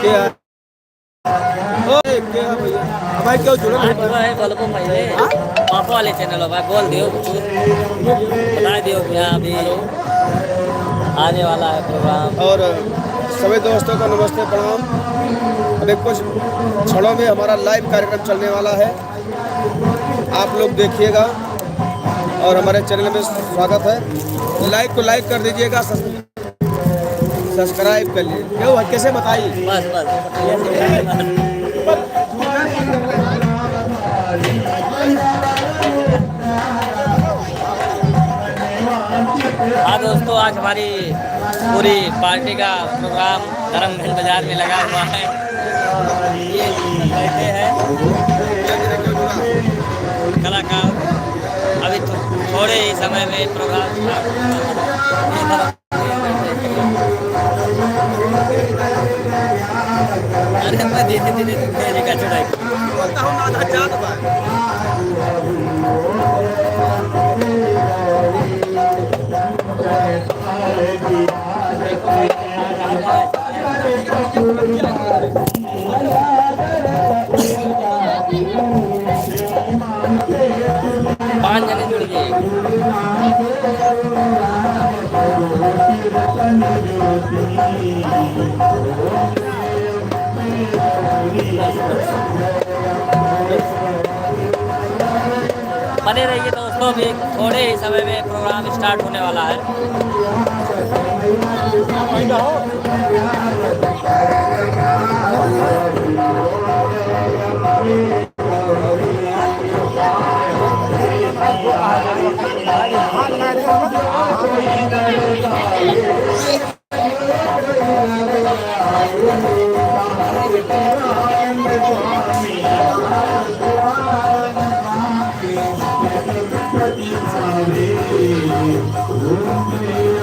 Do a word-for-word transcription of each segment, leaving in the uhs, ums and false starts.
क्या? ओए, क्या है भैया? भाई, क्यों जुड़ा हाँ, नहीं? जुड़ा है, बोलो भाई, ये हाँ? पापा वाले चैनल हो भाई, बोल दियो कुछ, बता दियो भैया, अभी हेलो। आने वाला है प्रोग्राम। और सभी दोस्तों को नमस्ते, प्रणाम। अभी कुछ क्षणों में हमारा लाइव कार्यक्रम चलने वाला है, आप लोग देखिएगा और हमारे चैनल में स्वागत है। लाइक को लाइक कर दीजिएगा, सब्स-, सब्सक्राइब कर लीजिए। क्यों है, कैसे बताइए? बस, बस। हाँ दोस्तों, आज हमारी पूरी पार्टी का प्रोग्राम धर्मगंज बाजार में लगा हुआ है। ये बैठे हैं कलाकार, अभी थो-, थोड़े ही समय में प्रोग्राम। अरे, मैं धीरे धीरे धीरे का चढ़ाई। बोलता हूँ ना, आधा जात बा। पाँच जने जुड़ गए। बने रहिए दोस्तों, अभी थोड़े ही समय में प्रोग्राम स्टार्ट होने वाला है।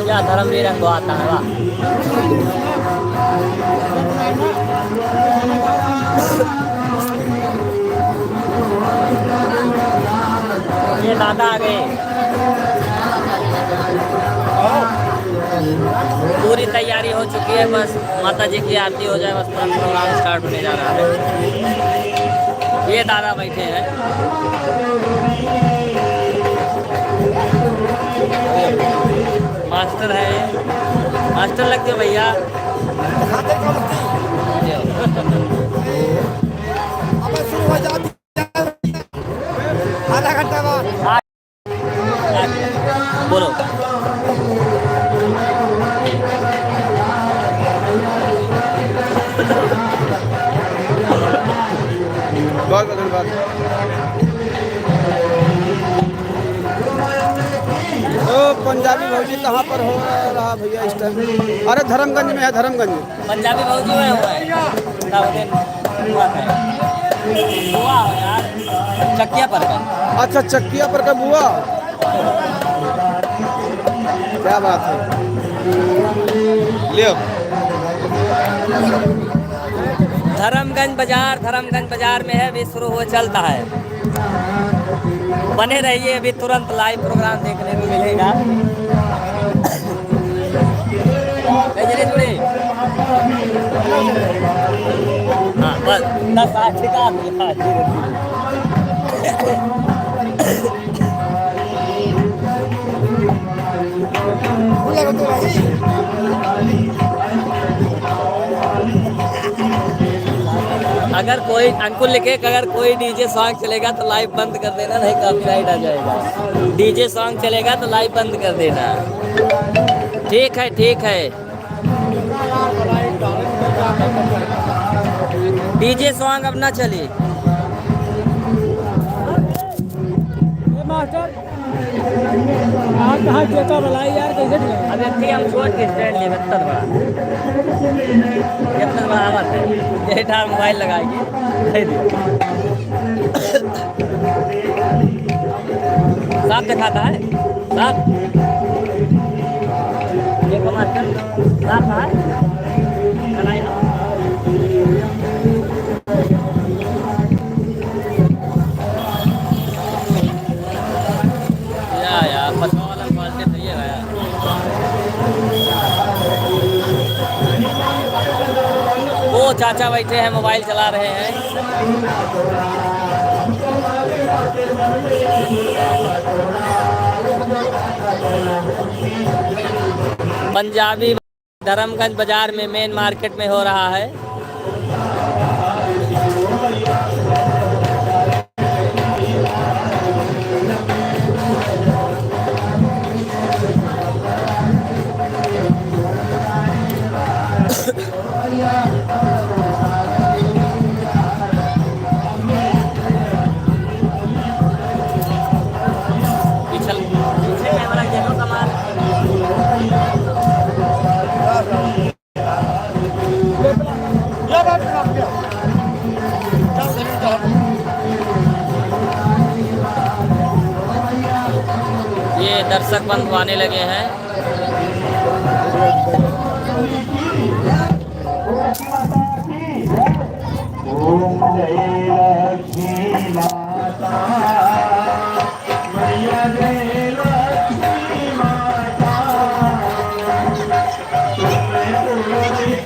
क्या धर्मवीर अंगो आता है, वाह। ये दादा आ गए। पूरी तैयारी हो चुकी है, बस माता जी की आरती हो जाए, बस तुरंत प्रोग्राम स्टार्ट होने जा रहा है। ये दादा बैठे हैं, मास्टर है, मास्टर लग गए भैया। अबे शुरू हो जाती है। आधा घंटा बाद। बोलो। बहुत बहुत धन्यवाद। ओ पंजाबी भौजी कहाँ पर हो रहा भैया इस टाइम? अरे धर्मगंज में है, धर्मगंज। पंजाबी भौजी हुए हुए हैं। क्या बोलते हैं? बुआ है। बुआ हो यार। चकिया पर का। अच्छा, चकिया पर का बुआ। क्या बात है। लियो। धर्मगंज बाजार, धर्मगंज बाजार में है, अभी शुरू हो चलता है। बने रहिए, अभी तुरंत लाइव प्रोग्राम देखने को मिलेगा। ए, जल्दी जुड़े। हाँ, बस, दस आठ का। अगर कोई, अंकुल लिखे कि अगर कोई डीजे सॉन्ग चलेगा तो लाइव बंद कर देना, नहीं कॉपीराइट आ जाएगा। डीजे सॉन्ग चलेगा तो लाइव बंद कर देना। ठीक है, ठीक है। डीजे सॉन्ग अब ना चली। ए मास्टर, आप कहाँ जेता बलाई यार, कैसे दिया? अब एक हम छोड़ के स्टैंड ले, इतना बड़ा। इतना बड़ा आवाज है। यही ठार मोबाइल लगाएगी। दे दे। साफ दिखाता है? साफ? ये कमाल कर। साफ है? कढ़ाई ना। या, या, पचवा वाला क्वालिटी सही है यार। वो चाचा बैठे हैं, मोबाइल चला रहे हैं। पंजाबी धर्मगंज बाजार में, मेन मार्केट में हो रहा है। पीछे, पीछे कैमरा देखो कमाल। ये दर्शक बंधु आने लगे हैं।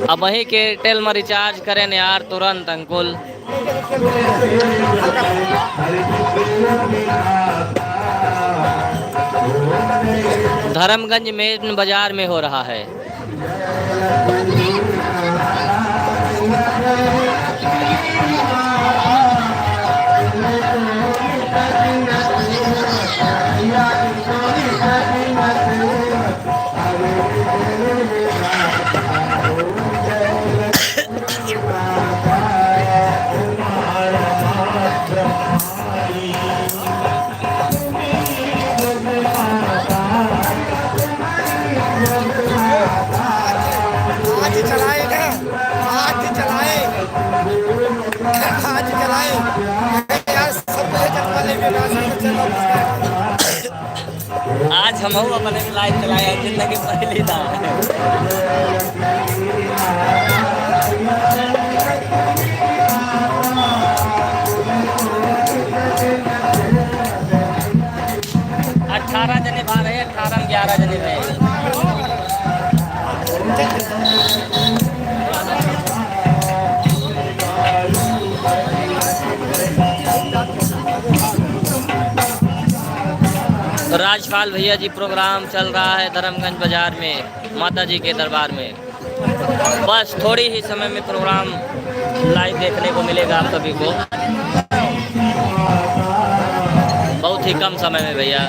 अबहीं के Airtel में recharge करें यार, तुरंत अंकुल। धर्मगंज मेन बाजार में हो रहा है। आज चलाए ना, आज चलाए, आज चलाए। यार, सब पहले चलवा लेंगे, ना, सब चलवा। आज हमहू अपने live चलाए हैं, जिंदगी पहली बार। अठारह जने बाहर है, अठारह में ग्यारह जने रहे। राजपाल भैया जी, program चल रहा है धर्मगंज बाजार में, माता जी के दरबार में। बस थोड़ी ही समय में program live देखने को मिलेगा आप सभी को, बहुत ही कम समय में भैया।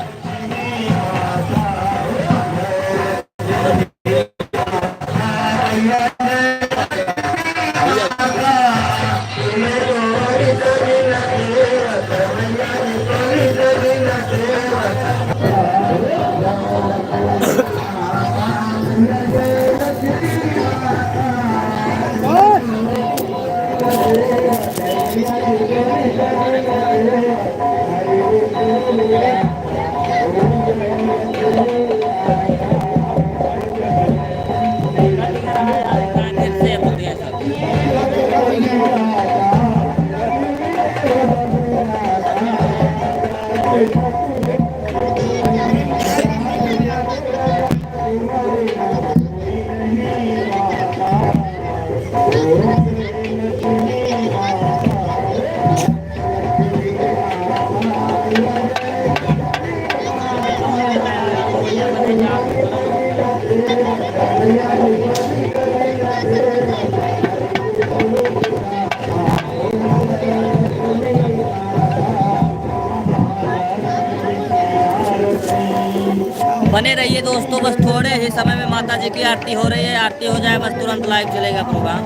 बने रहिए दोस्तों, बस थोड़े ही समय में माता जी की आरती हो रही है, आरती हो जाए बस तुरंत live चलेगा program।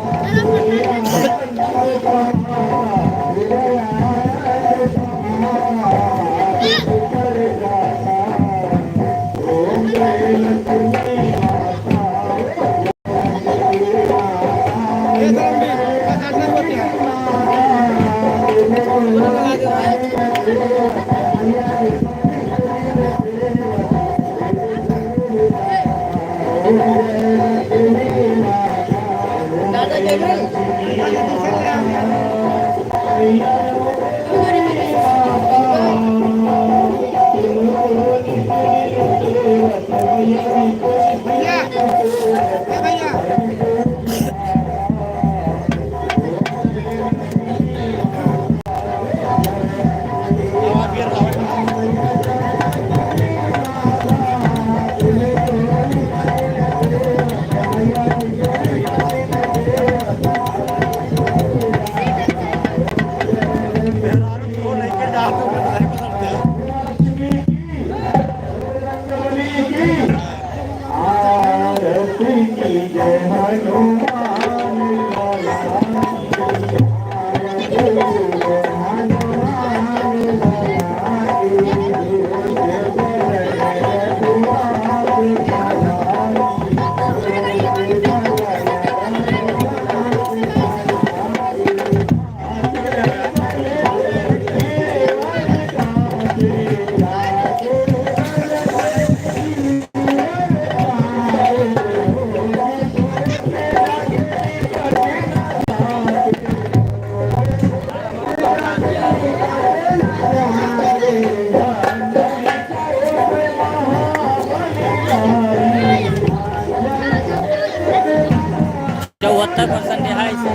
सत्तर परसेंट यहाँ इसे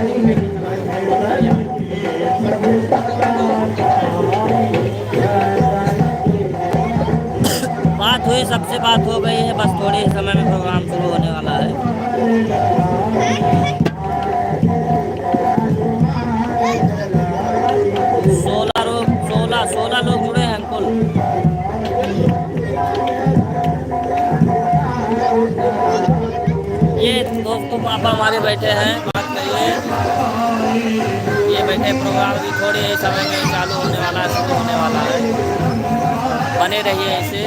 बात हुई, सबसे बात हो गई है, बस थोड़े ही समय में प्रोग्राम शुरू होने वाला है। सोलह लोग, सोलह, सोलह लोग जुड़े हैं कुल। ये दोस्तों, पापा हमारे बैठे हैं, बात करिए। ये बैठे, प्रोग्राम भी थोड़े ही समय में चालू होने वाला है, शुरू होने वाला है। बने रहिए ऐसे।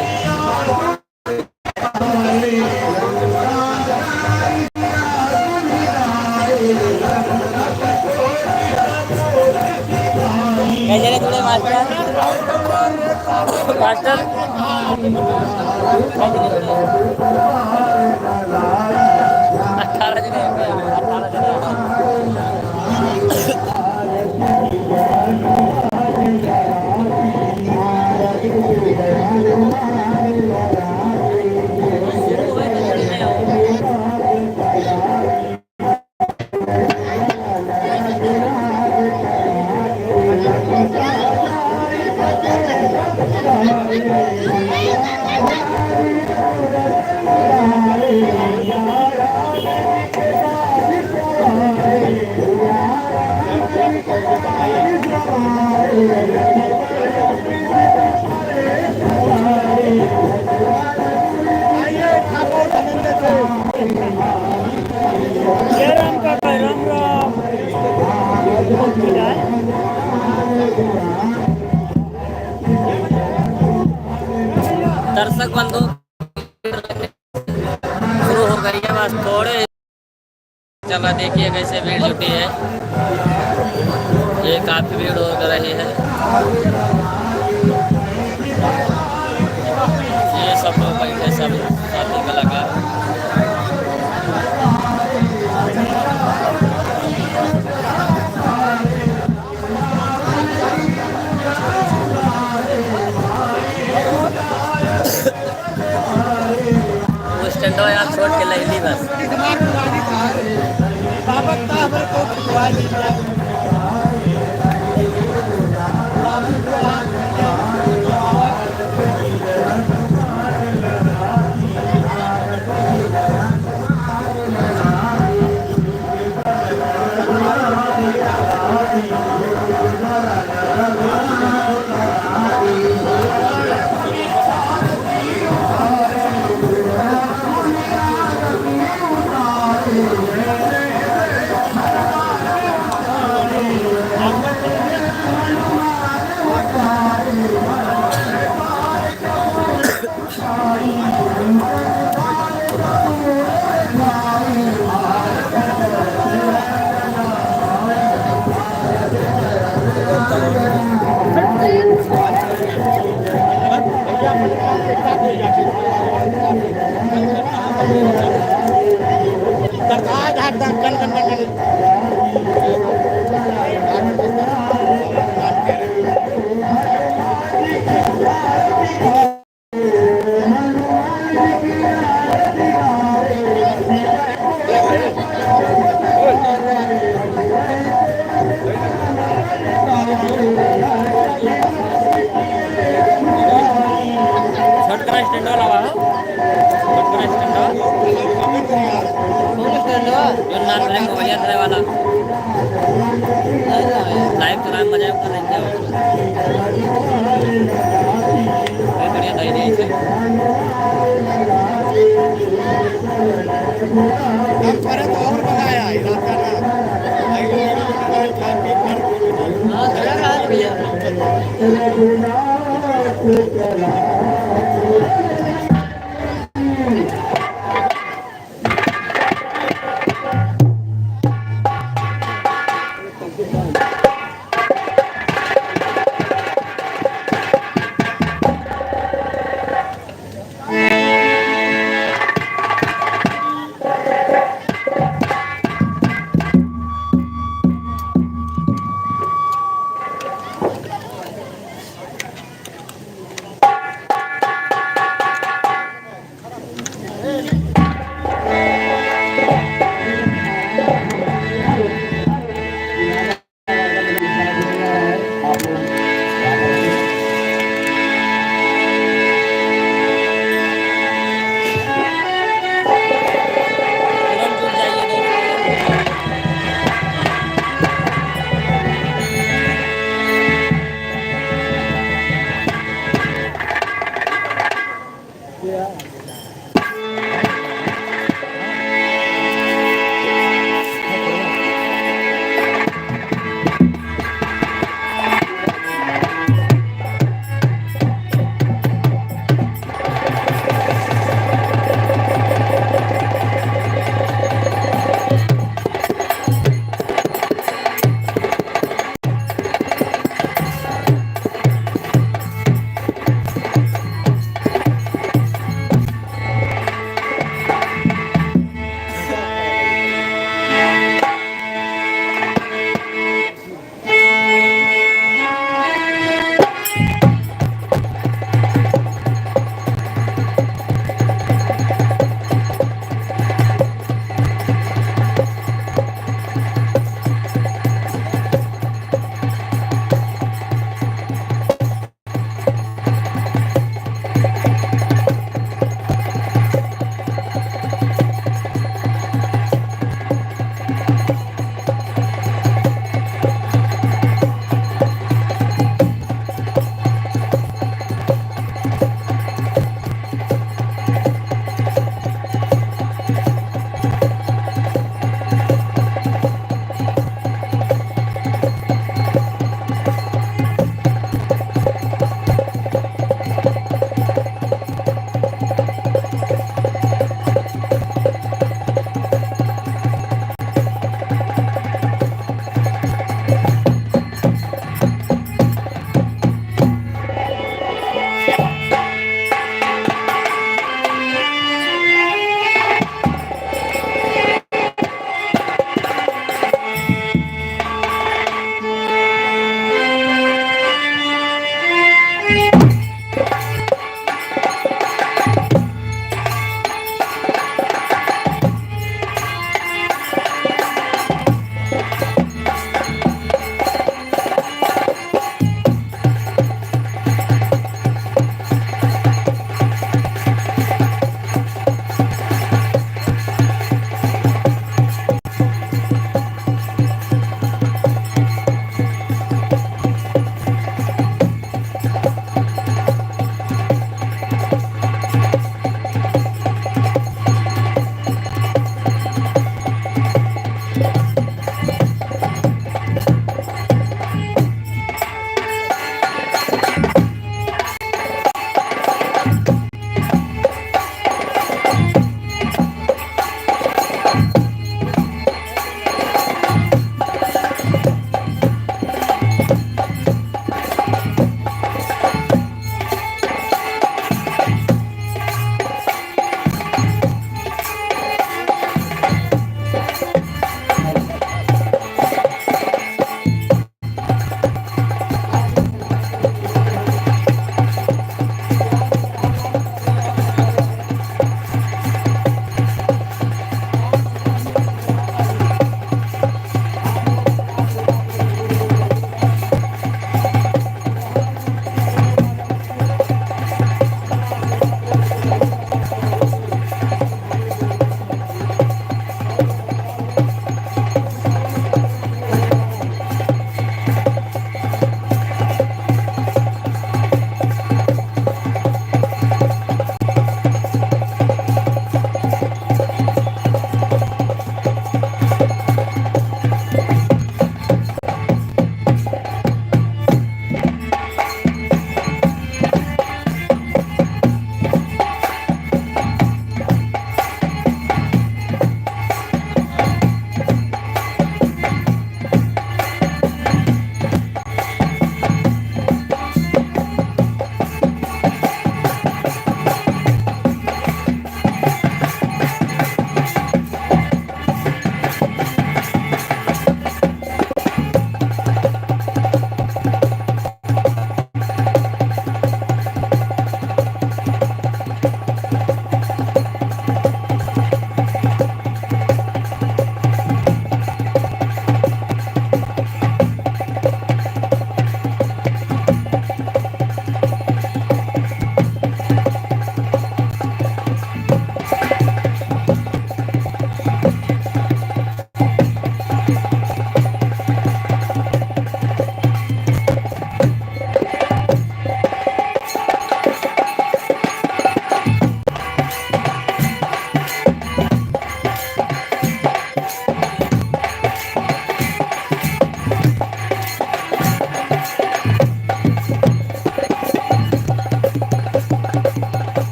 कैसे रे जुड़े मास्टर? मास्टर? अठारह जने हैं, अठारह जने। दर्शक बंधु, शुरू हो गई है, बस थोड़े। चला, देखिए कैसे भीड़ जुटी है, ये काफी भीड़ हो रही है। ये सब लोग बैठे, सब साथी कलाकार। वो स्टैंडवा यार छोड़ के लैली बस। छोटकना स्टैंड वाला बा, हो? छोटकना स्टैंड वाला। कौन स्टैंड बा? जो नाथ रहे मोबाइल रहे वाला। लाइव तो राम बजाए का नहीं क्या? बहुत बढ़िया था ये। हम करे तो और मजा आया, इलाका ना। हाँ, जगह कहाँ है भैया?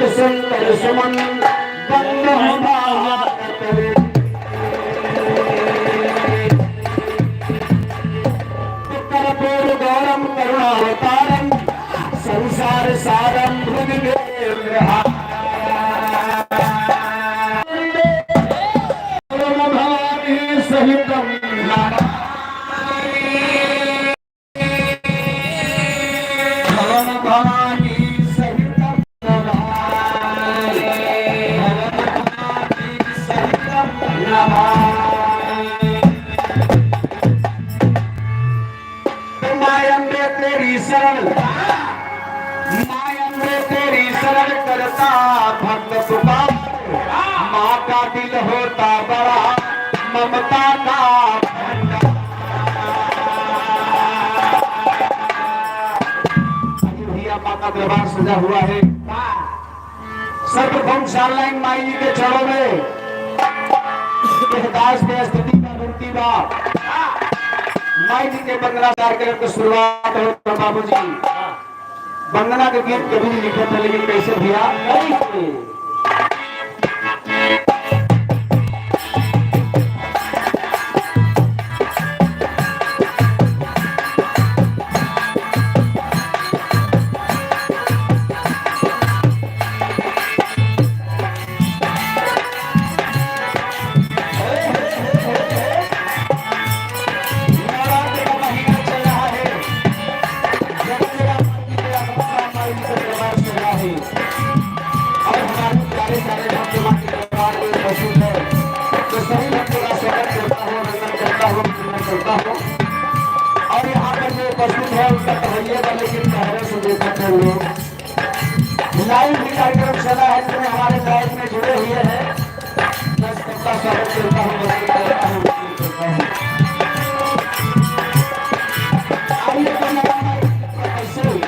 शंकर सुमन वंदे भारत। कर्पूर गौरम करुणावतारम संसार सारम भुजगे। भवानी सहितम नमामि। भवानी सहितम नमामि। भवानी सहितम नमामि। माय अम्बे तेरी शरण, माय अम्बे तेरी शरण करता भक्त पुकार, माँ का दिल होता बड़ा ममता का भंडार। अजी भैया, माँ का दरबार सजा हुआ है। सर्वप्रथम चार लाइन माई जी के चरणों में यह दास के स्थिति का विनती बा। माई जी के वंदना कार्यक्रम की शुरुआत हो, बाबूजी। वंदना के गीत कभी नहीं लिखत है, लेकिन कैसे भैया? और हमारे प्यारे प्यारे भक्त माँ के दरबार में मौजूद है, तो सभी भक्तों का स्वागत करता हूँ, वंदन करता हूँ, वंदन करता हूँ। और यहाँ पर जो उपस्थित है, उनका तो है ही है, लेकिन पहले से देखते हैं लोग। Live भी कार्यक्रम चला है, जितने हमारे live में जुड़े हुए हैं, मैं सबका स्वागत करता हूँ, वंदन करता हूँ, वंदन करता हूँ। आइए, तो मैं कैसे हुई?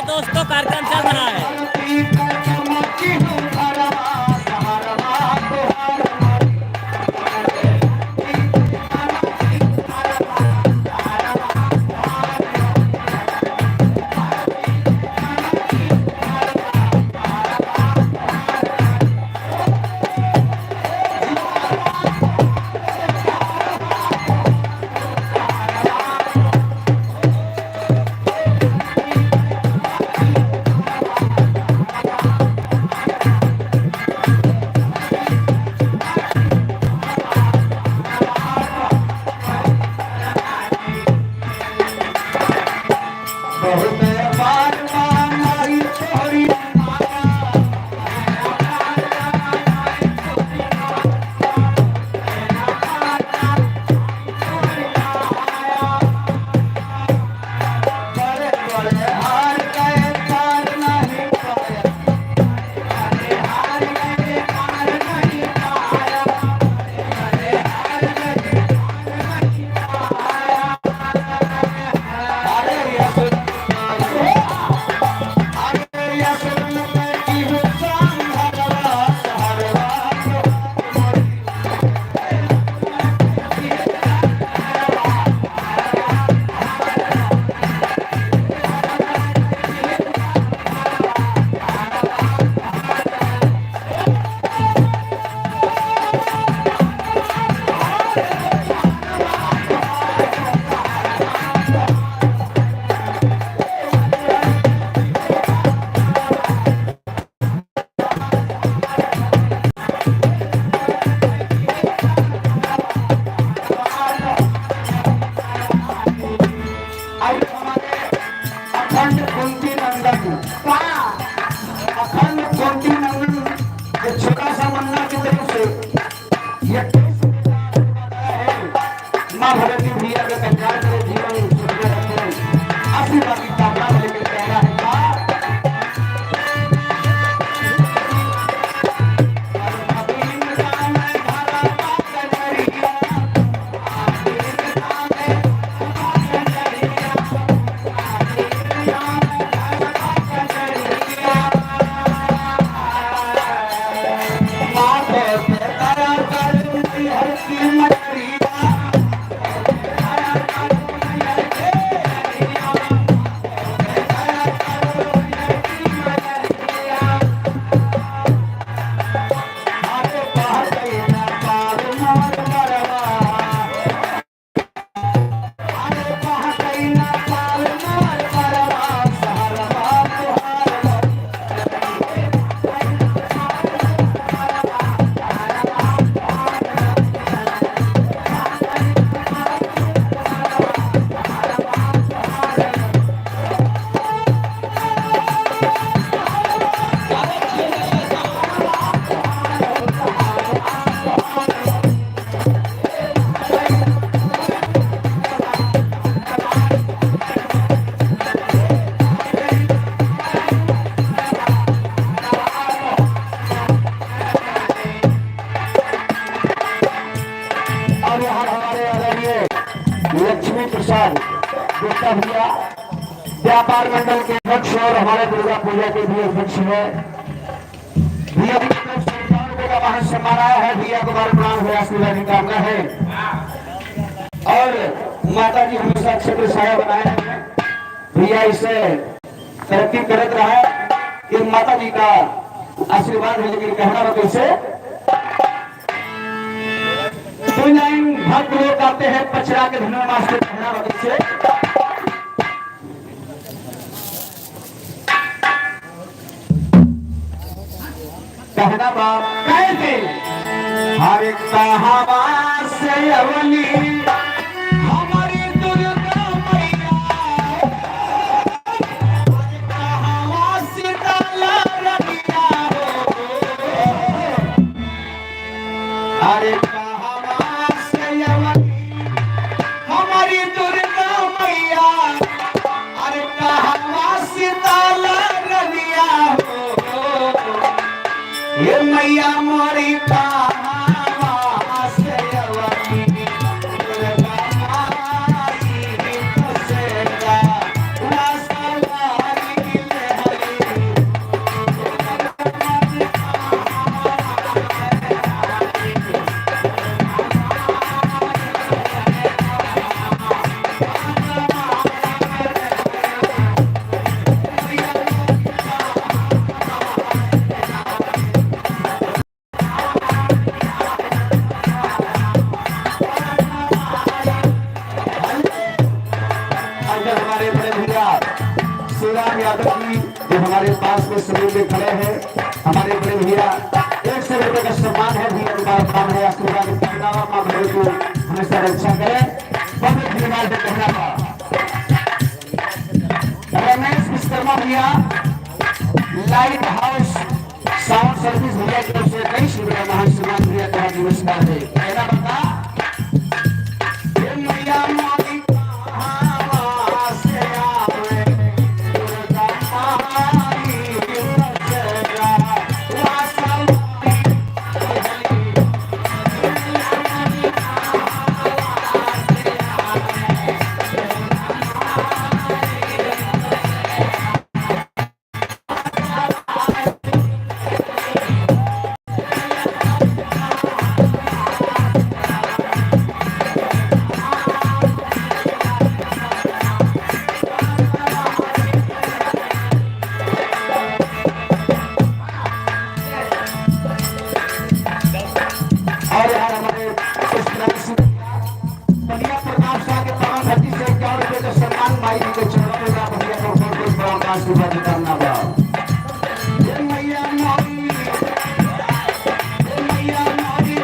दोस्तों, कार्यक्रम चल रहा है। अखंड कुंती नंदन, अखंड कुंती नंदन, ये छोटा सा मुन्ना की तरफ से ये माँ भगवती भैया के कल्याण करे, जीवन सुखी रखे, आशीर्वाद की कामना लेके कहना है। और यहाँ हमारे आदरणीय लक्ष्मी प्रसाद गुप्ता भैया, व्यापार मंडल के अध्यक्ष और हमारे दुर्गा पूजा के भी अध्यक्ष हैं। भैया की तरफ से सौ रुपये का महान सम्मान आया है। भैया को बार प्रणाम है, आशीर्वाद की कामना है। और माता जी हमेशा छत्र छाया बनाए रखें। भैया इसे तरक्की करत रहा, ये माता जी का आशीर्वाद है। लेकिन कहना बा कैसे, दो लाइन भक्त लोग गाते हैं, पचरा के धुन में मास्टर कहना बा कैसे। कहना बा कैसे, हरे कहवा से अवली हमारी दुर्गा मैया, हरे कहवा शीतला रनिया हो, हरे कहवा से अवली हमारी दुर्गा मैया, अरे कहवा शीतला रनिया हो, ये मैया मोरी कहवा से अवली, दुर्गा माई को सेवा, ना सवारी हमारे पास में सभी में खड़े हैं, हमारे बड़े भैया, एक सौ रुपये का सम्मान है भैया, हमारा काम है, आशीर्वाद करना, माँ भगवती हमेशा रक्षा करे। बहुत धन्यवाद कहना था। रमेश विश्वकर्मा भैया, लाइट हाउस साउंड सर्विस भैया की ओर से कई सौ रुपये का महान सम्मान भैया का नमस्कार है। पहला बता, हे मैया मोरी कहाँ से आवे, दुर्गा माई बसेरा, वासव और यार हमारे इस तरह से बलिया प्रताप शाह के पावन धरती से इक्यावन रुपये का सम्मान माई जी के चरणों में बा। बलिया को बहुत बहुत प्रणाम, आशीर्वाद कामना बा। हे मैया मोरी, हे मैया मोरी,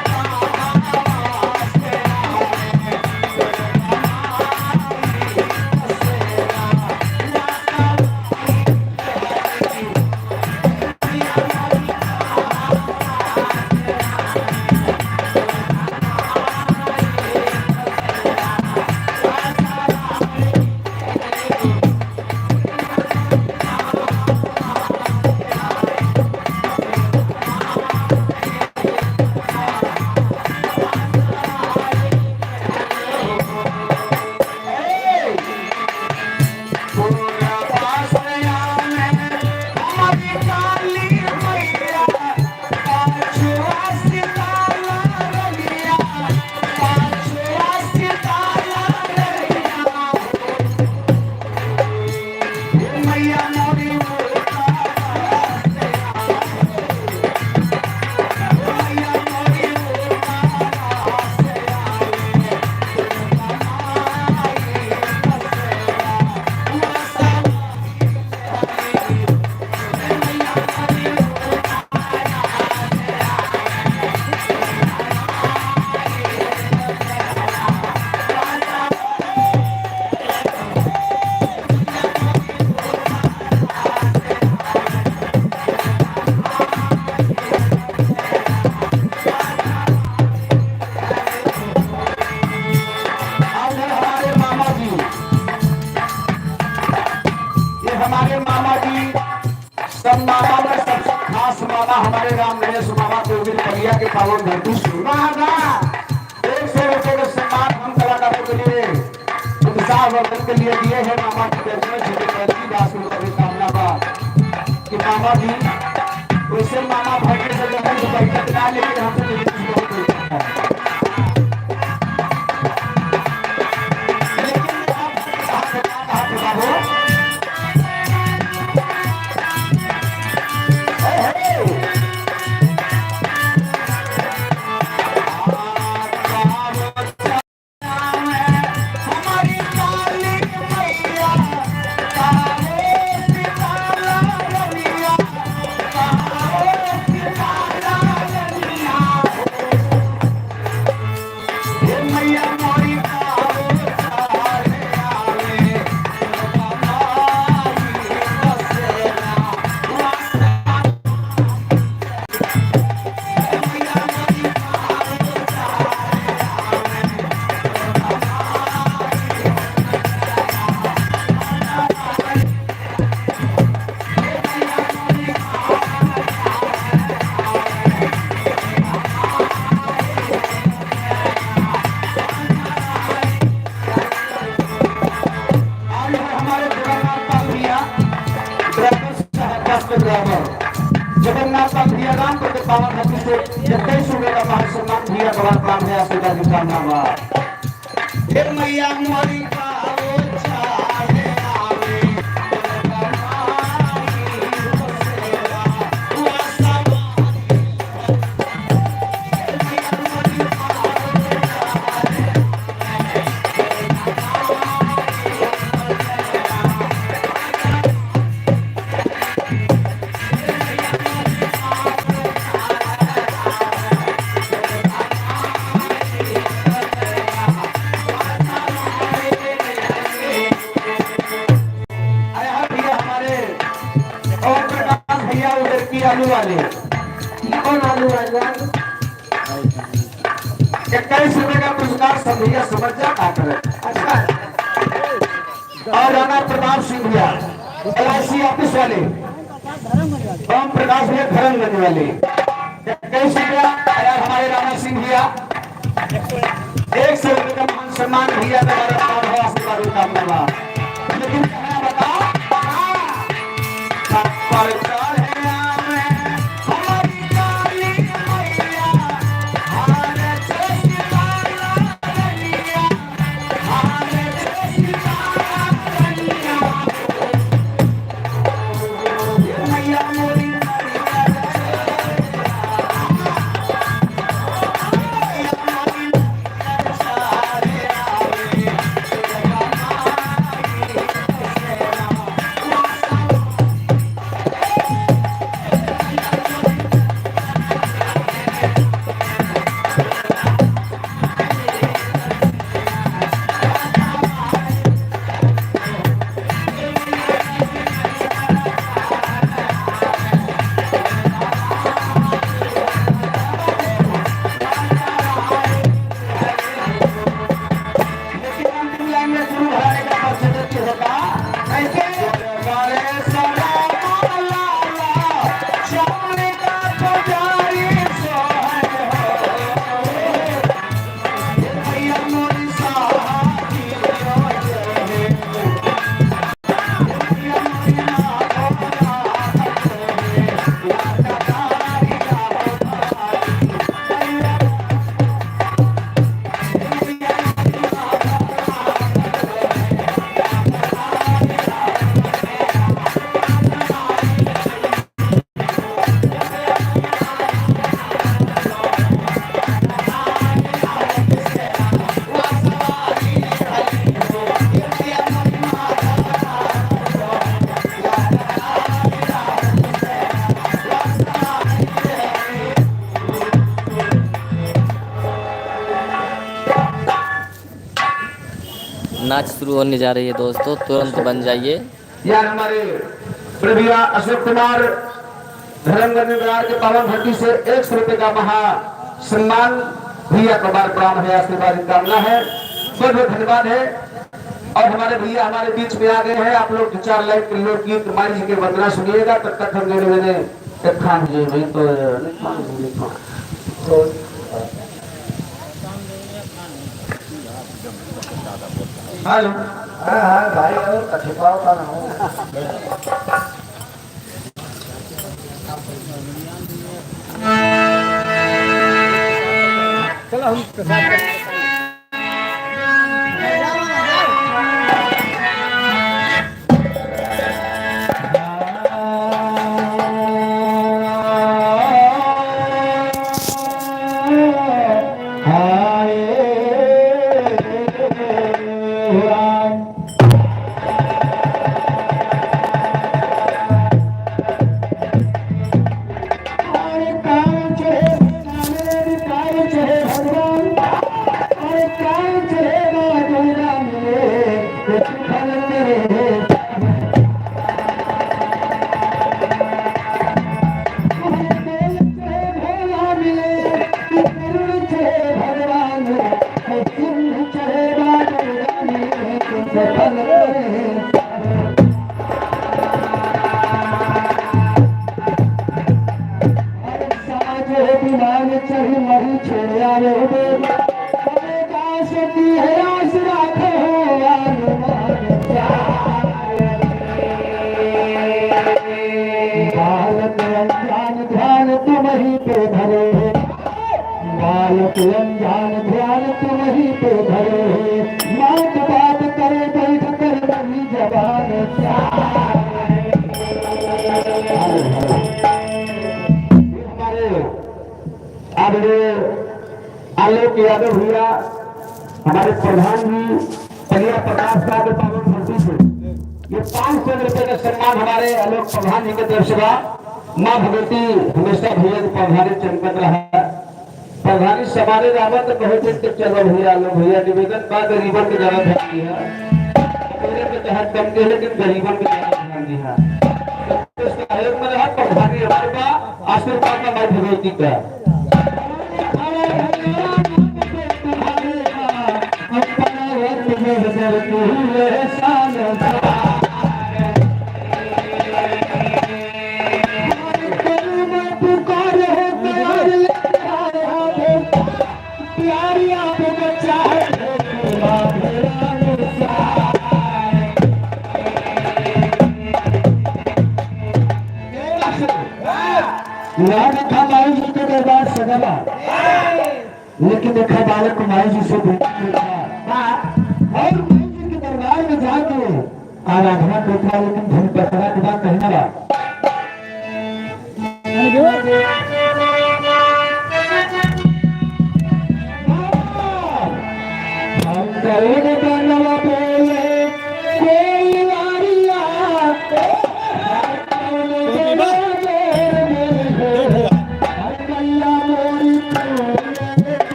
और हमारे मामा जी, ये हमारे मामा जी, सब मामा में सबसे खास मामा हमारे राम नरेश मामा देवगिरी बलिया के पावन धरती से। वाह, वाह। एक सौ रुपये का सम्मान हम कलाकारों के लिए उत्साह वर्धन के लिए दिए हैं। मामा जी के तरफ से पहली बार शुभकामना बा कि मामा जी, वैसे मामा भाग्य से जब कुछ बैठक ना, लेकिन हमसे तो ये कुछ बहुत होता है। लेकिन आप बाबू, आज हमारे जगन्नाथ पाल भैया, ड्राइवर साहब, बस के ड्राइवर, जगन्नाथ पाल भैया, रामपुर के पावन धरती से इक्कीस सौ रुपये का मान सम्मान भैया, बड़ा काम है, आशीर्वाद की कामना बा। हे मैया मोरी पाओ चाहे आवे, भैया उधर की आलू वाले। कौन आलू वाले? इक्कीस रुपए का पुरस्कार सब भैया समझ जा, का करे। अच्छा। और राणा प्रताप सिंह भैया, एल आई सी ऑफिस वाले, ओम प्रकाश भैया, धर्मगंज वाले। इक्कीस रुपया, और हमारे राणा सिंह भैया, एक सौ रुपये का मान सम्मान भैया, तुम्हारा काम हो, आशीर्वाद काम होगा। लेकिन कहना बता, पर चढ़े आवे हमारी काली मैया, हार चश्मा नाच शुरू होने जा रही है दोस्तों, तुरंत बन जाइए। यार हमारे प्रिय भैया अशोक कुमार धर्मगंज विरार के पावन धरती से एक सौ रुपये का महा सम्मान भैया को बार प्रणाम है, आशीर्वाद की कामना है, बहुत बहुत धन्यवाद है। और हमारे भैया हमारे बीच में आ गए हैं, आप लोग दो चार लाइन के लोकगीत माई जी के वंदना सुनिएगा, तब तक हम मेरे मैंने एक खान जी भाई तो नहीं खान जी, नहीं खान। तो हेलो। हाँ, हाँ, भाई, और कठिपाव का ना हो। चलो, हम बालक अनजान ध्यान तुम ही पे धरे, बालक अनजान ध्यान तुम ही पे धरे, मात बात करे बैठ कर नहीं जबान। हमारे आदरणीय आलोक यादव भैया, हमारे प्रधान जी, पलिया प्रकाश का के पावन धरती से ये पाँच सौ रुपए का सम्मान हमारे आलोक प्रधान जी की तरफ से बा। माँ भगवती हमेशा भैया की प्रधानी चमकत रहा। प्रधानी समारे रहबा तो बहुत दिन तक चलो भैया, आलोक भैया, निवेदन बा, गरीबन के ज्यादा ध्यान दिहा। मेरे पे तो हर कम के, लेकिन गरीबन के ज्यादा ध्यान दिहा। एक मने हाथ पर भारी हमारे बा, आशीर्वाद ना भाई भगवती का। प्यारी आपको चाहे याद था माई जी के दरबार सजला, लेकिन देखा बालक माई जी से बिल्कुल था। और माई जी के दरबार में जाके आराधना करता, लेकिन धन पकड़ा के बाद कहना बा।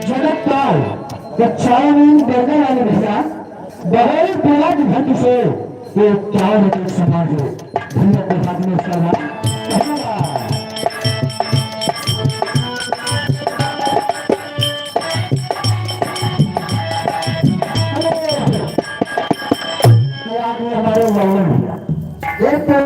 जगत पाल, तो चाउमीन बर्गर वाले भैया, बहुत बड़ा घमंड से ये चाउर के समाज है। भैया के हाथ में उसका नाम धन्यवाद। ये आदमी हमारे मौलवी भैया। एक तो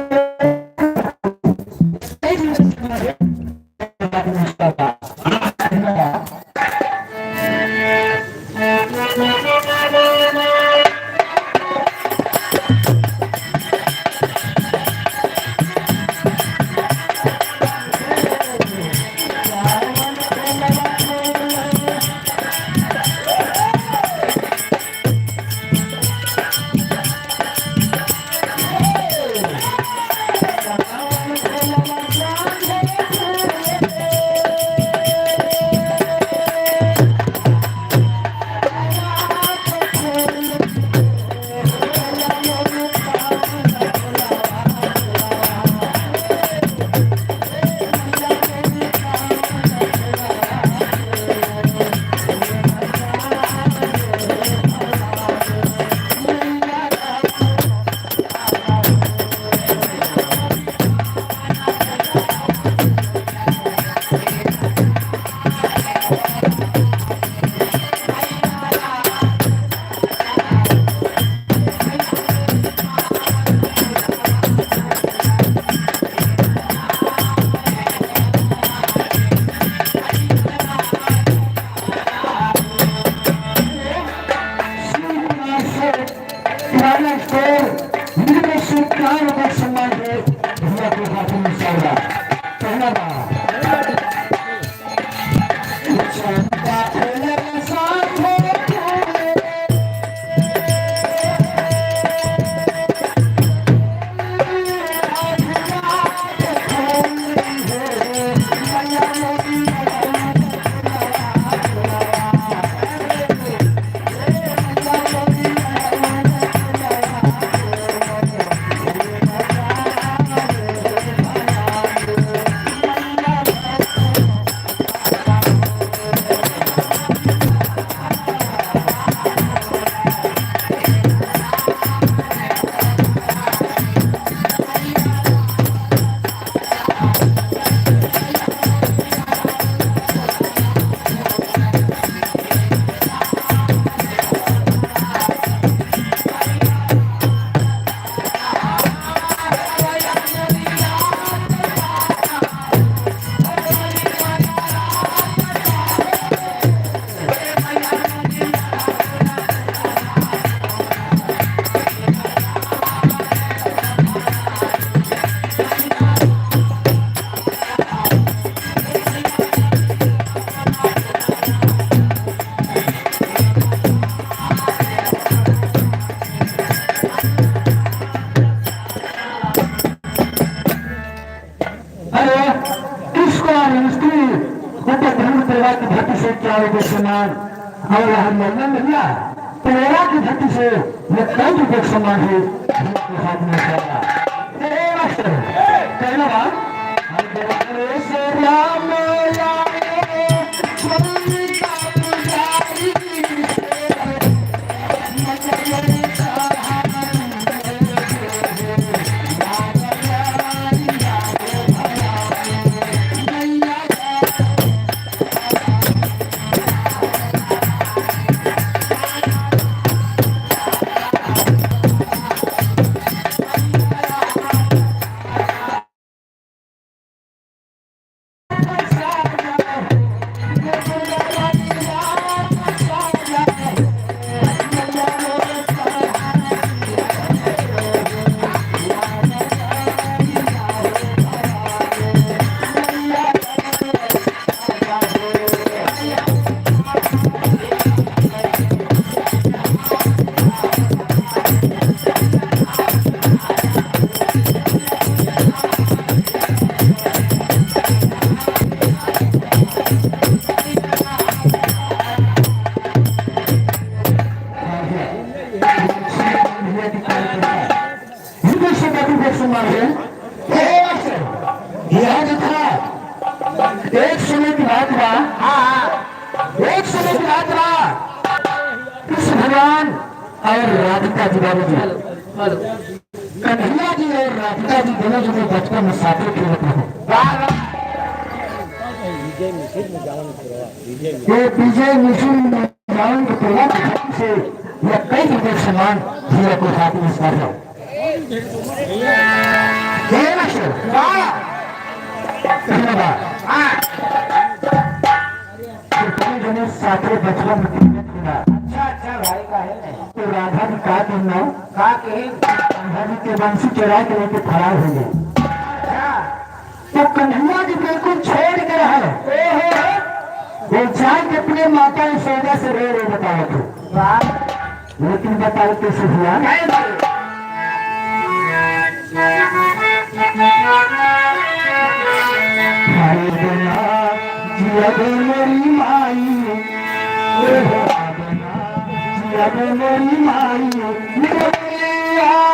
स्त्री ऊपर धर्म परिवार की धरती से चार रुपये सम्मान और यहाँ लंदन भैया तेरह की धरती से ये कई रुपये सम्मान है। तेरह सौ। कहना बात। हिंदू से कभी भी सुनना है। याद था, एक समय की बात बा। हाँ, एक समय की बात बा। कृष्ण भगवान और राधिका जी, बाबू जी, कन्हैया जी और राधिका जी दोनों जने बचपन में साथे खेलत रहे। ये विजय मिशन में जाऊं तो पूरा से ये कई रुपये सम्मान दिया को हाथ में कर लो। ये ना सर, वाह। धन्यवाद। हाँ। तो तुम दोनों साथे बचपन में खेलत रहे। अच्छा, अच्छा भाई, काहे नहीं? तो राधा जी का कहना? का कहे? राधा जी के बंसी चुरा के लेके फरार हो गए। अच्छा। तो कन्हैया जी बिल्कुल छोड़ के रहे। ओहो। वो जाके अपने माता यशोदा से रो रो बताओ तो। वाह। लेकिन बताओ कैसे हुआ? कैसे? हाय बना, जिया बे मेरी माई, ओहो बना, जिया बे मेरी माई, मेरी आ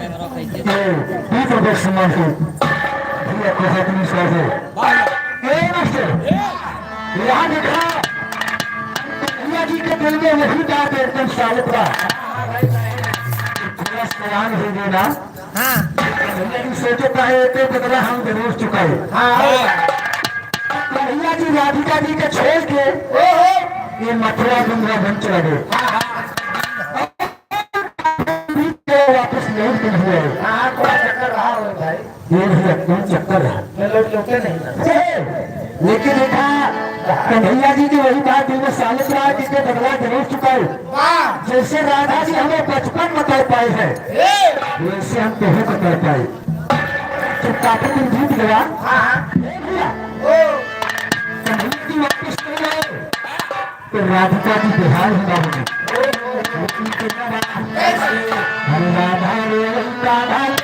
ये, ये तो बस सम्मान से। भैया को हाथ में साथ है। ए मास्टर, यहाँ देखा, भैया जी के दिल में वही बात एकदम साबित बा। थोड़ा सयान हो गए ना। हाँ। भैया जी सोचो काहे, एक बदला हम जरूर चुकाए। हाँ। भैया जी राधिका जी के छोड़ के ओहो। ये मथुरा वृंदावन चला गए। हाँ, हाँ। वापस लौट के नहीं आए। हाँ, कौन चक्कर रहा हो भाई? ये भैया, कौन चक्कर रहा? मैं लोग लौटे नहीं ना। लेकिन देखा, कन्हैया जी की वही बात दिल में साबित रहा, जिसके बदला जरूर चुकाए। वाह। जैसे राधा जी हमें बचपन में कर पाए हैं, ए। वैसे हम तुम्हें तो कर पाए। जब काफी दिन बीत गया, हाँ, हाँ। ए भैया, ओ। कन्हैया जी वापस नहीं आए। तो राधिका जी बेहाल हो जाओगे। अरे राधा रे, राधा रे।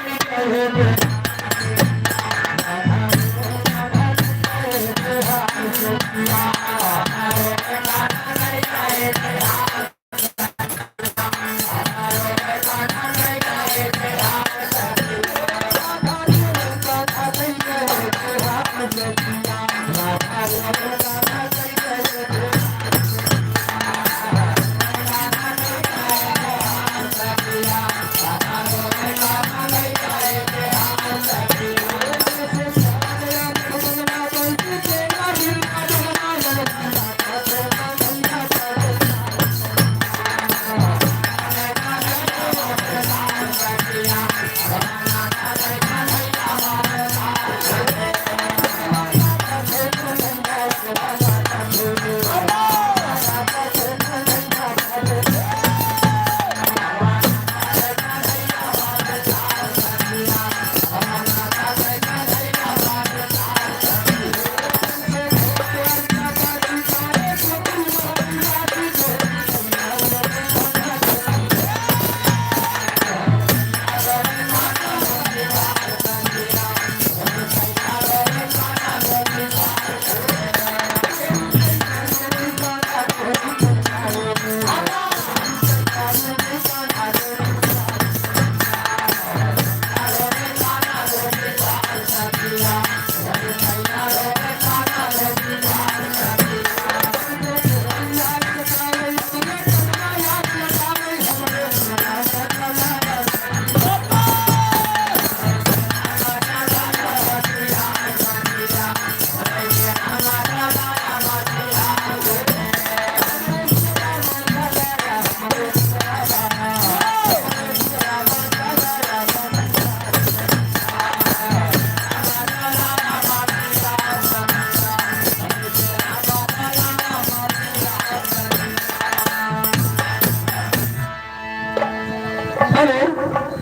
हेलो,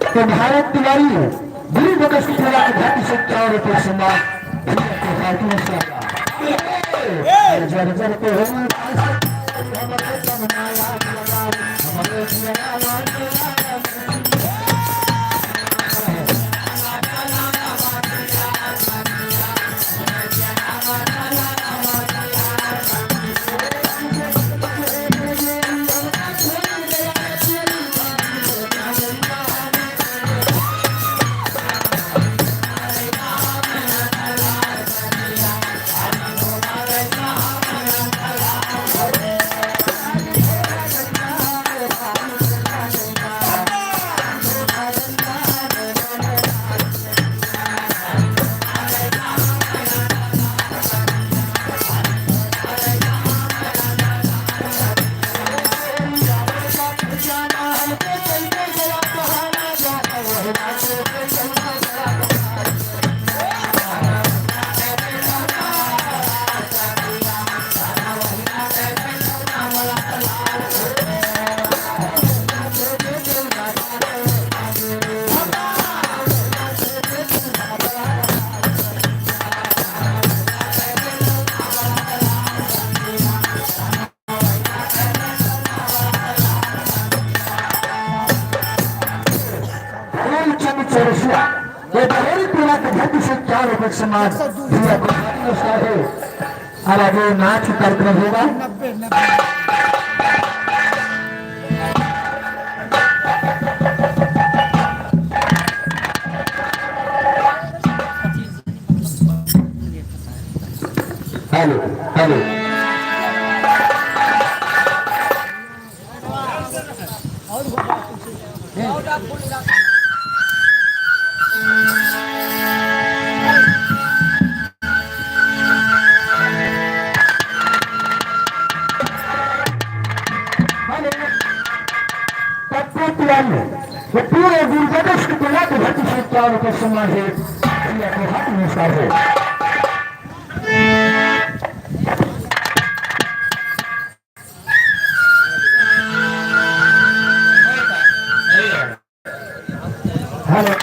तो भारत तिवारी, गुरु बकस की थोड़ा के घाटी से चार रुपये सम्मान। जर जर को हो प्रेमचंद चौरसिया, ये बहेरी पीला के धरती से क्या रूप समाज दिया को नमस्कार है। अब आगे नाच कार्यक्रम होगा। तत्व ज्ञान में ये पूरे गुरुजगत की कला को भक्ति से क्या होता समाज है, या को हक मिलता है। हेलो।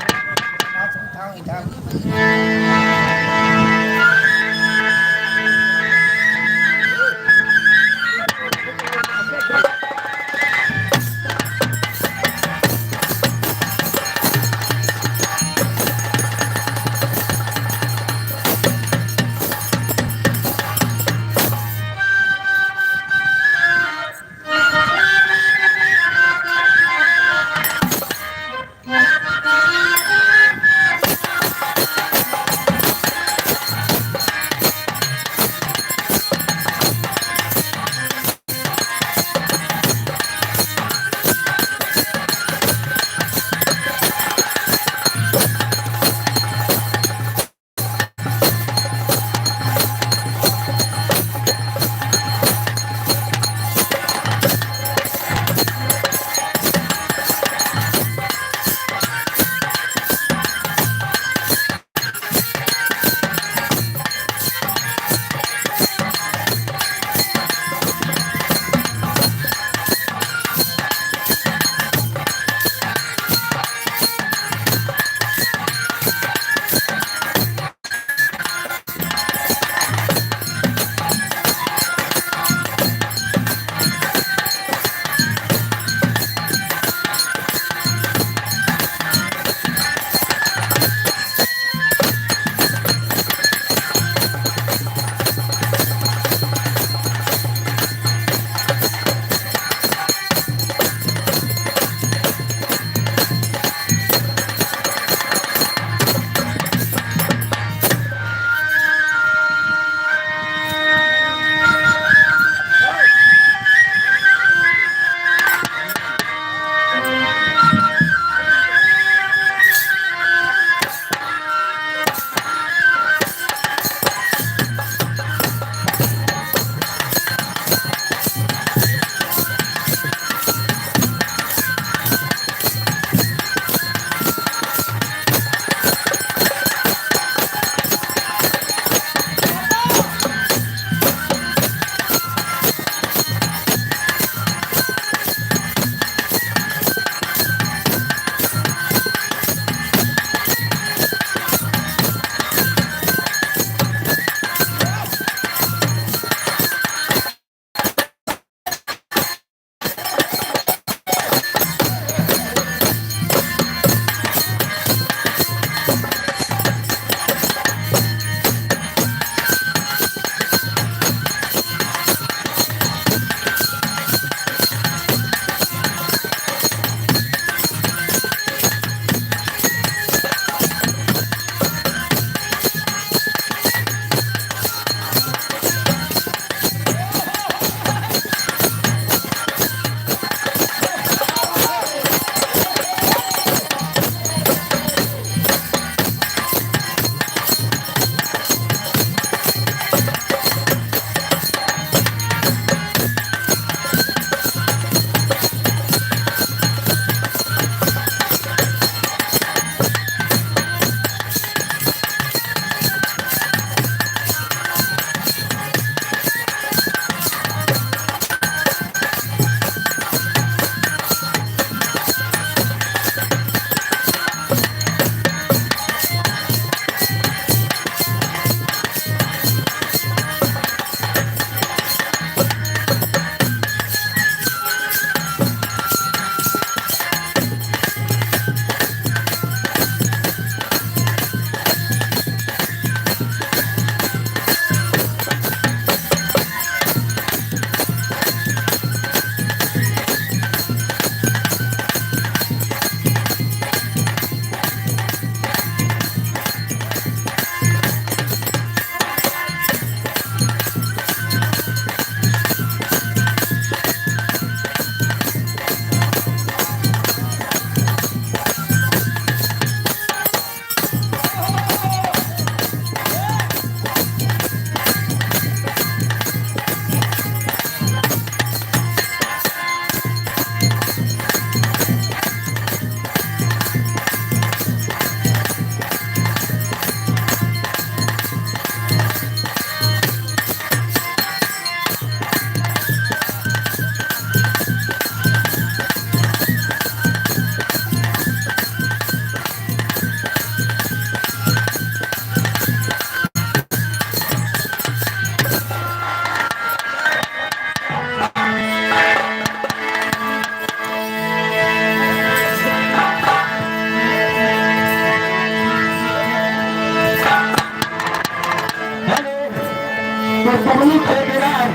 पब्लिक के दौरान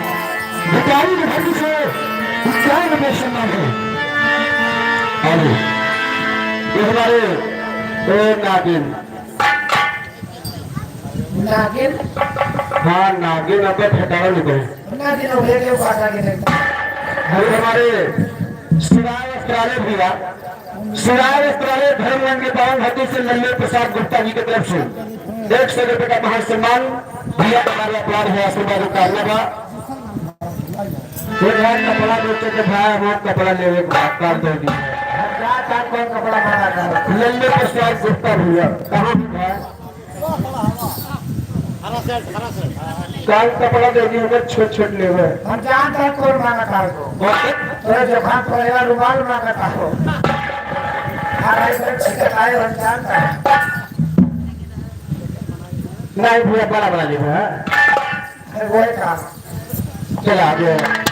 भिखारी के घर से इक्यावन रुपये सम्मान है। हाँ जी, ये हमारे, ए, नागिन। नागिन? हाँ, नागिन अब हटाओ निकल। नागिन हो गए, क्यों बात आगे नहीं? अरे हमारे शिवाय वस्त्रालय भैया, शिवाय वस्त्रालय धर्मगंज के पावन धरती से लल्लू प्रसाद गुप्ता जी की तरफ से एक सौ रुपये का महान सम्मान भैया, हमारे अपराध है, आशीर्वाद उतारना बा। एक बार कपड़ा बेचे के भाई, हम कपड़ा लेवे के बाद काल दे दी। क्या, क्या, कौन कपड़ा मांगा था? लल्लू प्रसाद गुप्ता भैया, कहाँ है? काल कपड़ा दे दी, हमें छोट छोट लेवे। हम जानते हैं कौन मांगा था उसको। कौन? तोरे जुकाम पड़ेगा, रुमाल मांगा था वो। हमारा इधर छिटकाए, हम जानते हैं। नहीं भैया, बड़ा बड़ा लेवे, हाँ? अरे वही काम। चला आगे।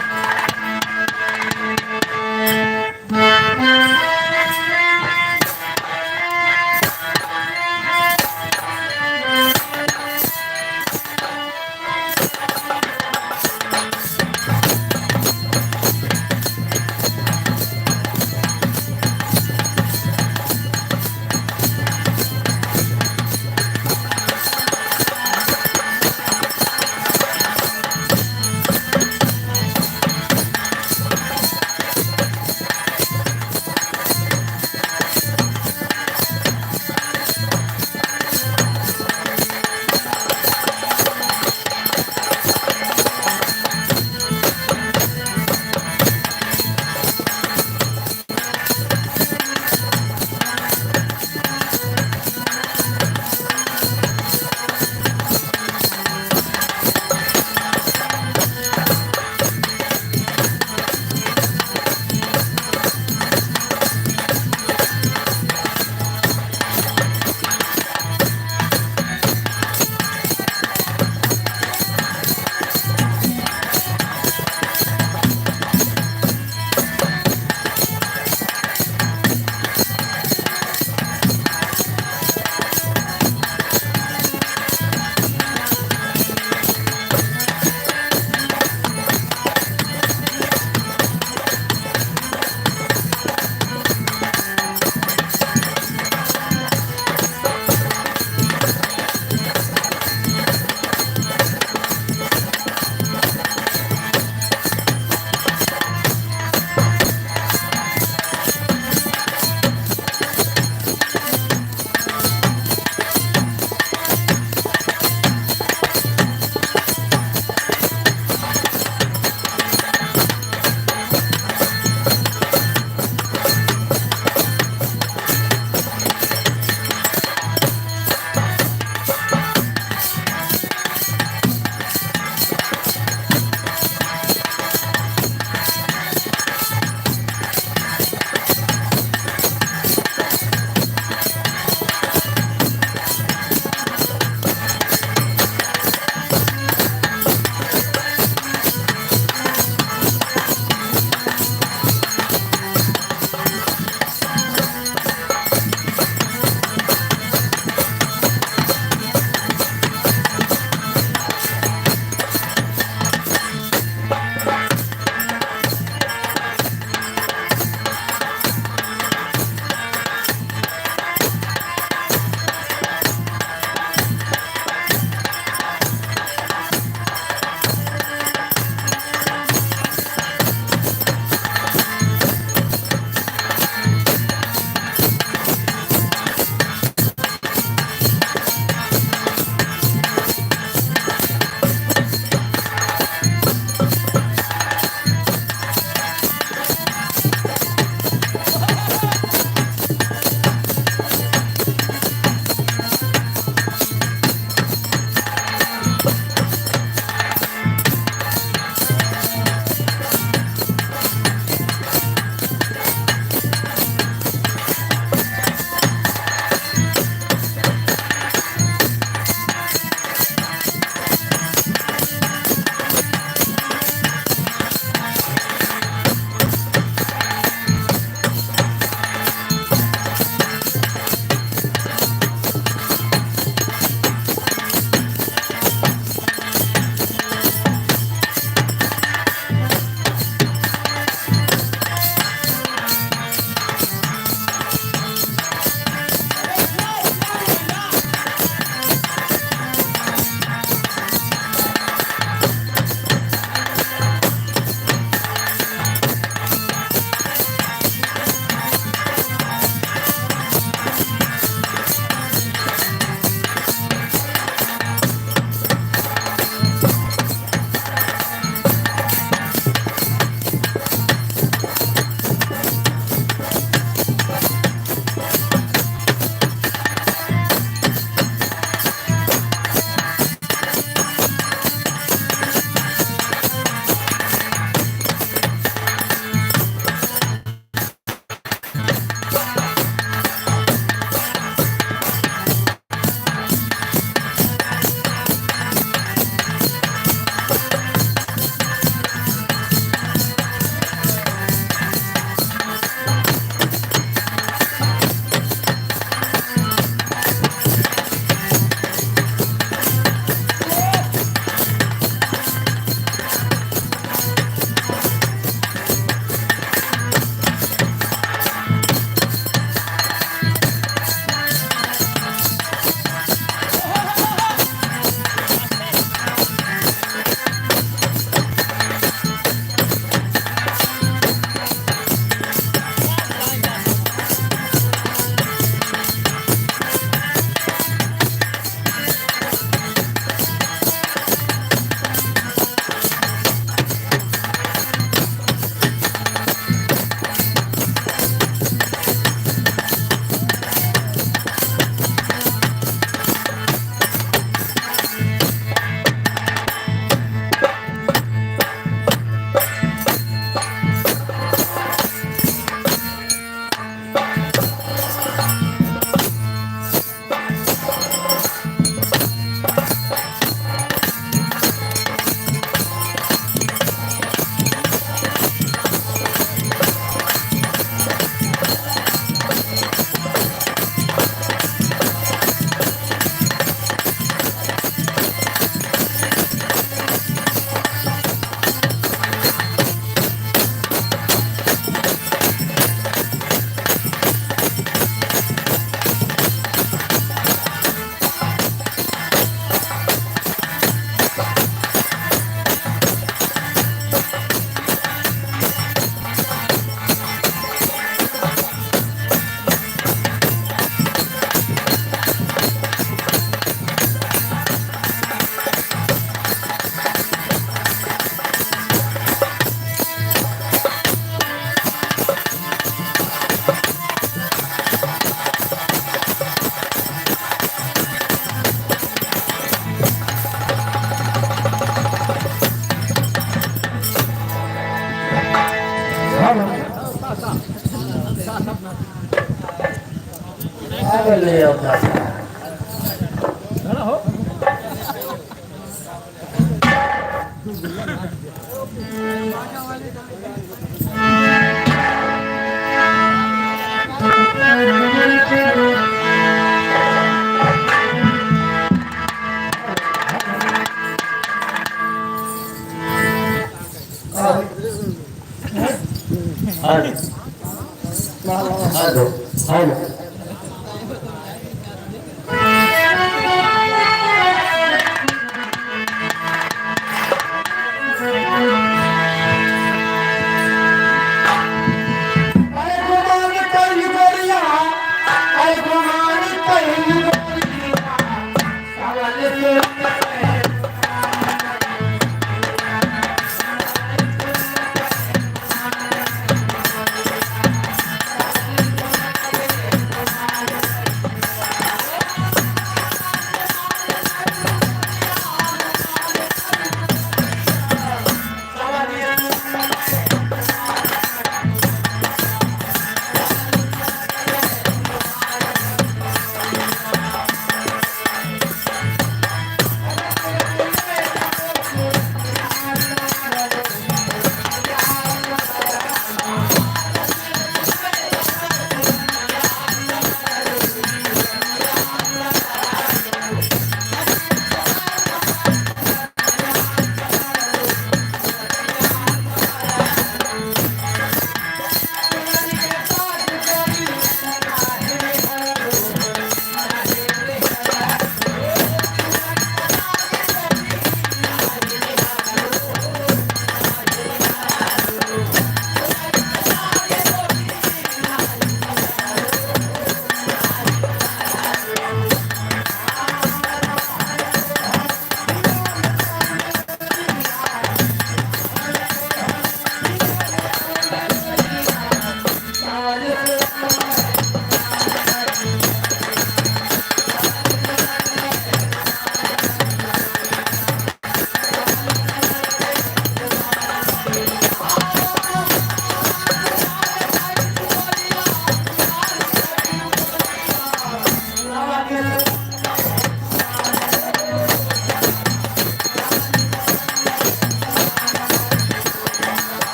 अरे ले आओ चाचा। हेलो, हेलो।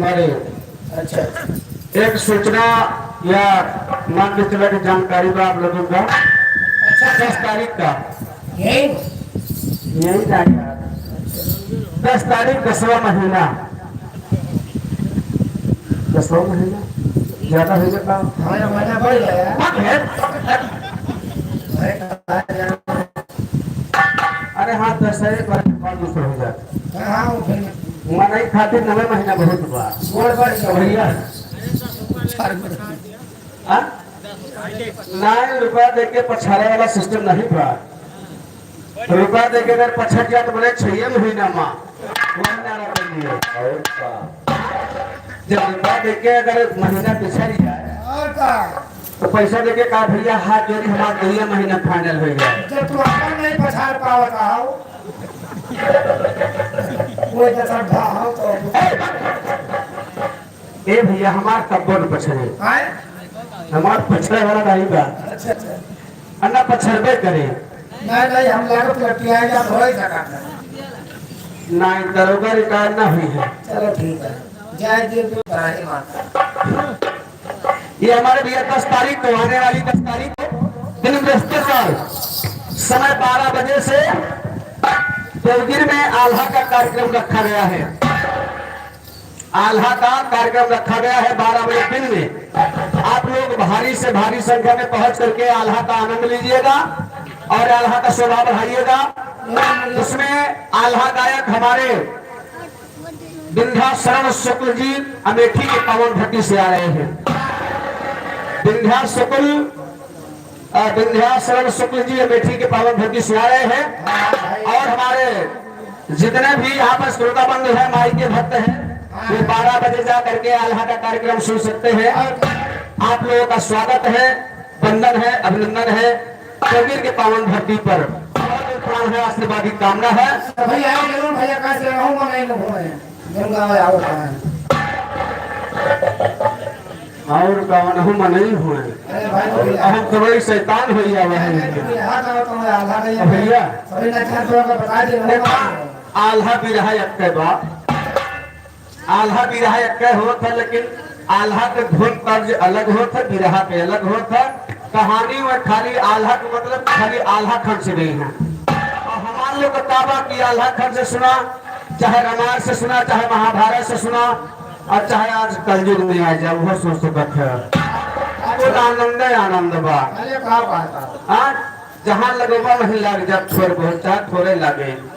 अरे, अच्छा, अच्छा। एक सूचना या मान के चला कि जानकारी बा आप लोगन का। अच्छा, अच्छा। दस तारीख का। यही? यही तारीख। दस तारीख, दसवाँ महीना। दसवाँ महीना? ज्यादा हो गया का? हाँ, महीना बढ़ गया। अरे हाँ, दसहरे पर, पर दूसरा हो जाता। हाँ, हाँ, वो फिर मनई खातिर नवे महीना बहुत बा। गोड़ बढ़ गया। भैया। हाँ? नाहीं, रुपया दे के पछाड़े वाला सिस्टम नहीं बा। रुपया दे के अगर पछड़ जाए तो बोले, "छह महीना मा।" वही नारा कर दिए। और का? जब रुपया दे के अगर महीना पिछड़ जाए, और का? तो पैसा दे के कहा, "भैया, हाथ जोड़ी, हमार दुइया महीना final हो गया।" जब तू अपन नहीं पछाड़ पावत हो, वो तो सब ढा हो तो। ए भैया, हमार कब्बो न पछड़े। आय? हमार पछड़े वाला नहीं बा। अच्छा, अच्छा। आ ना पछड़बे करे। नहीं, नहीं, हम लागत लटिया या धोए सका था। नहीं, दरोगा रिकॉर्ड ना हुई है। चलो ठीक है, जय देव, जय माता। ये हमारे भैया दस तारीख को, आने वाली दस तारीख को दिन बृहस्पतिवार समय बारह बजे से देवगिर में आल्हा का कार्यक्रम रखा गया है। आल्हा का कार्यक्रम रखा गया है बारह बजे दिन में। आप लोग भारी से भारी संख्या में पहुंच करके आल्हा का आनंद लीजिएगा और आल्हा का शोभा बढ़ाइएगा। इसमें आल्हा गायक हमारे विंध्याशरण शुक्ल जी अमेठी के पावन धरती से आ रहे हैं। विंध्या शुक्ल, अ, विंध्याशरण शुक्ल जी अमेठी के पावन धरती से आ रहे हैं। और हमारे जितने भी यहाँ पर श्रोता बंधु हैं, माई के भक्त हैं, वे बारह बजे जा करके आल्हा का कार्यक्रम सुन सकते हैं। आप लोगों का स्वागत है, वंदन है, अभिनंदन है। देवगिर के पावन धरती पर प्रणाम है, आशीर्वाद की कामना है। तो भैया, आओ जरूर भैया, का से रहूं, मैं नहीं रहूं, मैं गंगा में आओ, कहाँ है? और कौन हूँ, मैं नहीं हूँ। अरे भाई, भैया। हम तो बड़ी शैतान हो गया है। अरे, भैया, हाथ आओ, तो मैं आल्हा नहीं अब भैया। सभी नक्षत्र का बता दे, देखा, आल्हा बिरहा एक के बा। आल्हा बिरहा एक्के होत है, लेकिन आल्हा के धुन तर्ज अलग होत है, बिरहा के अलग होत है। कहानी में खाली आल्हा के मतलब खाली आल्हा खन से गई है। और हमार लोग का का बा कि आल्हा खन से सुना, चाहे रामायण से सुना, चाहे महाभारत से सुना, और चाहे आज कलयुग में आ जाए, वो सुन सकत है। कुल आनंदे आनंद बा। अरे का बात है? हाँ? जहाँ लगवा वहीं लाग जा, थोर बहुत चाहे थोरे लागे।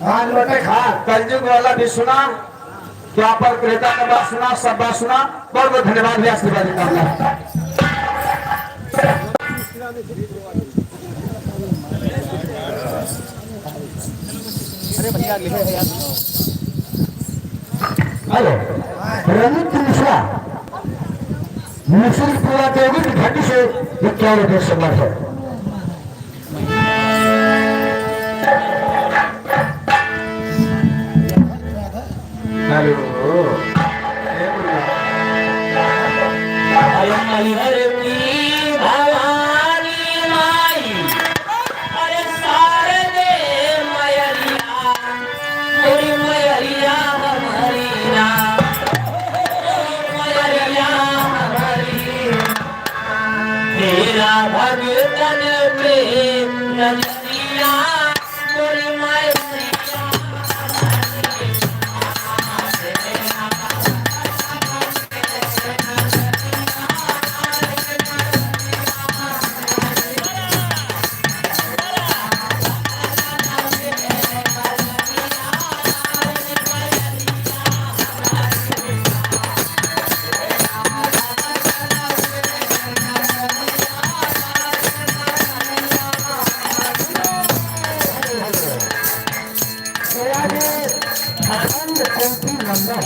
हाँ, लोटे खा। कलयुग वाला भी सुना, द्वापर त्रेता का बात सुना, सब बात सुना। बहुत बहुत धन्यवाद भैया, आशीर्वाद की कामना। अरे भैया, लिखे भैया। हेलो, रंजीत मिश्रा। मिश्र की पूरा देवी की घटी से इक्यावन रुपये सम्मान है। हेलो। अरे मैहर की भवानी माई, अरे शारदे मयरिया, मोरी मयरिया हमारी ना, मयरिया हमारी ना। तेरा भगतन पे नजरिया, मोरी मयरिया। अखंड कोटि नंदन,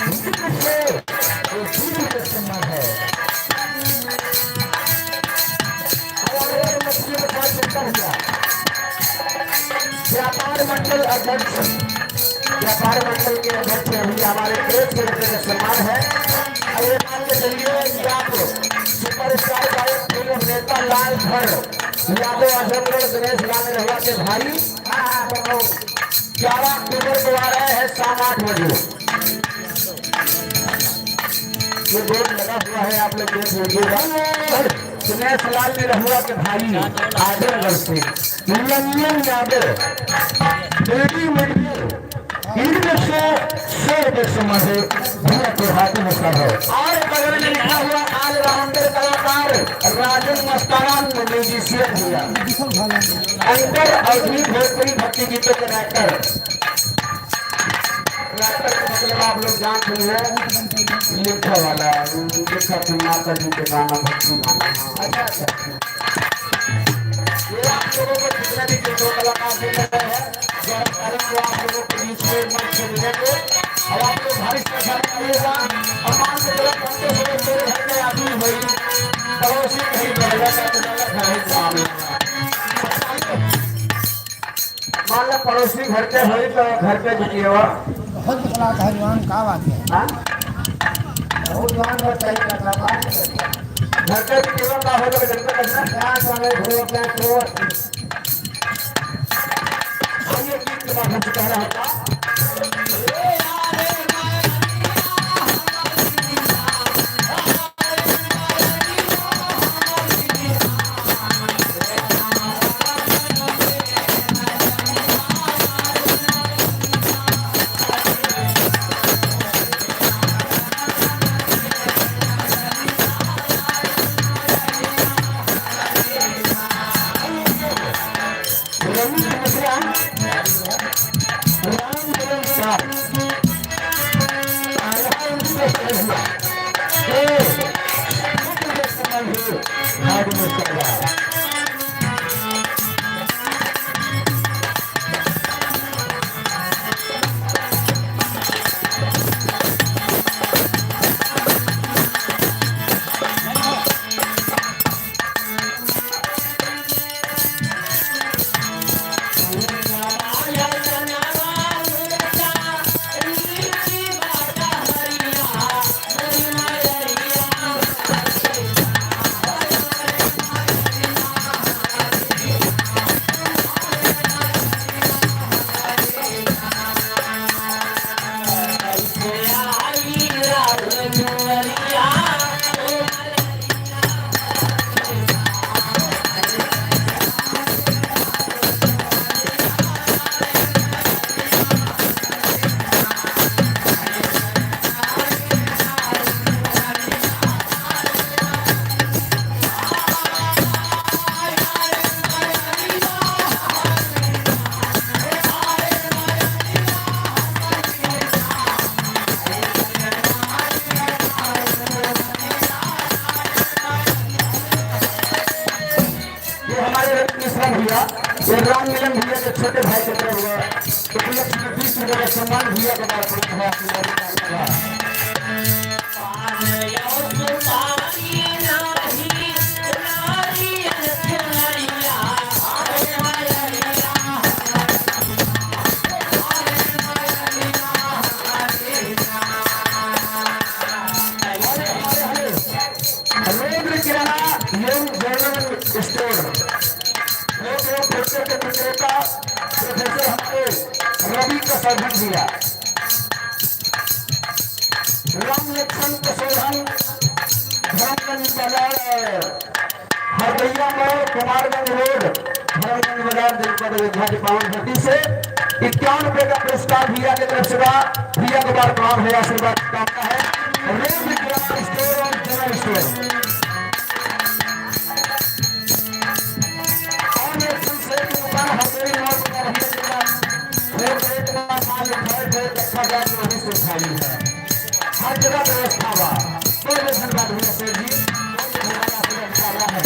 विश्व से पृथ्वी के समान है। हमारे मछली के साथ चलता हुआ व्यापार मंडल अध्यक्ष, व्यापार मंडल के अध्यक्ष अभी हमारे प्रेस के रूप में सम्मान है। और ये मान के चलिए कि आप सुपरस्टार गायक फिल्म अभिनेता लाल भर यादव आजमगढ़ गणेश लाल रहुआ के भाई ग्यारह अक्टूबर को आ रहे हैं शाम आठ बजे। ये बोर्ड लगा हुआ है, आप लोग देख लीजिएगा। सुरेश लाल निरहुआ के भाई आजमगढ़ से लल्लन यादव, बेटी मटेरियल, इनमें से सौ रुपये सम्मान है, भैया के हाथ में सब है। और बगल में लिखा हुआ ऑलराउंडर कलाकार राजन मस्ताना, म्यूजिशियन भैया, एंकर और भी भोजपुरी भक्ति गीतों के राइटर। राइटर का मतलब आप लोग जानते हैं, लिखा वाला, लिखा कि माता जी के गाना, भक्ति गाना। अच्छा, अच्छा। ये आप लोगों को जितने भी गीतों कलाकार मिल रहे हैं, जरा पहले तो आप लोगों के बीच में मंच से मिलेंगे। अब आप लोग भारी संख्या में आइएगा। और मान के चलो, पन्द्रह सौ मेरे घर में आदमी हुई, पड़ोसी कहीं बगल का तो गलत है, काम है। मान लो पड़ोसी घर के होई तो घर पे जुटिएवा। बहुत बड़ा पहलवान का बात है। हाँ? बहुत जवान बात है, करना बात है। घर पे जुटिएवा का हो तो घर पे करना। क्या समय घूरो क्या तो। आइए, गीत के माध्यम से कहना होता। ये हमारे रवि मिश्रा भैया, ये राम मिलन भैया के छोटे भाई के तरफ हुआ, तो पुलिस में बीस रुपए का सम्मान भैया के द्वारा प्रदान हुआ। रोद्र किराना एवं जनरल स्टोर, रोद्र फुटकर के विक्रेता प्रोफेसर हमारे रवि का सर्जन दिया। राम लक्ष्मण का शोधन धर्मगंज बाजार, हरदैया मोड़, कुमारगंज रोड, धर्मगंज बाजार, जनपद अयोध्या के पावन धरती से इक्यावन रुपए का पुरस्कार भैया के तरफ से बा। भैया को बार प्रणाम है, आशीर्वाद कामना है। रोज विक्रांत स्टोर और जनरल स्टोर। और एक दूसरे की दुकान हरदैया मोड़ पर भैया के पास, रोज रेट का माल उठाए थे, अच्छा जाए तो वहीं से उठाई है। हर जगह व्यवस्था बा। कोई भी धन्यवाद भैया सेठ जी, कोई भी धन्यवाद आपको अधिकार है।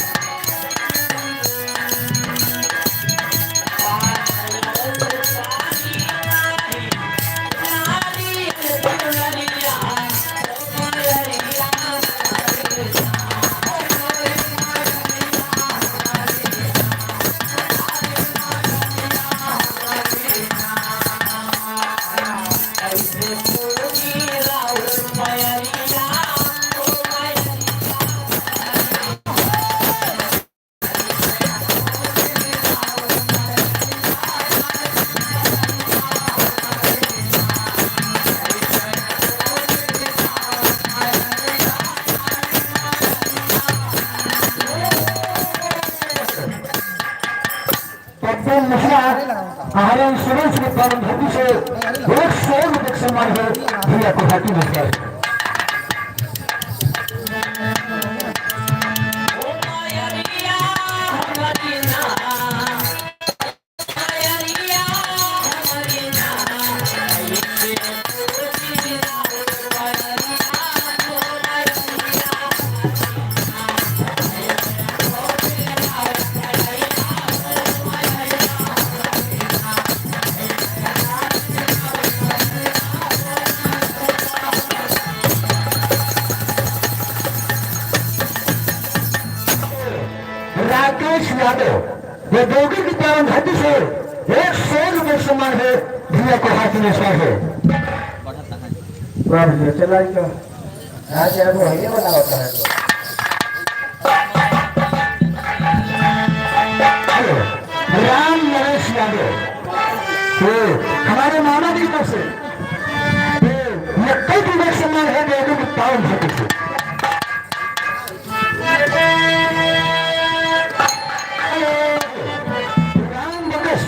पद्मन मिश्रा, हमारे सुरेश के पावन धरती से एक सौ रुपये सम्मान है भैया को हाथी मिश्रा। राकेश यादव, ये देवगिर की पावन धरती से एक सौ रुपये सम्मान है भैया को हाथी मिश्रा है। वाह भैया, चला इनका। आज यार वो भैया बना होता है तो। हेलो, राम नरेश यादव, ये हमारे मामा की तरफ से, ये ये कई रुपये सम्मान है देवगिर की पावन धरती से। राम बकस,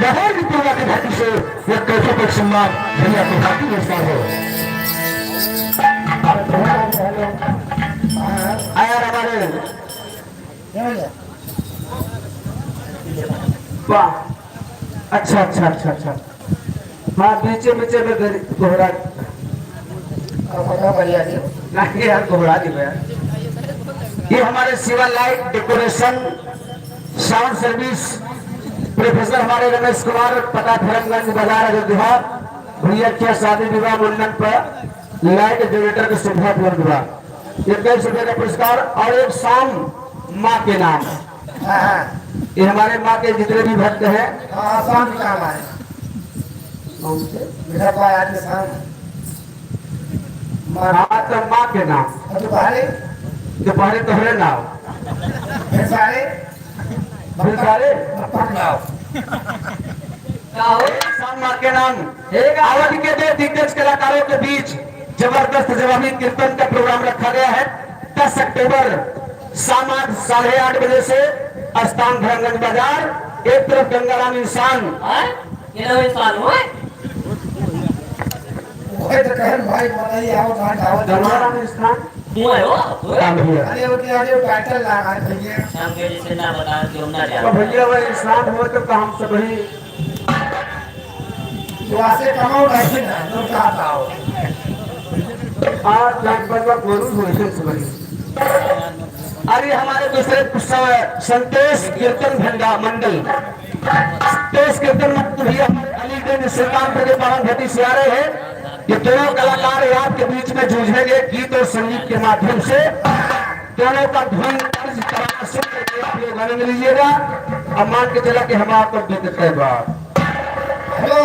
लाहौर की पूर्वा की धरती से एक कैसे पर सम्मान भैया को हाथी मिश्रा है। आया हमारे वाह, अच्छा, अच्छा, अच्छा, अच्छा। हाँ, बीचे बीचे में गरी-, दोहरा। अब पता बढ़िया जी। नहीं यार, दोहरा दी यार। ये हमारे शिवा लाइट डेकोरेशन, साउंड सर्विस, प्रोफेसर हमारे रमेश कुमार, पता धर्मगंज बाजार, अयोध्या। भैया क्या शादी विवाह मुंडन पर लाइट जनरेटर की सुविधा उपलब्ध हुआ। इक्कीस रुपये का पुरस्कार और एक सॉन्ग माँ के नाम। हाँ, हाँ। ये हमारे माँ के जितने भी भक्त हैं। हाँ, सॉन्ग का नाम है। कौन से? मेरा भाई आज के सॉन्ग। माँ। हाँ, तो माँ के नाम। और दोपहरे? दोपहरे तोहरे नाम। फिर सारे? फिर सारे? पकड़ाओ। का हो? सम्मान के नाम। हे का? अवध के दो दिग्गज कलाकारों के बीच जबरदस्त जवाबी कीर्तन का प्रोग्राम रखा गया है। दस अक्टूबर शाम आठ, साढ़े आठ बजे से स्थान धर्मगंज बाजार, एक तरफ गंगाराम इंसान। हाँ? ये लो इंसान हुए? वही तो कहन भाई, बताइए, आओ, कहाँ जाओ? गंगाराम इंसान? हुए हो? हुए? हाँ भैया। अरे, वो क्या, अरे, टाइटल लगा है भैया। शाम के जैसे ना बता कि हम ना जाए। तो भैया, वो इंसान हुए तो हम सब ही जो आसे कमाओ नहीं ना, लोग कहाँ पाओ? आज जान पर कोई हुए से सुबह। अरे हमारे दूसरे स-, संतोष कीर्तन भंडा मंडल, संतोष कीर्तन मंडल भैया हमारे अलीगंज सुल्तानपुर के पावन घाटी से आ रहे हैं। ये दोनों कलाकार आपके बीच में जूझेंगे गीत और संगीत के माध्यम से। दोनों का धुन तर्ज तराना सुन करके आप लोग आनंद लीजिएगा। अब मान के चला कि हम आपको गीत कहेगा। हेलो,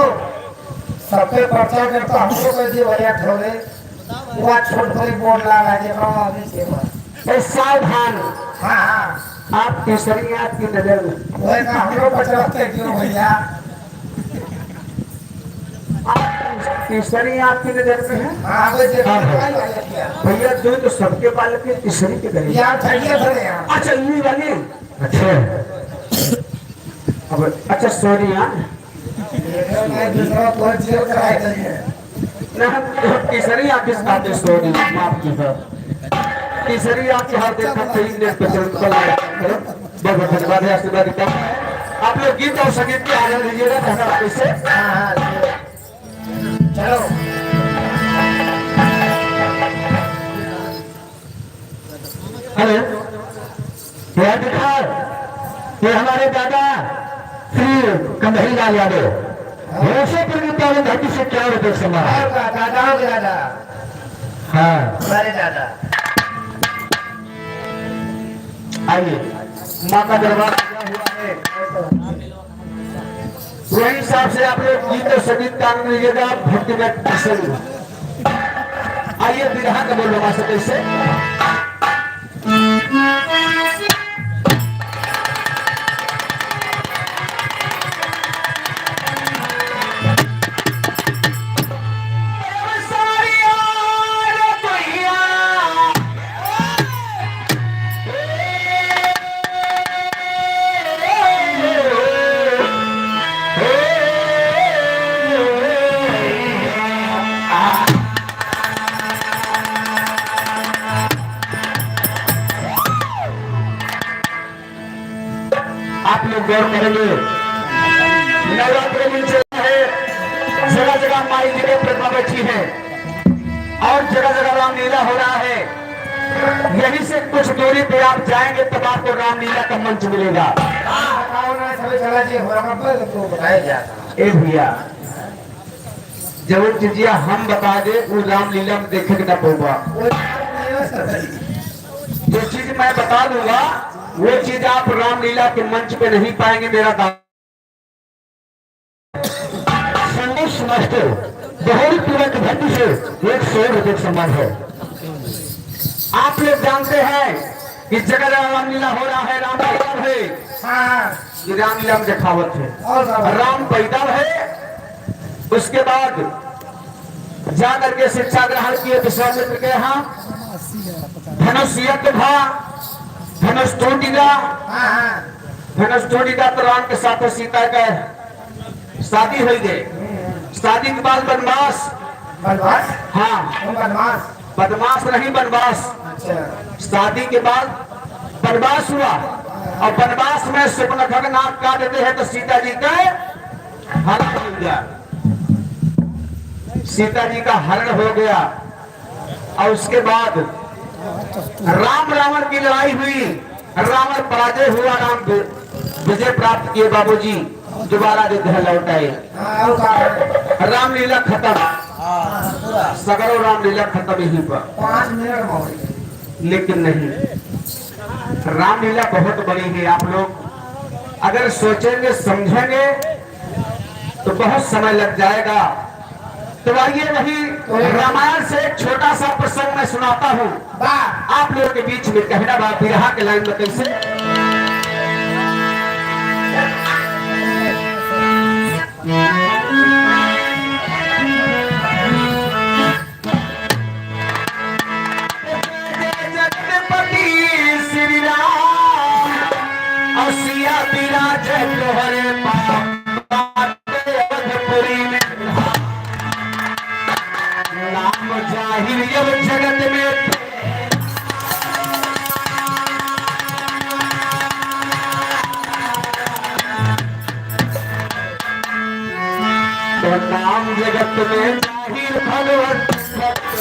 सबके पर्चा करता हमको कह दिए भैया ठोरे। वो छोट भाई बोर्ड लगा है, जेकरा में अभी के बा। ए, सावधान। हाँ, हाँ। आप तीसरी आँख की नजर में। वही का हमरो बचवा के क्यों भैया? आप तीसरी आँख की नजर में हैं? हाँ, वही देखो, हाँ, हाँ। भाई, भाई, भैया। भैया, दो तो सबके बालक है, तीसरी के करें। यार, भैया, भैया। अच्छा, ये वाली। अच्छा। अब, अच्छा, sorry, हाँ। ये तो मैं दूसरा बहुत जेल कराए देंगे। ना, तीसरी आप इस बात में sorry, माफ कीजिए। तीसरी आपके हाथ देखा, तीन दिन पे चल, चल रहा है। बहुत बहुत धन्यवाद है, आशीर्वाद देता हूँ। आप लोग गीत और संगीत के आनंद लीजिएगा, धन्यवाद। इससे चलो। हेलो, ये दिखाओ, ये हमारे दादा श्री कंदही लाल यादव, भैंसेपुर की पावन धरती से क्या रुपये समाज। हाँ, दा-, दादाओं के दादा। हाँ। हमारे दादा। आइए, माँ का दरबार सजा हुआ है। वही हिसाब से आप लोग गीत और संगीत का आनंद लीजिएगा, भक्ति में प्रसन्न। आइए, बिरहा का बोल रहा से कैसे? और करेंगे। नवरात्र में चल रहा है, जगह जगह माई जी की प्रतिमा बैठी है और जगह जगह रामलीला हो रहा है। यहीं से कुछ दूरी पे आप जाएंगे तब आपको रामलीला का मंच मिलेगा। बताओ ना, सभी चला जी, हो रहा है, तो बताया गया था। ए भैया, जवन चीजिया हम बता दे, वो रामलीला में देखे के ना पउबा। जो चीज मैं बता दूंगा, वो चीज आप रामलीला के मंच पे नहीं पाएंगे। मेरा दादा संदेश मास्टर, दहोरी पूरा की धरती से एक सौ रुपए का सम्मान है। आप लोग जानते हैं कि जगह जगह रामलीला हो रहा है, राम पैदा है। हाँ। ये रामलीला में दिखावत है। और क्या बात? राम पैदा है, उसके बाद जा करके शिक्षा ग्रहण किए विश्वामित्र के यहाँ। धनुष यज्ञ भा, धनुष टूटिगा। हाँ, हाँ। धनुष टूटिगा तो राम के साथ सीता का शादी होइ गए। शादी के बाद वनवास। वनवास? हाँ। कौन वनवास? बदमाश नहीं, वनवास। अच्छा। शादी के बाद वनवास हुआ और वनवास में सुपनखग नाग का देते हैं तो सीता जी का हरण हो गया। सीता जी का हरण हो गया और उसके बाद राम रावण की लड़ाई हुई। रावण पराजय हुआ, राम वि-, विजय प्राप्त किए बाबूजी, दोबारा अयोध्या लौट आए। हाँ, और कहा? रामलीला खत्म। हाँ, पूरा। सगरो रामलीला खत्म यहीं पर। पाँच मिनट में हो गई। लेकिन नहीं, रामलीला बहुत बड़ी है। आप लोग अगर सोचेंगे, समझेंगे, तो बहुत समय लग जाएगा। तो आइए, वही रामायण से एक छोटा सा प्रसंग मैं सुनाता हूँ। वाह। आप लोगों के बीच में कहना बा, बिरहा के लाइन में कैसे। जगतपति श्री राम, असिया विराज तोहरे पास। अवधपुरी में नाम जाहिर अब जगत में। तो नाम जगत में जाहिर भगवंत भक्त।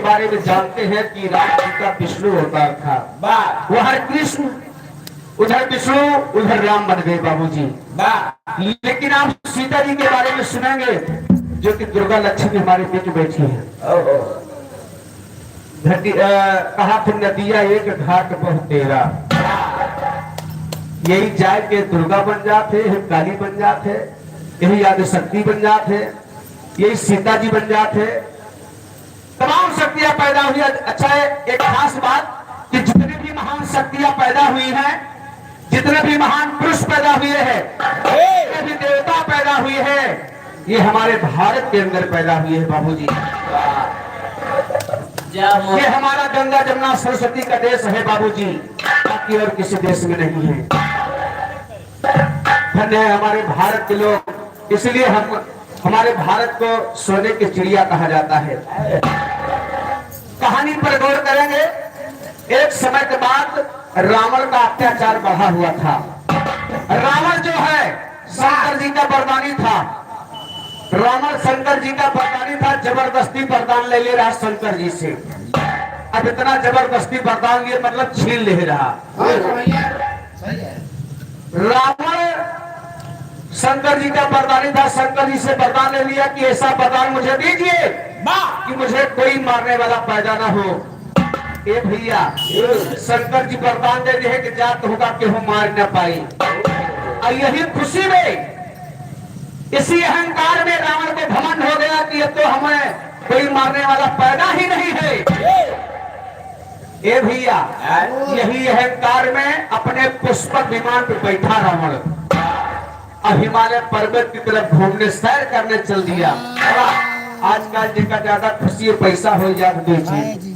बारे में जानते हैं कि राम जी का विष्णु अवतार था। वाह। वह कृष्ण, उधर विष्णु, उधर राम बन गए बाबूजी। वाह। लेकिन आप सीता जी के बारे में सुनेंगे, जो कि दुर्गा लक्ष्मी हमारे बीच बैठी है। ओहो। घटी-, अ, कहा था, "नदिया एक घाट बहु तेरा।" यही जाए के दुर्गा बन जात है, यही काली बन जात है, यही आदिशक्ति बन जात है, यही सीता जी बन जात है। तमाम शक्तियां पैदा हुई। अच्छा है, एक खास बात कि जितने भी महान शक्तियां पैदा हुई हैं, जितने भी महान पुरुष पैदा हुए हैं, जितने भी देवता पैदा हुए हैं, ये हमारे भारत के अंदर पैदा हुए हैं बाबूजी। जय हो। ये हमारा गंगा जमुना सरस्वती का देश है बाबूजी, बाकी और किसी देश में नहीं है। धन्य है हमारे भारत के लोग, इसलिए हम, हमारे भारत को सोने की चिड़िया कहा जाता है। कहानी पर गौर करेंगे, एक समय के बाद रावण का अत्याचार बढ़ा हुआ था। रावण जो है शंकर जी का वरदानी था, रावण शंकर जी का वरदानी था, जबरदस्ती वरदान ले ले रहा शंकर जी से। अब इतना जबरदस्ती वरदान लिए, मतलब छीन ले रहा। हाँ, भैया, सही है। रावण शंकर जी का वरदानी था, शंकर जी से वरदान ले लिया कि ऐसा वरदान मुझे दीजिए वाह। कि मुझे कोई मारने वाला पैदा ना हो। ए भैया, शंकर जी वरदान दे दिए कि जा तोहका केहू मार ना पाई। और यही खुशी में, इसी अहंकार में रावण को घमंड हो गया कि अब तो हमें कोई मारने वाला पैदा ही नहीं है। ए भैया, यही अहंकार में अपने पुष्पक विमान पे बैठा रावण और हिमालय पर्वत की तरफ घूमने, सैर करने चल दिया। आजकल जेका ज्यादा खुशी है, पैसा हो जात बेची,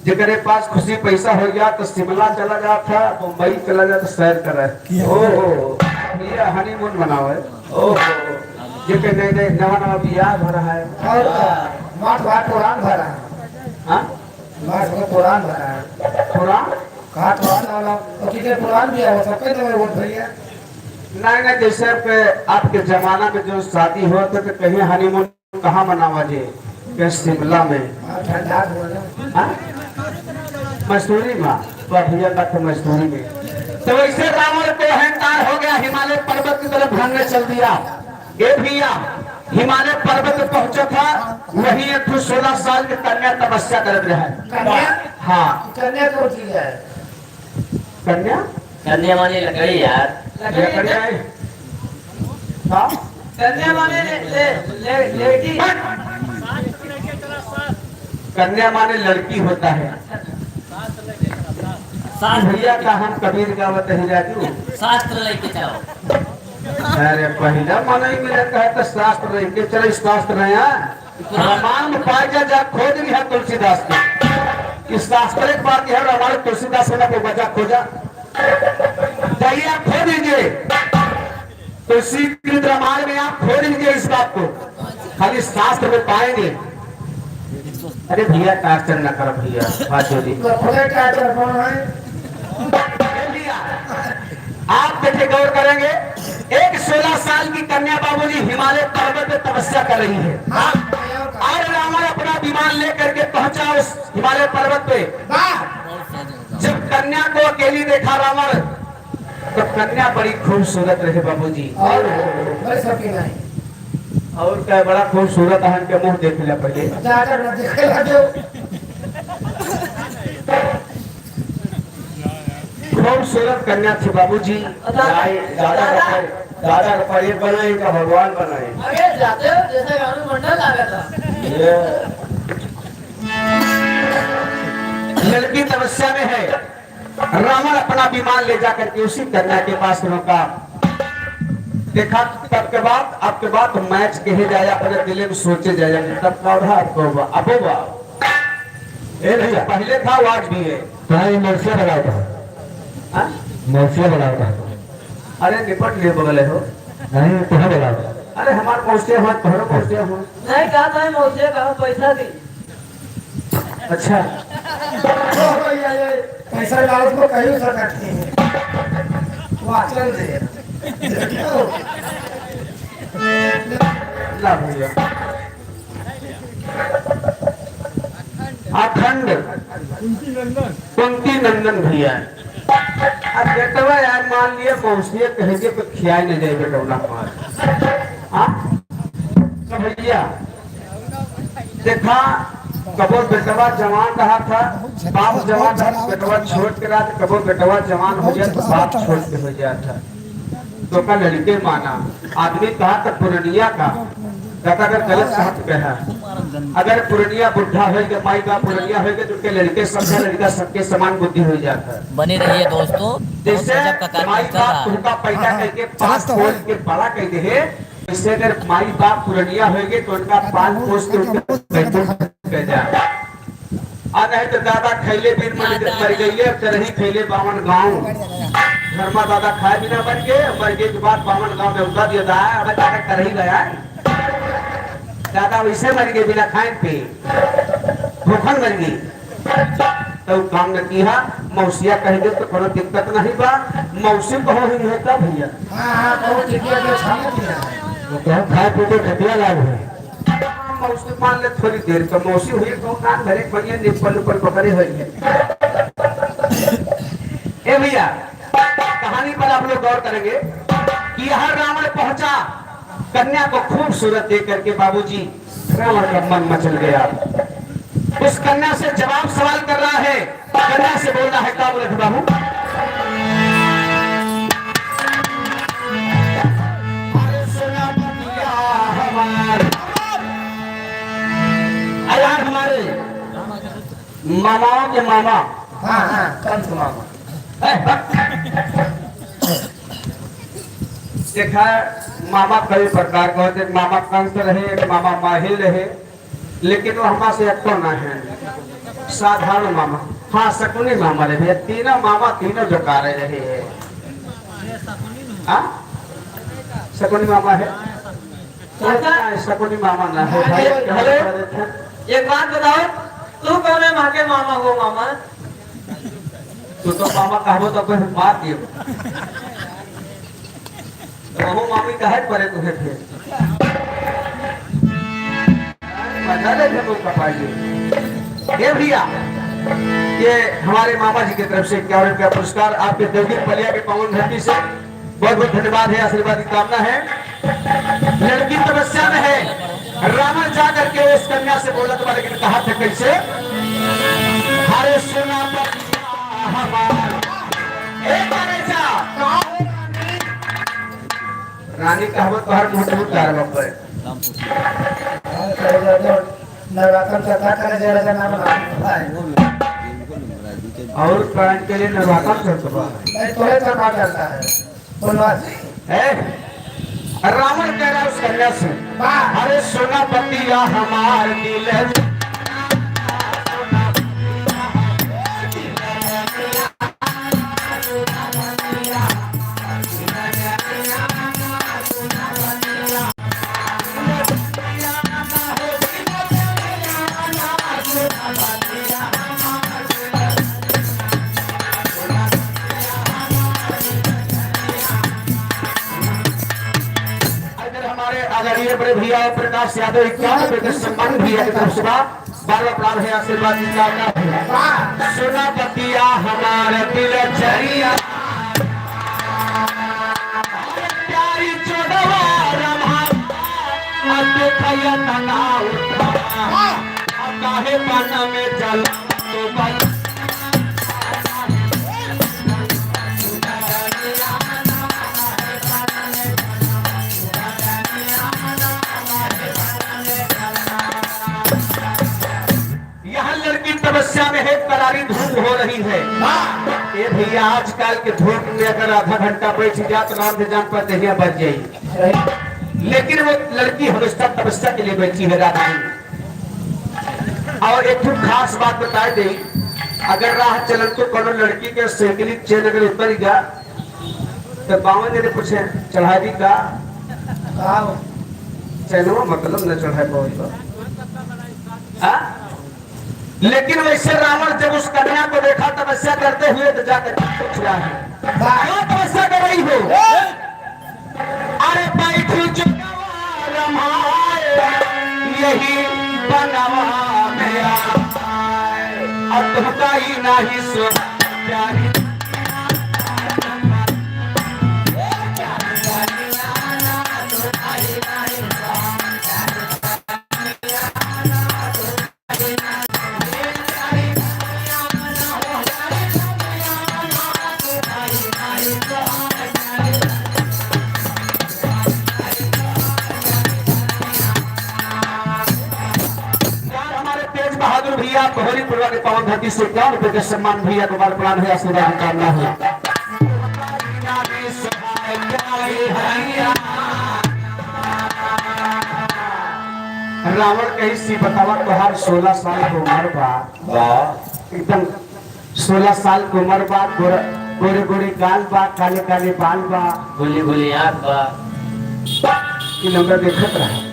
जेकरे पास खुशी पैसा हो जात तो शिमला चला जात है, बम्बई चला जात सैर करे। ओहो, ये हनीमून मनावे। ओहो, जेके नए नए नवा नवा बियाह भरा है। और का? माथ भात पुरान भरा है। हाँ? माथ भात पुरान भरा है। पुरान? कहा पुरान वाला, तो कितने पुरान बियाह हो, सबके तो वोट भैया। नहीं, नहीं, जैसे आपके, आपके जमाना में जो शादी होत है तो कहीं हनीमून कहाँ मनावा जे? कहे शिमला में। हाँ, ठंडा बोला। हाँ? मसूरी में। तो भैया का तो मसूरी में। तो वैसे रावण को अहंकार हो गया, हिमालय पर्वत की तरफ भागने चल दिया। ए भैया, हिमालय पर्वत पे पहुंचा था, वहीं एक ठो सोलह साल की कन्या तपस्या करत रहे। कन्या? हाँ। कन्या कौन चीज है? कन्या? कन्या माने लकड़ी यार। लकड़ी है। हाँ? कन्या माने ले, ले, ले, लेडी। कन्या माने लड़की होता है। शास्त्र भैया का हम कबीर गावत है राजू। शास्त्र लेके जाओ। अरे पहला मनई मिले कहे तो शास्त्र लेके चले, शास्त्र है। रामायण में पाए जा, जा खोज लिहा तुलसीदास के। इस शास्त्र एक बात यह, रामायण तुलसीदास में ना, तो बजा खोजा। जाइए आप खोज लीजिए। तुलसीकृत रामायण में आप खोज लीजिए इस बात को। खाली शास्त्र में पाएंगे। अरे भैया, टार्चर ना कर भैया, बात जो दी। तो खुदे टार्चर कौन है? भैया, आप देखिए, गौर करेंगे, एक सोलह साल की कन्या बाबूजी हिमालय पर्वत पे तपस्या कर रही है। हाँ। और रावण अपना विमान लेकर के पहुंचा उस हिमालय पर्वत पे। वाह। जब कन्या को अकेली देखा रावण, तो कन्या बड़ी खूबसूरत रहे बाबूजी। और बड़े सबके नहीं। और क्या, बड़ा खूबसूरत है, इनके मुंह देख लिया पहले। ज्यादा ना देखे ला जो। खूबसूरत कन्या थी बाबूजी। दादा, दादा का दादा। परे-, दादा का परेत बनाए, इनका भगवान बनाए। अरे जाते हो जैसे गानू मंडल आ गया था। ये लड़की तपस्या में है, रावण अपना विमान ले जा करके उसी कन्या के पास रोका। देखा, तब के बाद, अब के बाद मैच कहे जाए, अपने दिल में सोचे जाए, तब का रहा, अब को बा, अब वो बा। ए भैया, पहले था, वो आज भी है। कहाँ ये मौसिया बलावत है? हाँ? मौसिया बलावत है। अरे निपट लिए बगले हो। नहीं, तुहे बलावत है। अरे हमार मौसिया हो, तोहरो मौसिया हो। नहीं, कहा था मौसिया, कहा पैसा दी। अच्छा। ओ भैया, ये पैसा लाओ तो कहीं से काटते हैं। वाचन दे। ला भैया। कुंती नंदन भैया। अब बेटवा यार, मान लिया मौसिया कहे के तो खियाए न जाए बेटौना मार। हाँ? तो भैया, देखा, कबो बेटवा जवान रहा था, बाप जवान रहा, बेटवा छोट के रहा था, कबो बेटवा जवान हो जाए तो बाप छोट के हो जाए था। तो का लड़के माना, आदमी कहा तो पुरनिया का, कहता अगर गलत कहा तो कहा, अगर पुरनिया बुढ़ा होइगे, माई बाप पुरनिया होइगे, तो उनके लड़के सबका लड़का सबके समान बुद्धि हो जाता है। बने रहिए दोस्तों, बहुत जैसे गजब का कार्यक्रम माई चल बाप रहा है। तुमका पैदा हाँ, हाँ, करके पाँच चलत तो पोस है। के बड़ा कर दे, जैसे अगर माई बाप पुरनिया होइगे तो उनका पाल पोस के उनके बैकुंठ ले जा। आ नहीं तो दादा खैले बिन मर, मर गईले, अब करही खैले बावन गाँव। धर्मा दादा खाए बिना मर गए, मर गए के बाद बावन गाँव में उतर दिया दादा, अब दादा करही गया। दादा वैसे मर गए बिना खाए पे, भूखन मर गए। तो काम न किहा, मौसिया कह दे तो कोनो दिक्कत नहीं बा। मौसी कहो ही है का भैया? हाँ, हाँ, बहुत दिक्कत है, खाना पीना है। वो कहो खाए पी के खटिया लाग है। मौसी मान ले थोड़ी देर तो मौसी हुई तो कान भरे भैया निपल उपल पकड़े हुई है। ए भैया, कहानी पर आप लोग गौर करेंगे कि यहाँ रावण पहुंचा, कन्या को खूबसूरत देख करके बाबूजी रावण का मन मचल गया। उस कन्या से जवाब सवाल कर रहा है, कन्या से बोल रहा है, क्या बोले थे बाबू? अरे सुना बतिया हमार, अरे यार हमारे मामाओं के मामा। हाँ, हाँ, कंस मामा। ए, बक। देखा, मामा कई प्रकार के होते, एक मामा कंस रहे, एक मामा माहिल रहे, लेकिन वो हमार से एको ना है, साधारण मामा। हाँ, शकुनी मामा रहे भैया, तीनों मामा तीनों बेकार रहे हैं। हाँ, शकुनी मामा है। अच्छा। ना, शकुनी मामा ना है भाई, हेलो, क्या हेलो। बात है? एक बात बताओ, तू कौन है वहाँ के मामा हो मामा? तू तो मामा कहबो तो कोई मार दियो। तो वो मामी कहे परे तुझे फिर। मजा ले थे तुम कपाइए। ये भैया, ये हमारे मामा जी की तरफ से इक्यावन रुपया पुरस्कार आपके देवगिर पलिया के पावन धरती से। बहुत बहुत धन्यवाद है, आशीर्वाद की कामना है। लड़की तपस्या में है, रावण जा करके उस कन्या से बोला तो लेकिन कहा था कैसे? अरे सुना बतिया हमार, ए करेजा, रानी कहबो तोहर मुंह टूट जा रहा है। नवरात्र चलता करे जरा जना बना। और प्राण के लिए नवरात्र चलता है। नहीं, तोहे चलता है। बोलवा। ए, रावण कह रहा उस कन्या से, वाह। अरे सुना बतिया हमार दिल। इधर हमारे आदरणीय बड़े भैया प्रकाश यादव, इक्यावन रुपये के सम्मान भैया की तरफ से बा। बार बार प्रणाम है, आशीर्वाद की कामना है। सुना बतिया हमार दिल चरिया। प्यारी चोदवा रमा, अब देखया तना उठा। अब काहे बन में जला तो बल। यहाँ लड़की तपस्या में है, करारी धूप हो रही है। हाँ। ए भैया, आजकल के धूप में अगर आधा घंटा बैठ जाए तो राम धे जान पर देहिया बच जाई। लेकिन वो लड़की हमेशा तपस्या के लिए बैठी है, राधा जी। और एक ठो खास बात बताए दे, अगर राह चलन तो कोनो लड़की के साइकिल चेन अगर उतर गया, तो बावन जने पूछे, "चढ़ा दी का?" का हो? चैनवा मतलब न चढ़ाए पावत बा। हाँ? लेकिन वैसे रावण जब उस कन्या को देखा तपस्या करते हुए, तो जाकर के पूछ रहा है, "क्यों तपस्या कर रही हो?" अरे बैठी चुनावा रमाए, यही बनवा में आए। तुमका ही नाही सो प्यारी। यार, हमारे तेज बहादुर भैया, भोरीपुरवा के पावन धरती से इक्यावन रुपये के सम्मान भैया को बार प्रणाम है, आशीर्वाद कामना है। रावण कही सी बतावा, तोहार सोलह साल के उम्र बा। बा। एकदम सोलह साल के उम्र बा, गोर-, गोरे गोरे गाल बा, काले काले बाल बा। गोली गोली आँख बा। ई लौंडा देखत रहा।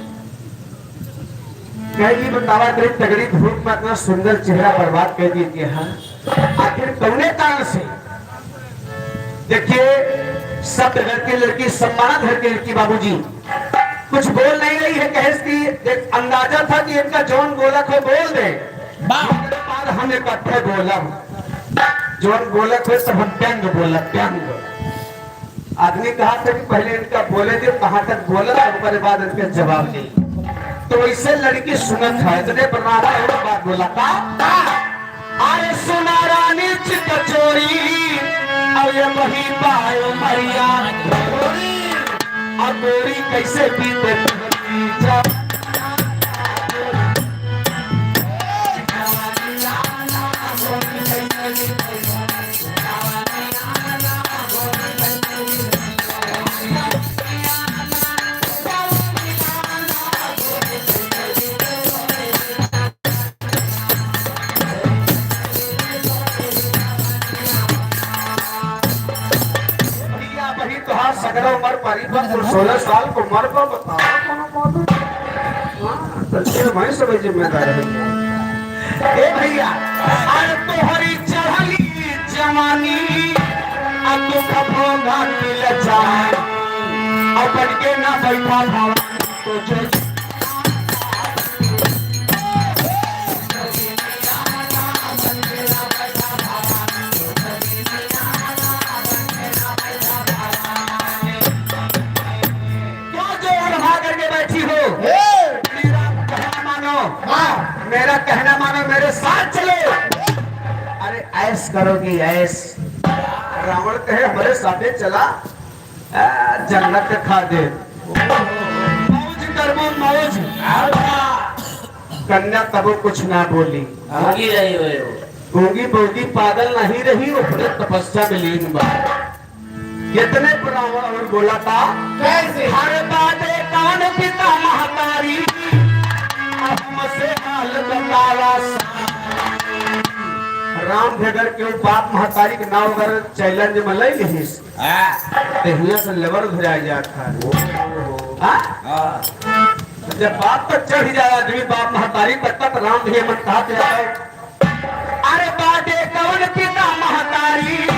कह दी बतावा, इतनी तगड़ी धूप में इतना सुंदर चेहरा बर्बाद कर दिए के है। आखिर कौने कारण से? देखिए, सब घर के लड़की, सम्मानित घर के लड़की बाबूजी कुछ बोल नहीं रही है, कहे कि देख, अंदाजा था कि इनका जौन बोलत हो बोल दे। बा। ओकरे बाद हम इकट्ठे बोलब। जौन बोलत हो सब हम व्यंग बोलब, व्यंग। आदमी कहा था कि पहले इनका बोले दे, कहाँ तक बोला, तब ओकरे बाद इनके जवाब दे। तो वैसे लड़की सुनत है, इतने पर राजा एक बात बोला, का? अरे सुना रानी चित चोरी, अब ये वही पायो मैया गोरी, अब गोरी कैसे बीते जब भैया, वही तोहार सगरो उमर परिपक्व, सोलह साल को उमर पर बताओ, कोनो मौत? हाँ, तो फिर वहीं से भाई जिम्मेदार है। ए भैया, अरे तोहरी चढ़ली जवानी, आ तू खफोगा की लजानी, अपन के ना बैठा भवानी, तो जो क्या जोर लगा करके बैठी हो? ए! मेरा कहना मानो, हाँ। मेरा कहना मानो, मेरे साथ चलो। अरे ऐश करोगी ऐश। रावण कहे, "हमारे साथे चला, आ, जन्नत खा दे।" मौज करबो, मौज। कन्या तबो कुछ ना बोली। गूंगी रही हुई हो। गूंगी बहूंगी पागल नहीं रही, वो अपने तपस्या में लीन बा। इतने पर रावण और बोला था, कैसे? हर बाटे कौन पिता महतारी, अब हमसे हाल बतावा। राम भे अगर केहू बाप महतारी के नाव अगर challenge में ले लिहिस, हाँ। तो हियां से level घुराई जात है। हाँ? हाँ। जब बाप पर चढ़ जाए आदमी, बाप महतारी पर, तब राम भे मन कहा थे, अरे बाटे कौन पिता महतारी,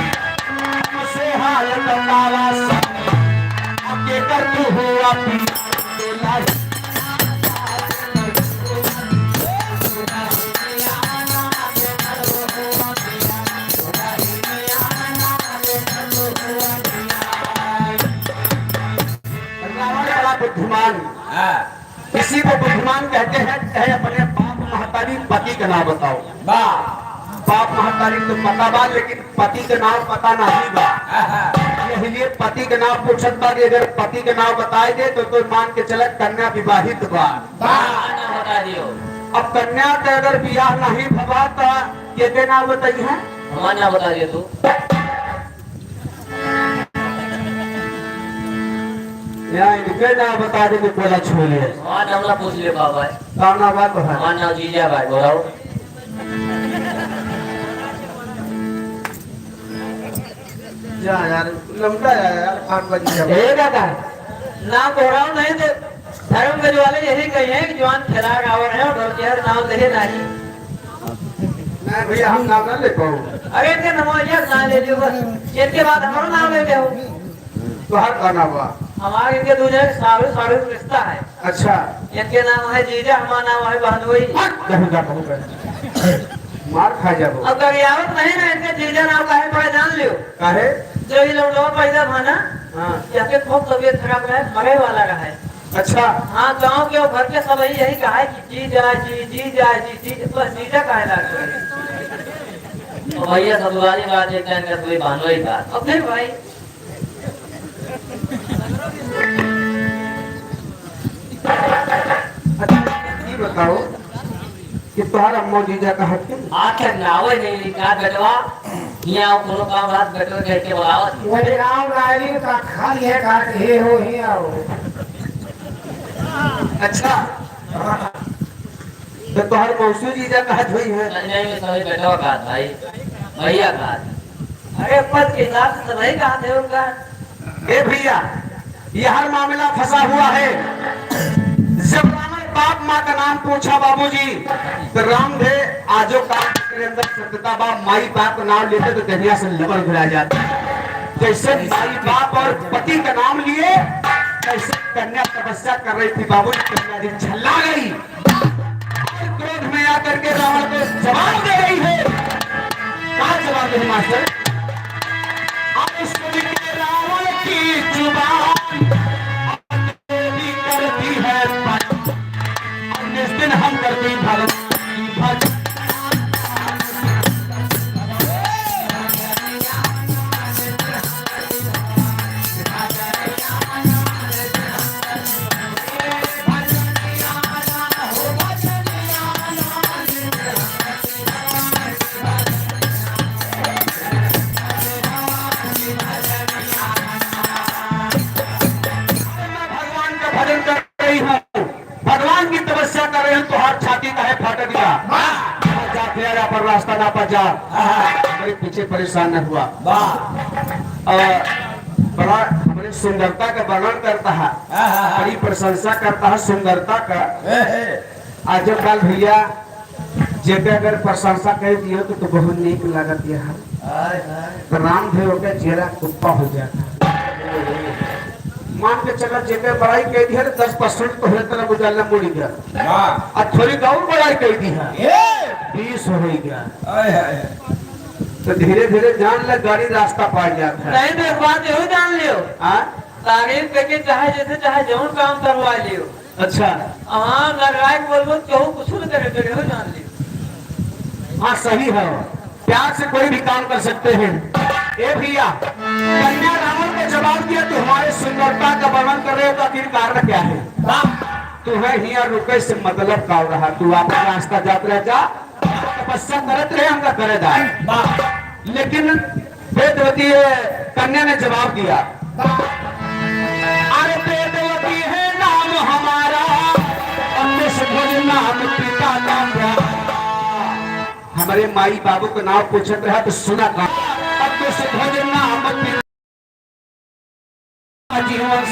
से हाल बतावा। अब के कर तू हुआ पिता, रावण बड़ा बुद्धिमान। हाँ। किसी को बुद्धिमान कहते हैं, चाहे अपने बाप महतारी पति का नाम बताओ। बा। बाप महतारी तो पता बा, लेकिन पति का नाम पता नहीं बा। आहा। यही लिए पति का नाम पूछत बा कि अगर पति का नाम बताए दे तो, तो मान के चलत कन्या विवाहित बा। बा, नाम बता दियो। अब कन्या के अगर बियाह नहीं भवा तो के, के नाम बताई है? हमार नाम बता दियो तू। यहाँ इनके नाम बता दे, बोला छोले। हमार नाम ना पूछ ले बाबा। कौन नाम बात है? हमार नाम जीजा भाई, बोलाओ। जा यार, लौटा जा यार, आठ बजे जा। ए दादा, नाम दोहराओ नहीं तो धर्म के वाले यही कही है कि जवान खेला गावर है और ढोलकिया नाम ले नहीं। नहीं भैया, हम नाम ना ले पाओ। अरे इनके नाम यार ना ले लियो बस, इनके बाद हमारा नाम ले लियो। तोहार का नाम बा? हमारे इनके दूजे साढ़ू साढ़ू रिश्ता है। अच्छा। इनके नाम है जीजा, हमारा नाम है बहनोई। हट, नहीं जा पाऊंगा। मार खा जाबो। अब गरियावत नहीं ना, इनके जीजा नाम काहे पड़ा जान लियो। काहे? जो ये लौंडवा पैदा भा ना, हाँ। जाके खूब तबीयत खराब रहे, मरे वाला रहे। अच्छा। हाँ, गाँव के और घर के सब यही, यही कहा है कि जीजा जी, जीजा जी, जीजा, बस जीजा कहे लाग गए। तो भैया ससुराली बात एक टाइम का कोई बहनोई बात। अब फिर भाई। अच्छा, ये बताओ कि तोहार अम्मा जीजा कहाँ थे? आखिर नावे नहीं लिखा बेटवा, हियाँ कोनो काम रात बेटवा कह के बुलावत। वो गाँव गायरी का खाली है, काट हे हो, हियाँ हो। अच्छा, तो तोहार मौसी जीजा कहाँ होई है? नहीं, नहीं, सभी बेटवा कहा भाई, भैया कहा। अरे, पद के हिसाब से सभी कहा थे उनका। ए भैया, यह मामला फंसा हुआ है। जब रावण बाप माँ का नाम पूछा बाबूजी, तो राम दे आजो काम के अंदर सत्यता बा, माई बाप का नाम लेते तो दहिया से लबड़ घुला जाता। जैसे माई बाप और पति का नाम लिए, तैसे कन्या तपस्या कर रही थी बाबूजी, कन्या जी छल्ला गई। और क्रोध में आकर के रावण को जवाब दे रही है। क्या जवाब दे मास्टर? अब सुन के रावण की जुबान, अब जो भी करती है पालन। अब निस दिन हम करती भगवान की भजन। भगवान का भजन कर रही हूँ, भगवान की तपस्या कर रहे हैं, तोहार छाती काहे फाटत बा? वाह। जा तेरा पर रास्ता ना पा जा। हाँ। हमरे पीछे परेशान न हुआ। वाह। और बड़ा हमरे सुंदरता का वर्णन करता है, हाँ, हाँ, हाँ। बड़ी प्रशंसा करता है सुंदरता का। हे, हे। आज कल भैया जेके अगर प्रशंसा कर दियो तो, तो बहुत नीक लागत है। हाय, हाय। तो रामदेव का चेहरा कुप्पा हो जाता है। मान के चला, जेके बड़ाई कर दिया तो दस percent तो होए तरह बुझाला मुड़ी गया। वाह। और थोड़ी और बड़ाई कर दी है, ए! बीस हो गया। हाय, हाय। तो धीरे धीरे जान ले, गाड़ी रास्ता पार जाता है। नहीं तो एक बात यहू जान लियो। हाँ? तारीफ करके चाहे जैसे चाहे जौन काम करवा लियो। अच्छा। हाँ, नारायण बोलबो, केहू कुछ न करे, बेटे हो जान ले। हाँ, सही है। प्यार से कोई भी काम कर सकते हैं। ए भैया, कन्या रावण को जवाब दिया, "तू हमारे सुंदरता का वर्णन कर रहे हो, तो आखिर कारण क्या है? तुम्हें हियाँ रुके से मतलब का हो रहा? तू आपन रास्ता जात रह जा, तपस्या करत रहे, हमका करे दा।" लेकिन वेदवती कन्या ने जवाब दिया, "अरे वेदवती है नाम हमारा, और कुशध्वज नाम पिता का प्यारा।" हमरे माई बाबू के नाम पूछत रहा तो सुना का, और कुशध्वज नाम पिता जीवन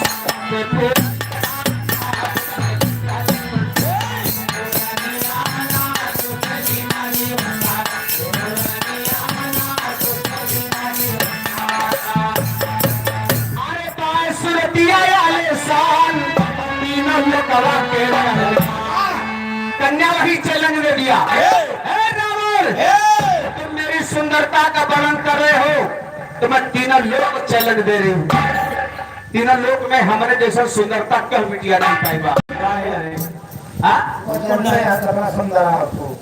अरे काय सुरतिया आले शान, तीनों लोकवा के रहने। कन्या वही challenge दे दिया, "हे रावण, तुम मेरी सुंदरता का वर्णन कर रहे हो, तो मैं तीनों लोक challenge दे रही हूँ। तीनों लोक में हमरे जैसा सुंदरता कह बिटिया नहीं पाएगा।" हाँ? वो जन्म है, इतना सुंदर आपको।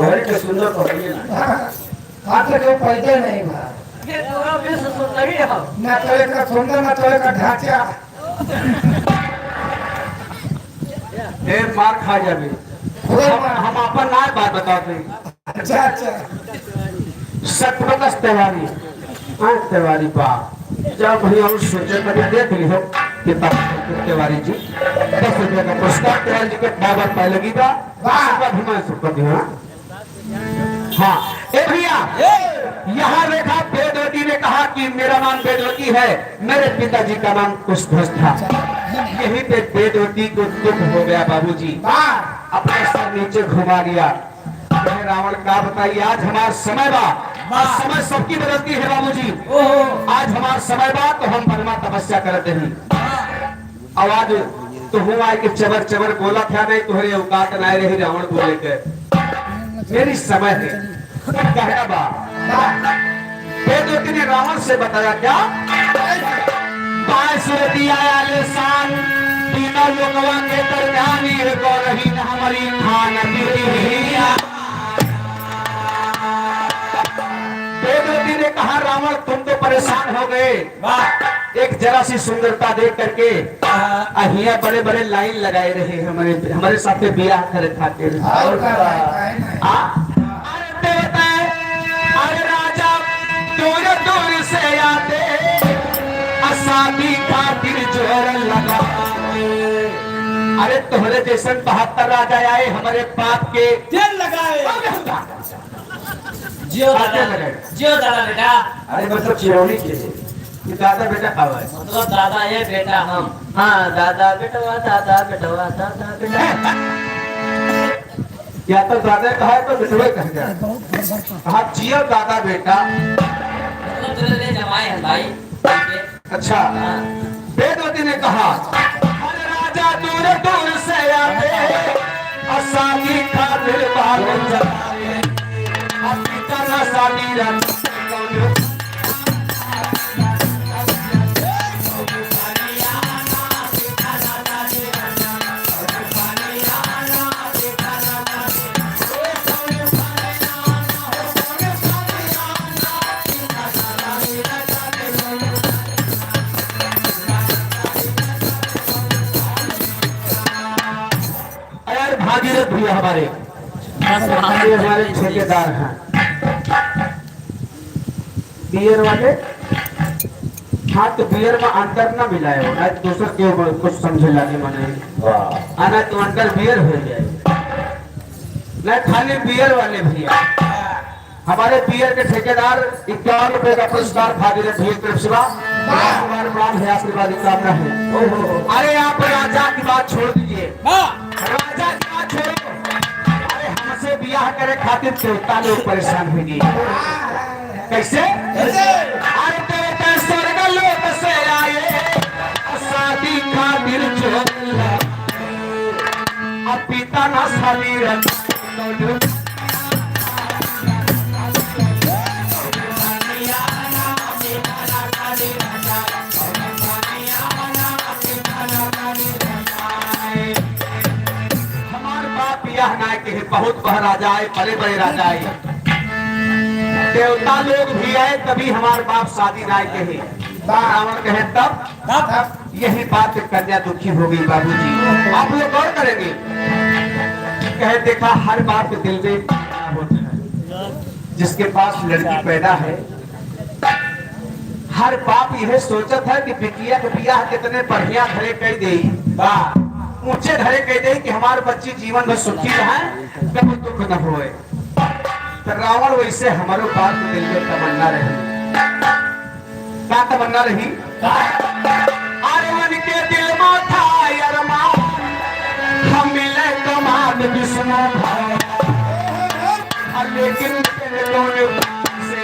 घरे के सुंदर तो है ना। हाँ, आप तो जो पैदा नहीं हुआ। ये पूरा विश्व सुंदरी है। ना तो एक सुंदर, ना तो एक ढांचा। ए, मार खा जाबे। हम, हम आपन ना बात बताते। अच्छा, अच्छा। सतपथस तिवारी, हाँ, तिवारी बा। जब भैया उस सोचे कभी देख लिहो कि तिवारी जी, दस रुपया का पुरस्कार तिवारी जी के बाबा पाए लगी बा। वाह। सबका घुमाए सबका भी, हाँ। हाँ, ए भैया, ए! यहाँ देखा, वेदवती ने कहा कि मेरा नाम वेदवती है, मेरे पिताजी का नाम कुशध्वज था। यहीं पे वेदवती को दुख हो गया बाबूजी। वाह। अपने सर नीचे घुमा लिया। अरे रावण का बताइए, आज हमार समय बा, आज समय सबकी बदलती है बाबूजी। ओहो। आज हमार समय बा तो हम बनमा तपस्या करत ही। अब आज तुहू आए के चबर चबर बोला था, नहीं तुहरे औकात ना रही रावण बोले के। मेरी समय है। कहना बा, वेदवती ने रावण से बताया क्या? बांसुरी आया आलीशान, तीनों लोकवा के दरमियान, ये गौरहीन हमारी खान दीदी। वेदवती ने कहा, रावण, तुम तो परेशान हो गए, वाह। एक जरा सी सुंदरता देख करके हाँ। अहिया बड़े बड़े लाइन लगाए रहे हमारे, हमारे साथे बियाह करे खातिर। और का भाई, काहे नहीं? आ? अरे देवता, अरे राजा दूर दूर से आते, आ शादी खातिर जोर लगाते। अरे तोहरे जैसन बहत्तर राजा आए हमारे बाप के। तेल लगाए। जियो दादा, आगे लगे। जियो दादा बेटा। अरे मतलब चिरौनी के लिए। ये दादा बेटा का है? मतलब दादा ये बेटा हम। हाँ, दादा बेटवा, दादा बेटवा, दादा बेटा। या तो दादा कहा है तो बेटवा कह गया। हाँ, जियो दादा बेटा। मतलब तेरे लिए जमाए हैं भाई। अच्छा, हाँ। वेदवती ने कहा, "अरे राजा दूर दूर से आते, और शादी खातिर बाल चलाते, और पिता ना शादी रचाते।" यार भागीरथ भैया हमारे, ये हमारे ठेकेदार हैं, बियर वाले। हाँ, तो बियर में अंडर ना मिलाए हो, ना तो दूसर के ऊपर कुछ समझे लागे मने। वाह। आ, ना तो अंडर बियर हो जाए, ना खाली बियर वाले भैया। हमारे बियर के ठेकेदार इक्यावन रुपए का पुरस्कार भागीरथ भैया की तरफ से बा। आशीर्वाद प्रणाम है, आशीर्वाद की कामना है। अरे आप राजा की बात छोड़ दीजिए, हाँ। राजा की बात छोड़ो। अरे हमसे बियाह करे खातिर देवता लोग परेशान होइगे। कैसे? कैसे? अरे देवता स्वर्ग लोक से आए, शादी खातिर जो अब पिता ना शादी रच हमार बाप बियाह ना के है, बहुत बह राजा आए, बड़े बड़े राजा आए, देवता लोग भी आए, तभी हमार बाप शादी ना के है। रावण कहे तब, तब यही बात पे कन्या दुखी हो गई बाबूजी। आप लोग गौर करेंगे, कहे देखा हर बाप के दिल में होता है, जिसके पास लड़की पैदा है, हर बाप यह सोचत है कि बिटिया के बियाह कितने बढ़िया घरे कई देई, बा ऊंचे घरे कई देई कि हमार बच्ची जीवन भर सुखी रहे, कभी दुख न होए। तो रावण वैसे हमारो बाप के दिल में तमन्ना रही। का तमन्ना रही? अरे मन के दिल में था अरमान, हम मिले कमाल विष्णु भगवान। और लेकिन तेरे दोनों से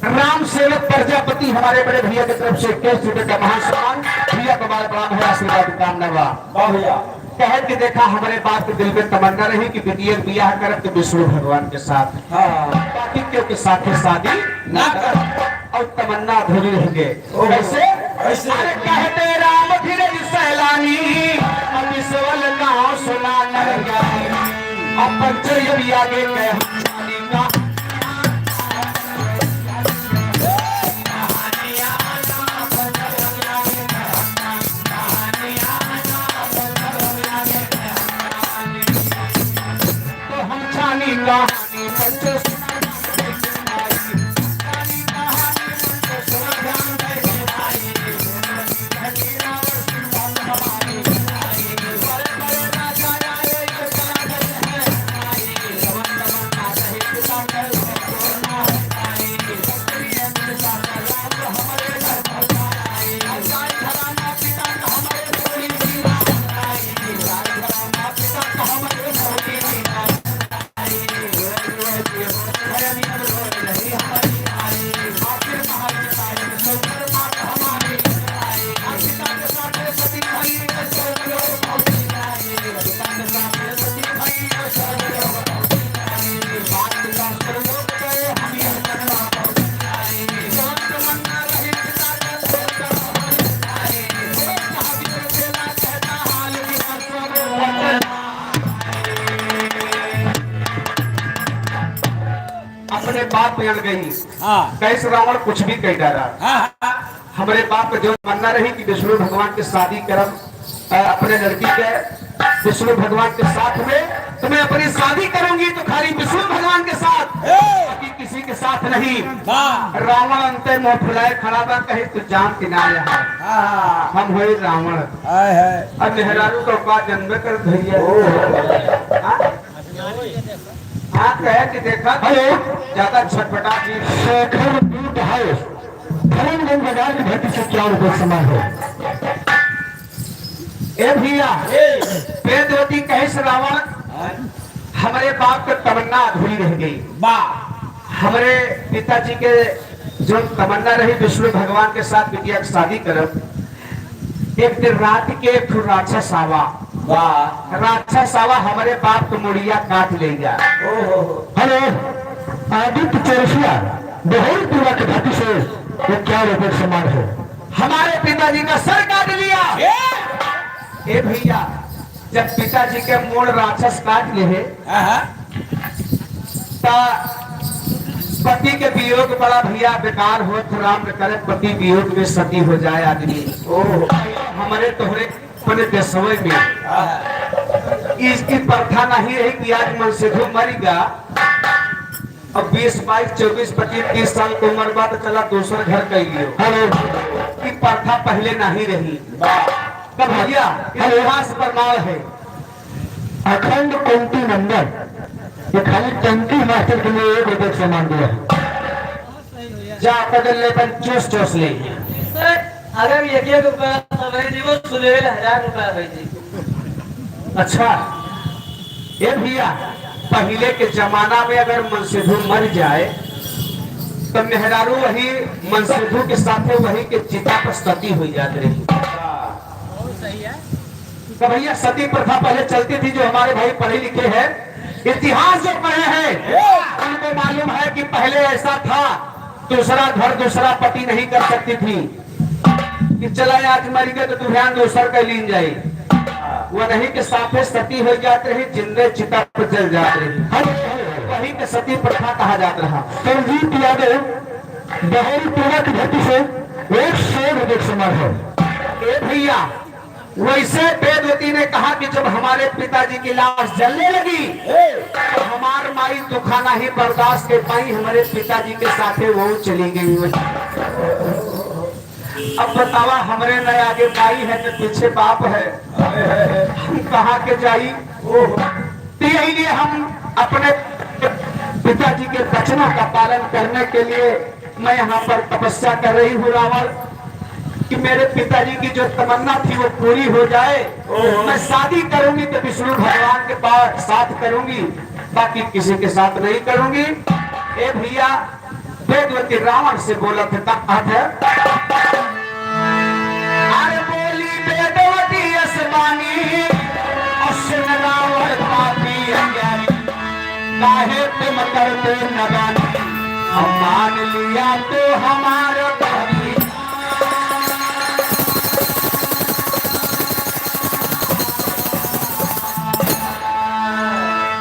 राम सेवक प्रजापति हमारे बड़े भैया की तरफ से इक्कीस रुपए का महान सम्मान, भैया को बार प्रणाम है, आशीर्वाद कामना बा। वाह भैया। कहे कि देखा हमारे बाप के दिल में तमन्ना रही कि बिटिया के बियाह करब तो विष्णु भगवान के साथ। हाँ। बाकी क्यों के साथ शादी ना करब। और तमन्ना अधूरी रह गई। ओहो। कैसे? कैसे? अरे कहते राम धीरज सैलानी, अब विश्वल गाँव सुना नर ज्ञानी। अब पंचर यदि आगे कहे हम जानी का। तो हम जानी कहानी पंचर सुना। बात में अड़ गई। हाँ। कहिस रावण कुछ भी कह डारा। हाँ, हाँ। हमरे बाप के जो तमन्ना रही कि विष्णु भगवान के शादी करब, अ, अपने लड़की के विष्णु भगवान के साथ में, तो मैं अपनी शादी करूंगी तो खाली विष्णु भगवान के साथ, ए! बाकी किसी के साथ नहीं। वाह। रावण अंते मुंह फुलाए खड़ा बा, कहे, "तू जानत नाहीं है, हाँ। हम होई रावण।" हाय, हाय। अब मेहरारू तो का जन्म कर भैया। ओ। हाँ? हाँ, कहे कि देखा, हेलो। ज्यादा छटपटा जी। शेखर बूट हाउस, धर्मगंज बाजार की धरती से क्या रुपए समान है? ए भैया, ए। वेदवती कहिस रावण, हमरे बाप के तमन्ना अधूरी रह गई। बा। हमरे पिताजी के जो तमन्ना रही विष्णु भगवान के साथ बिटिया के शादी करब, एक दिन रात के एक ठो राक्षस आवा। वाह। राक्षस आवा, हमरे बाप के मुड़िया काट ले गया। ओहो। हेलो, आदित्य चौरसिया, बहरी पूर्वा के धरती से, वो क्या रुपए समान है? हमारे पिताजी का सर काट लिया। ए! ए भैया, जब पिताजी के मूड़ राक्षस काट ले है, आहा। ता पति के वियोग बड़ा भैया बेकार होत, राम न करे पति वियोग में सती हो जाए आदमी। ओह। हमरे तोहरे अपने देशवे में आहा। इसकी प्रथा नहीं रही कि आज मनसेधू मरिगा, अब बीस, बाईस, चउबीस, पच्चीस, तीस साल के उम्र बा तो चला दूसर घर कइ लियो। हेलो। ई प्रथा पहिले नहीं रही। वाह। तब भैया, हेलो। इतिहास प्रमाण है। अखंड कुंती नंदन, ये खाली टंकी मास्टर के लिए एक रुपये का सामान दिया है। जा, पकड़ ले, अपन चूस चूस ले। सर, अगर एक एक रुपया सब है जी, वो सुलेल हजार रुपया है जी। अच्छा, ए भैया, पहिले के जमाना में अगर मनसेधू मर जाए, तो मेहरारू वही मनसेधू के साथे वही के चिता पर सती होइ जात रही। तो भैया, सती प्रथा पहिले चलती थी, जो हमारे भाई पढ़े लिखे हैं, इतिहास जो पढ़े हैं, उनको मालूम है कि पहले ऐसा था, दूसरा घर दूसरा पति नहीं कर सकती थी कि चला आज मरि गए तो दुल्हन दूसर का लीन जाए। वही के साथे सती होइ जात रही, जिंदे चिता पर जल जात रही। वही के सती प्रथा कहा जात रहा। संजीत यादव, बहरी टोला की धरती से एक सौ रुपये के समान है। ए भैया, वैसे वेदवती ने कहा कि जब हमारे पिताजी की लाश जलने लगी, तो हमार माई दुखा नहीं बर्दाश्त कर पाई, हमारे पिताजी के साथे वो चली गई। अब बतावा, हमरे न आगे माई है, न पीछे बाप है, हम कहाँ के जाई? तो यही लिए हम अपने पिताजी के वचनों का पालन करने के लिए मैं यहाँ पर तपस्या कर रही हूँ रावण, कि मेरे पिताजी की जो तमन्ना थी वो पूरी हो जाए। ओहो। मैं शादी करूंगी तो विष्णु भगवान के पा-, साथ करूंगी, बाकी किसी के साथ नहीं करूंगी। ए भैया, वेदवती रावण से बोलत है, कहा था, अरे बोली वेदवती अस बानी, और सुन रावण पापी अज्ञानी, काहे तुम करते नदानी, हम मान लिया तो हमारा भाई।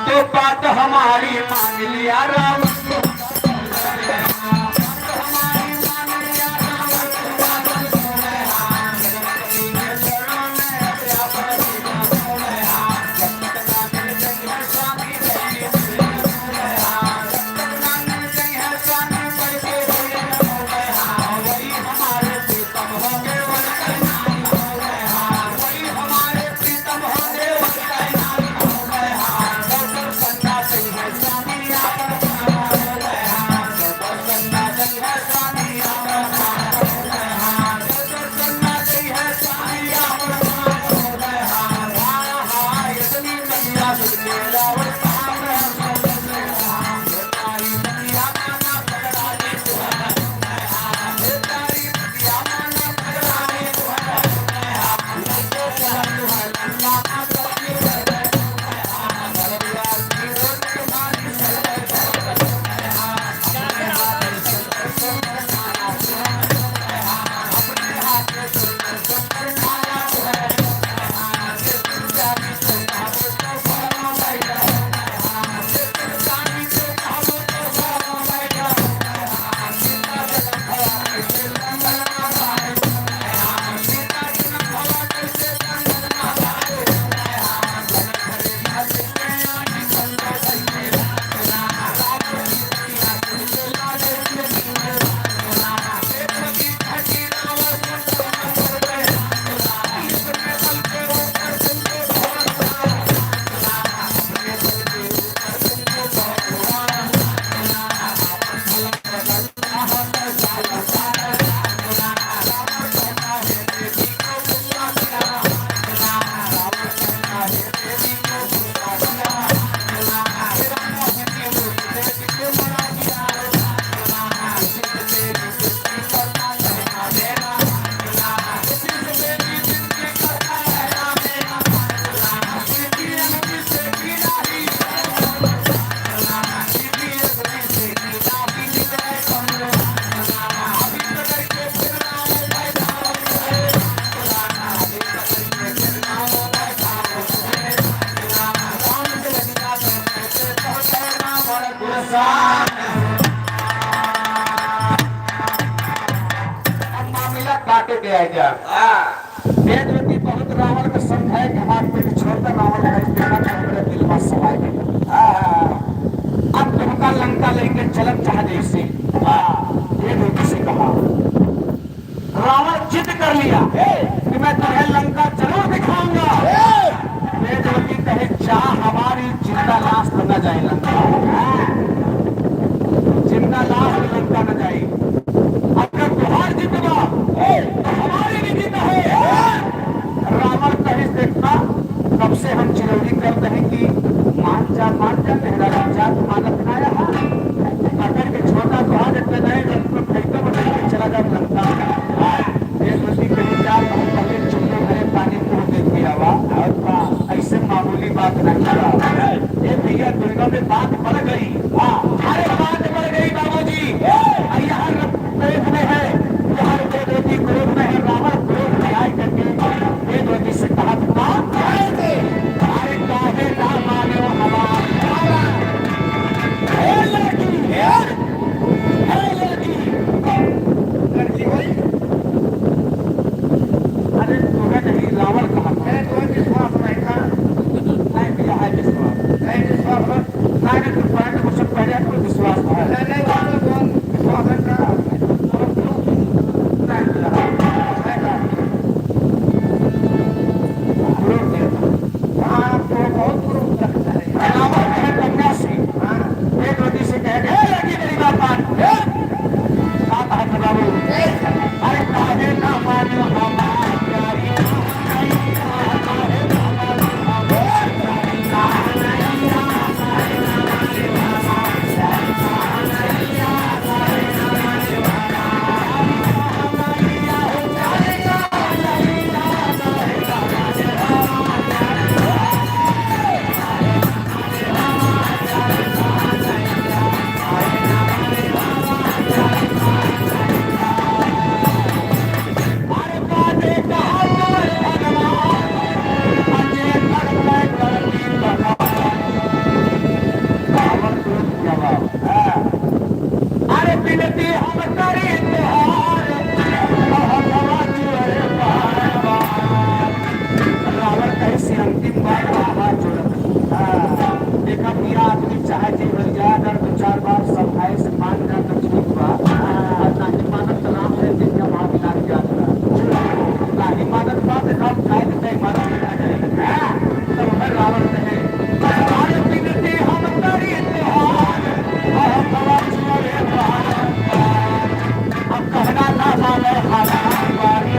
तो बात हमारी मान लिया राम। के आ जा। हाँ। वेदवती बहुत रावण के समझाए कि हमार पेट छोड़ दे, रावण का इस देखा तो हमरे दिल में समाए गए। हाँ। अब तुमका लंका लेके चलत चाह जैसे। हाँ। वेदवती से कहा, रावण जिद कर लिया ए! कि मैं तुम्हें लंका जरूर दिखाऊंगा। ए! वेदवती कहे, जा, हमारी जिंदा लाश तो न जाए लंका। जिंदा लाश लंका न जाए। अगर तुहार जिद बा, ए! तो हमारी भी जिद है। ए! रावण कहे, देखता, कब से हम चिरौरी करत हई कि मान जा, मान जा, मेहरारू जात मानत ना आया। पकड़ के छोटा तुहार इतना नहीं, जब तुम फेंको, बदल के चला जाओ लंका। वेदवती कहे, जा, बहुत पहले चुल्लू भरे पानी मुंह देख के आवा। और का? ऐसे मामूली बात नहीं बा। ए भैया, दुनिया में बात बढ़ गई। हाँ। अरे, बात बढ़ गई बाबूजी। ए! यहाँ क्रोध में है, यहाँ वेदवती क्रोध में है, रावण क्रोध में आए करके वेदवती से कहा था, अरे काहे ना माने हमार, ए लड़की, ए, ए लड़की, लड़की होई। अरे, तोहे नहीं, रावण कहा था। मैं तोहे विश्वास नहीं था। नहीं, भैया, है विश्वास। नहीं, विश्वास मत। नहीं, नहीं, तू पहले, मुझसे पहले आपको विश्वास था। नहीं, नहीं, वो तो कौन विश्वास है का? नहीं, भैया, है का? हाँ, तो बहुत गुरु लगता है। रावण कहे कन्या से, हाँ। वेदवती से कहे, ए लड़की, मेरी बात मान। ए! का कहा था बाबू? अरे काहे ना मानो हमार प्यारी। अरे बिनती हम करी तोहार, हथवा जोड़े बार बार। रावण कहे से अंतिम बार हाथ जोड़त। हाँ, देखा भैया, आदमी चाहे जीवन जाए, अगर दो चार बार समझाए से मान जा तो ठीक बा, और नाहीं मानत तो राम से दिन का मार मिला के जात बा। नाहीं मानत बा तो हम खाए तो कहीं मरत ना जाए। हाँ, तो वह रावण कहे, "अरे बिनती हम करी तोहार, हम हवा छोड़े बार।" अब कहना ना माने हमारी।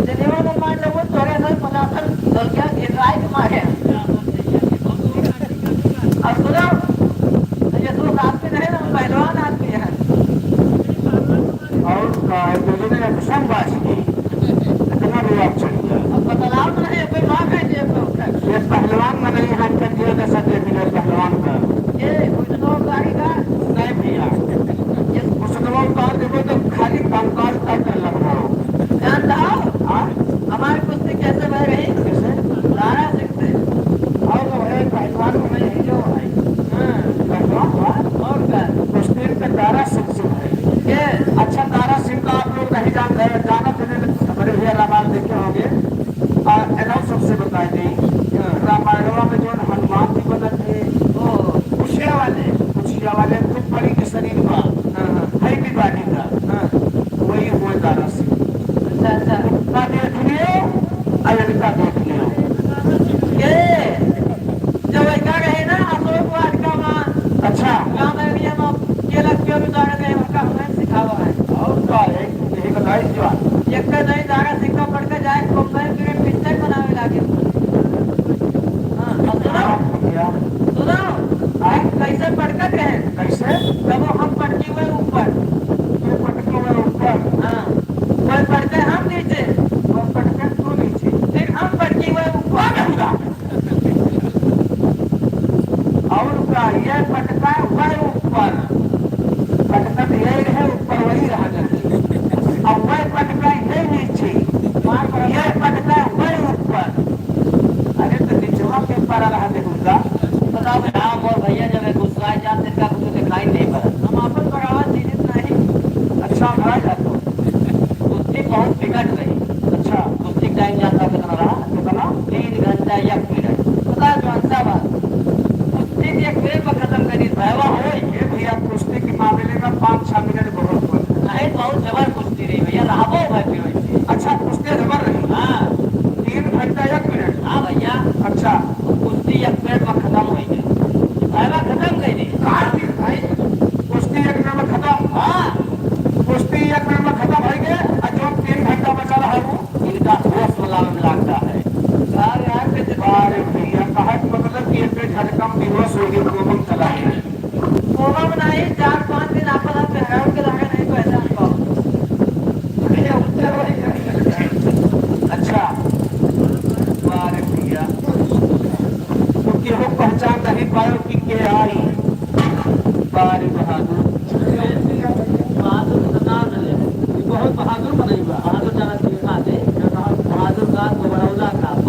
जनेवा न मार लेबो, तोरे अंदर पचासन लड़कियां घेराए के मारे। अब सुनो, ये तो आदमी नहीं ना, पहलवान आदमी है। और का है, तो जो है, संभाजी। इतना भी आप चढ़ गया। अब बतलाओ तो नहीं, कोई बात है, ये तो ये पहलवान में नहीं हाथ कर दिया, जैसा देख लिया पहलवान का। ये घुटनों गाड़ी का? नहीं भैया। ये घुटनों उतार देबो तो खाली कंकाल तक लग रहा हो। जानता हो? हाँ? हमारी कुश्ती कैसे बह रही? कैसे? दारा सिंह से। और तो है, पहलवान में नहीं है जो भाई। हाँ। पहलवान हुआ? और क्या? कुश्ती का दारा सिंह से भाई। ये? अच्छा, दारा सिंह का आप लोग नहीं जानते हैं, जाना तो नहीं, हमारे भैया रामायण देखे होंगे। आ, एनाउ सबसे बताए दी, हाँ। रामायणवा में जौन हनुमान जी बनत है, ओ। कुशिया वाले। कुशिया वाले, खूब बड़ी के शरीर बा, हाँ, हाँ। Heavy body का। हाँ। वही हुए दारा सिंह। अच्छा, अच्छा। इनका देख लियो, आ इनका देख लियो। ये, जब ऐसा रहे ना, अशोक वाटिका में, अच्छा। गाँव में भी हम केला क्यों भी उतारे गए, उनका हमें सिखावा है। और का?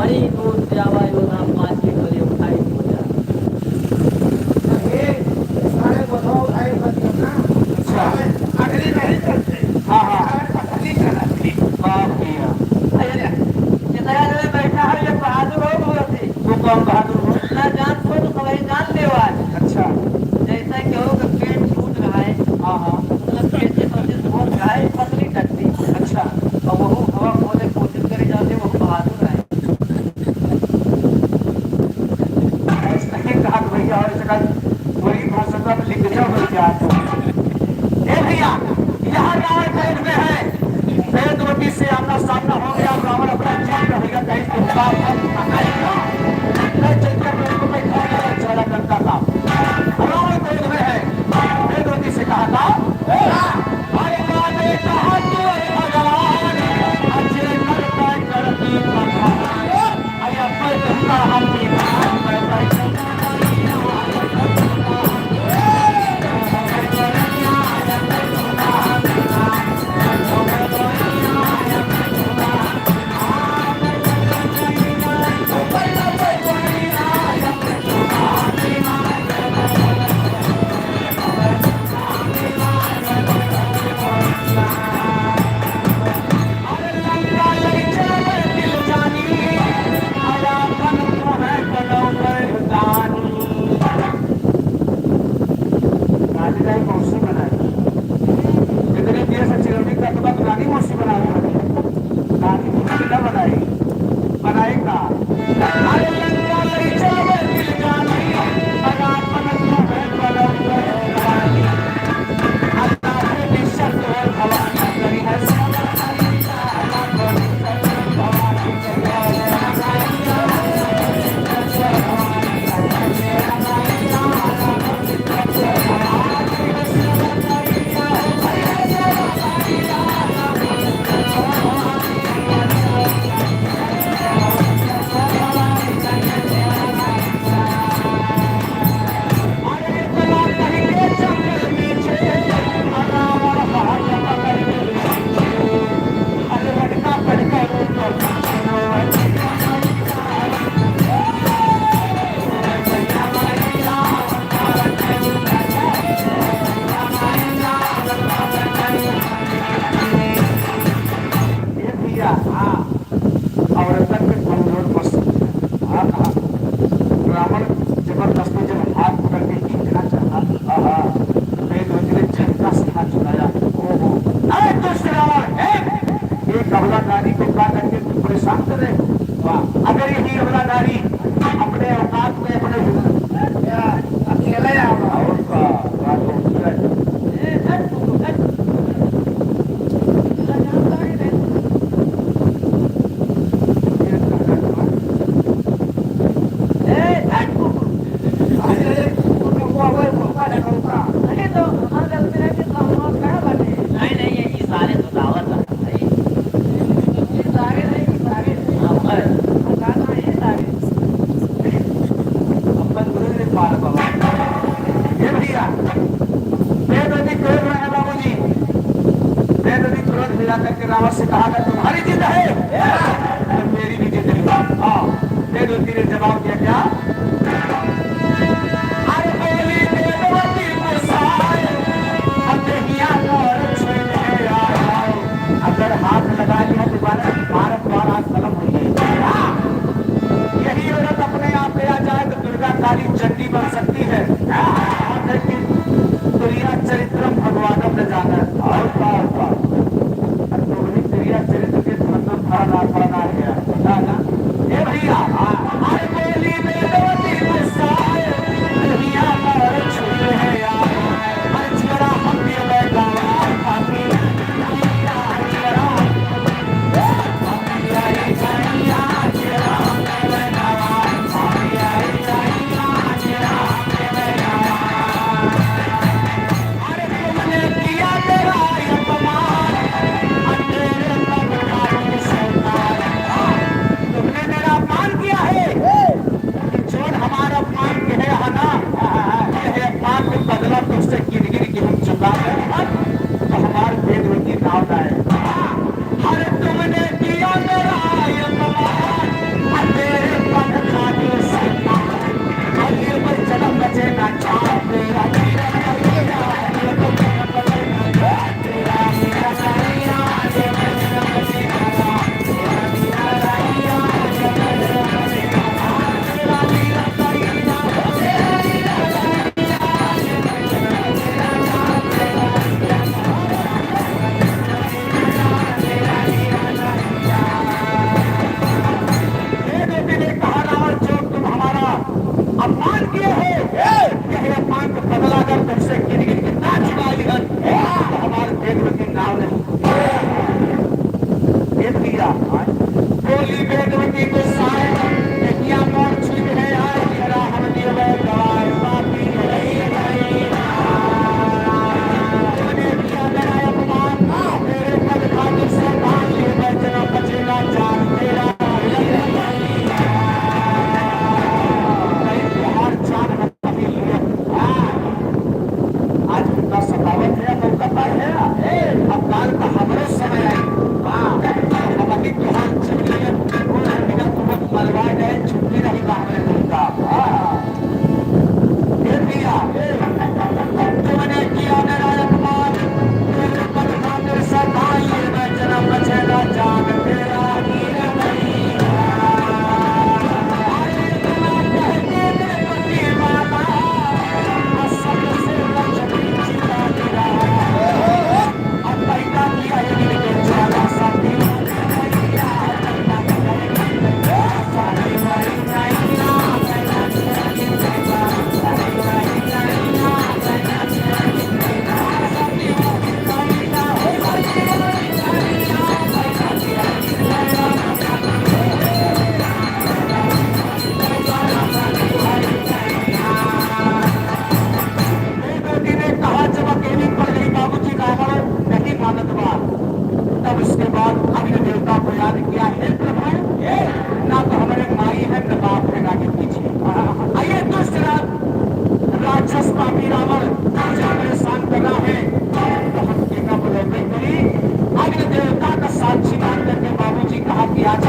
नहीं, दूर से आवा, यो नाम पाँच के बोले, उठाई हो जा। अरे, सारे बताओ, भाई, मत करना। अच्छा। अगली नहीं करते। हाँ, हाँ। अगली कराते। बाप रे। अरे, ये दया से बैठा है, ये बहादुर हो, बहुत ही। तू कौन बहादुर हो? ना जान को तो सवाई जान ले आज। अच्छा। जैसा कि हो, पेट फूट रहा है। हाँ, हाँ। मतलब, पेट से पसीज बहुत रहा है, पतली टट्टी। अच्छा। और वो हवा खोले, कोशिश करे जाते, वो बहादुर है। ऐसे ही कहा भैया, और इसका पूरी भाषा का लिख दिया हो गया। ए भैया, यहाँ रावण जेल में है, वेदवती से आमना सामना हो गया। रावण अपना जेल में भैया कहीं गुप्ता था, मैं चल के मेरे को बैठा लिया, चला करता था। रावण जेल में है, वेदवती से कहा था, "ए, अरे राम ने कहा तू है भगवान, अजय करता करती कथा।"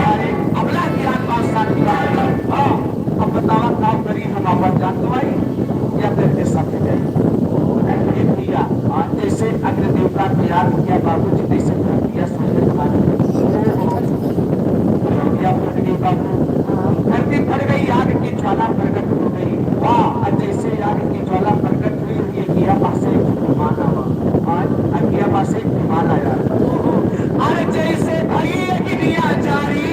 अरे, अबला की आग बादशाह की बात है। हाँ, अब बतावा, का करी हम, अपन जान गवाई या फिर के साथ जाई? ये भैया, हाँ, जैसे अग्नि देवता की आग किया बाबू जी, जैसे धरतिया सूरज आग। धरतिया फट गई बाबू, धरती फट गई, आग की ज्वाला प्रकट हो गई। वाह, और जैसे आग की ज्वाला प्रकट हुई, हुई, किया पासे एक विमान आवा। हाँ, और किया पासे एक विमान आया। अरे जैसे भई अग्निया जारी,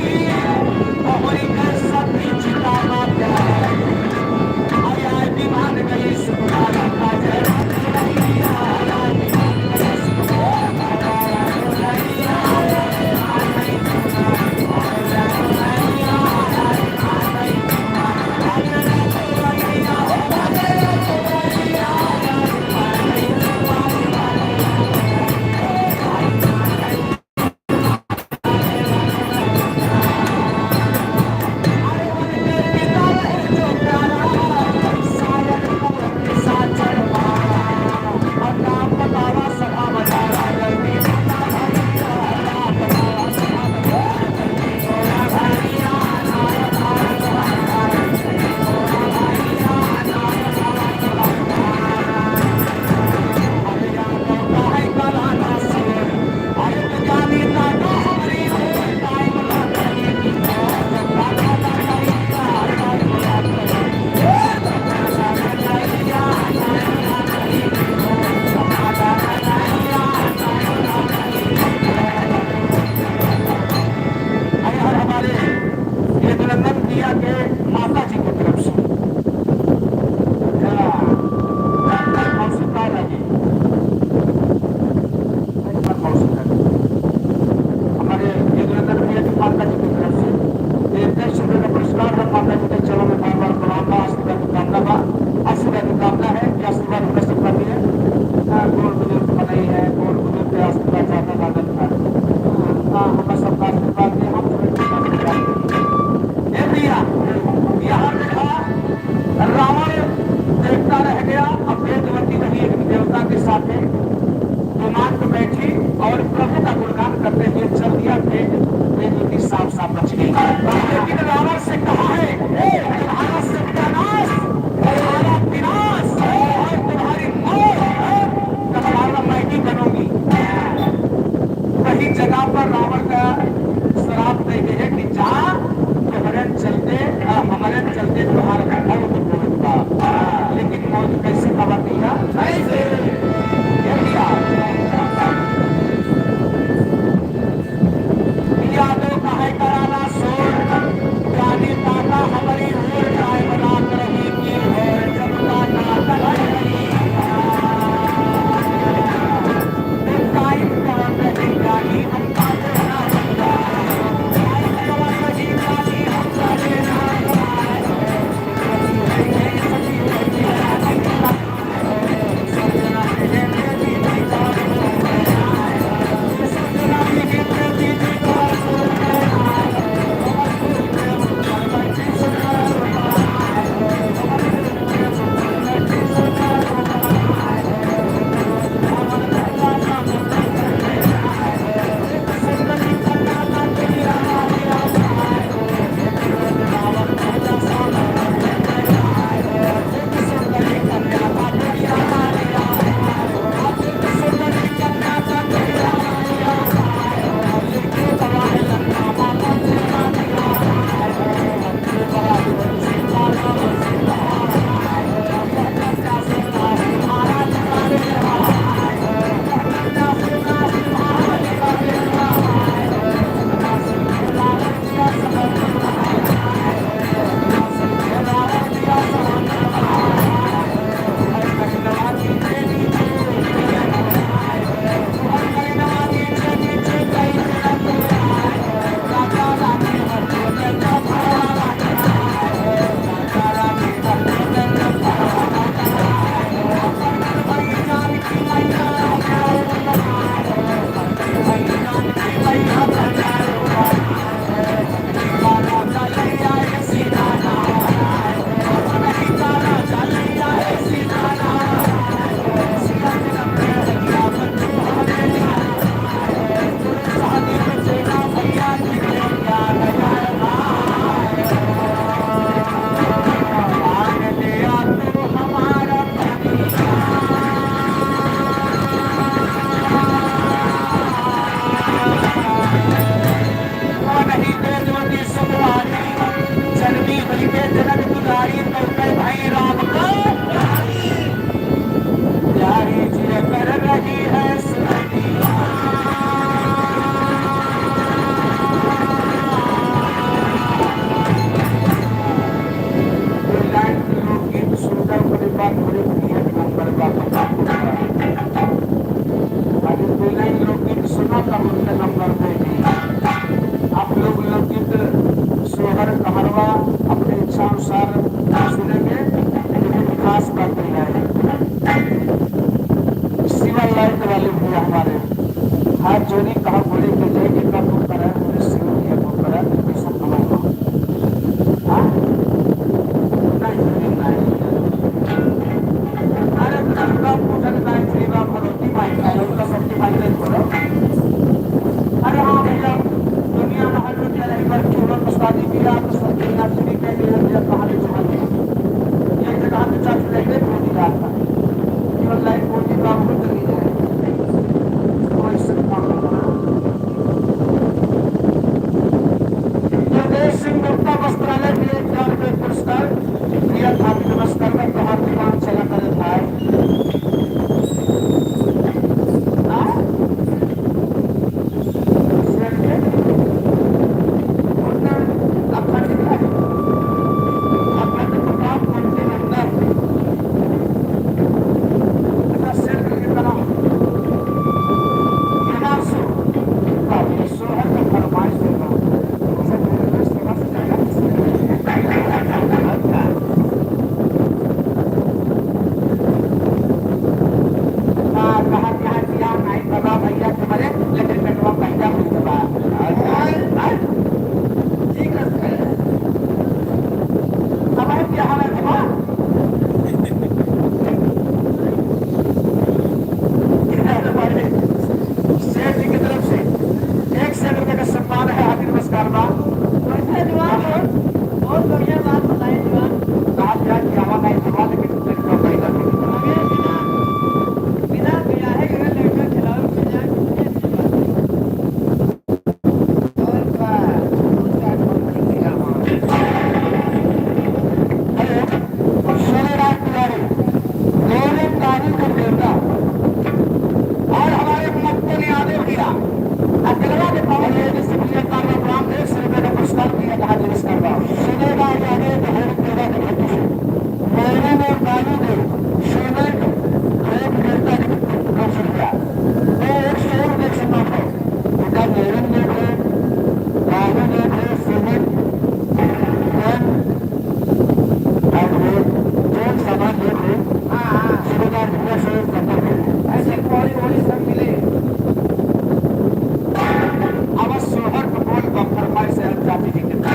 तोहरी कर सब चिता माता। अरे आज विमान गई सुकुमार का जय। भैया, थापी नमस्कार में तोहार दुकान चला करे भाई। हाँ? सेठ के? उतना अखंड है। अखंड प्रताप मंदिर अंदर। अच्छा, सेठ के तरह। बिना सु-, बाप रे, सोहर का फरमाइश देता हूँ। हाँ, कहा, कहा कि हम नहीं बाबा भैया तुम्हारे लेकिन पेटवा पैदा हुई बाबा। हाँ, हाँ। ठीक है। अब हम क्या हाल है बाबा? सेठ जी की तरफ से एक सौ रुपए का सम्मान है, हार्दिक नमस्कार बा। बढ़िया जवाब हो, बहुत बढ़िया बात बताए जवाब। कहा क्या कि हमारा नहीं जवाब, लेकिन लड़का पैदा नहीं हुआ। अरे बिना, बिना बियाहे के लड़का खिलावे के जाए, कितनी अच्छी बात है। और का, और का, और का, हेलो, सूर्यनाथ तिवारी, गौरव कानू के देवता, और हमारे मक्तन यादव किया, अकेला के पावन है, जिससे भैया का राम एक सौ रुपये का पुरस्कार दिया, कहा नमस्कार बा। सूर्यनाथ यादव के होम देवता के भक्ति से, गौरव और कानू के, सूर्यनाथ के होम देवता के भक्ति से, तो एक सौ रुपये से माफ है। बेटा मेरन लेके, बाबू लेके, सीमेंट, पेन, और वो पेन सामान लेके, हाँ, हाँ। सूबेदार भैया से संपर्क करें। ऐसे कोई वोड़ी सब मिले। अब सोहर को बोल बम्पर मार से हम जाति जी के पास।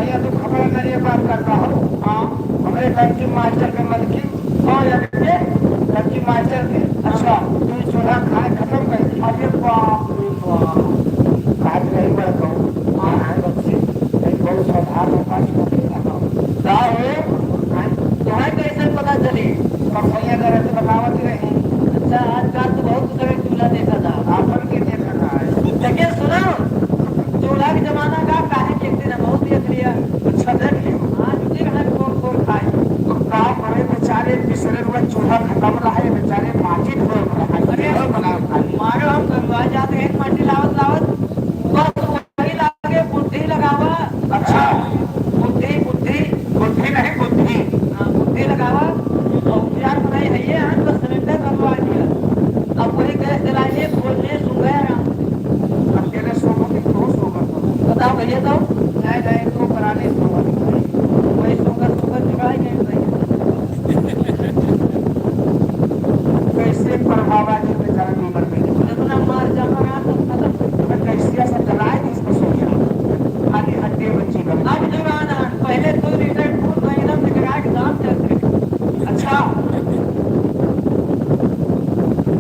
भैया, तू खबर नहीं ये बात करता हो। हाँ। हमरे लड़की मास्टर के मलकिन। हाँ, लड़के? लड़की मास्टर के। अच्छा। तू चूल्हा खाए खतम कर दी। अरे बाप रे बाप। बात नहीं बढ़ कहूँ। हाँ। हाँ, बच्ची, नहीं बहुत सावधान हो, पास हो के रहो। का हो? हाँ। तुम्हें कैसे पता चली? परसैया करे तो बतावत ही रही। अच्छा, आजकल तो बहुत तरह के चूल्हा देखा था। आपन के देखा था। लेकिन सुनो, चूल्हा के जमाना का काहे के एक दिन हम बहुत देख लिया। अच्छा, देख लियो। हाँ, जुटे रहे खोर खोर खाए। तो का करे बेचारे, पिछले रुआ चूल्हा खतम रहा है, बेचारे माटी ढोए रहा है। अरे, चूल्हा बना खाए। मारो हम गरुआ जाते हैं, माटी लावत लावत, बस वही लागे, बुद्धि लगावा। अच्छा। बुद्धि, बुद्धि। बुद्धि नहीं, बुद्धि। हाँ, बुद्धि लगावा। और यार, बनाई है ये, हाँ, बस सिलेंडर बनवा दिया। अब वही गैस जला लिए, खोल लिए, सो गए आराम से। अकेले सोओ कि दो सो कर दो? बताओ भैया, तो नहीं, नहीं, दो परानी सोओ। वही सोकर, सोकर चुराई गए भाई। कैसे प्रभावा जी बेचारा नीमन में? इतना मार जामा रहा, सब खत्म। तो कैसे ऐसा जलाए कि इसको सो गया? खाली हड्डी बची बस। अब जवान है, पहले दो लीटर दूध महीना में निकला के दाम चलते। अच्छा।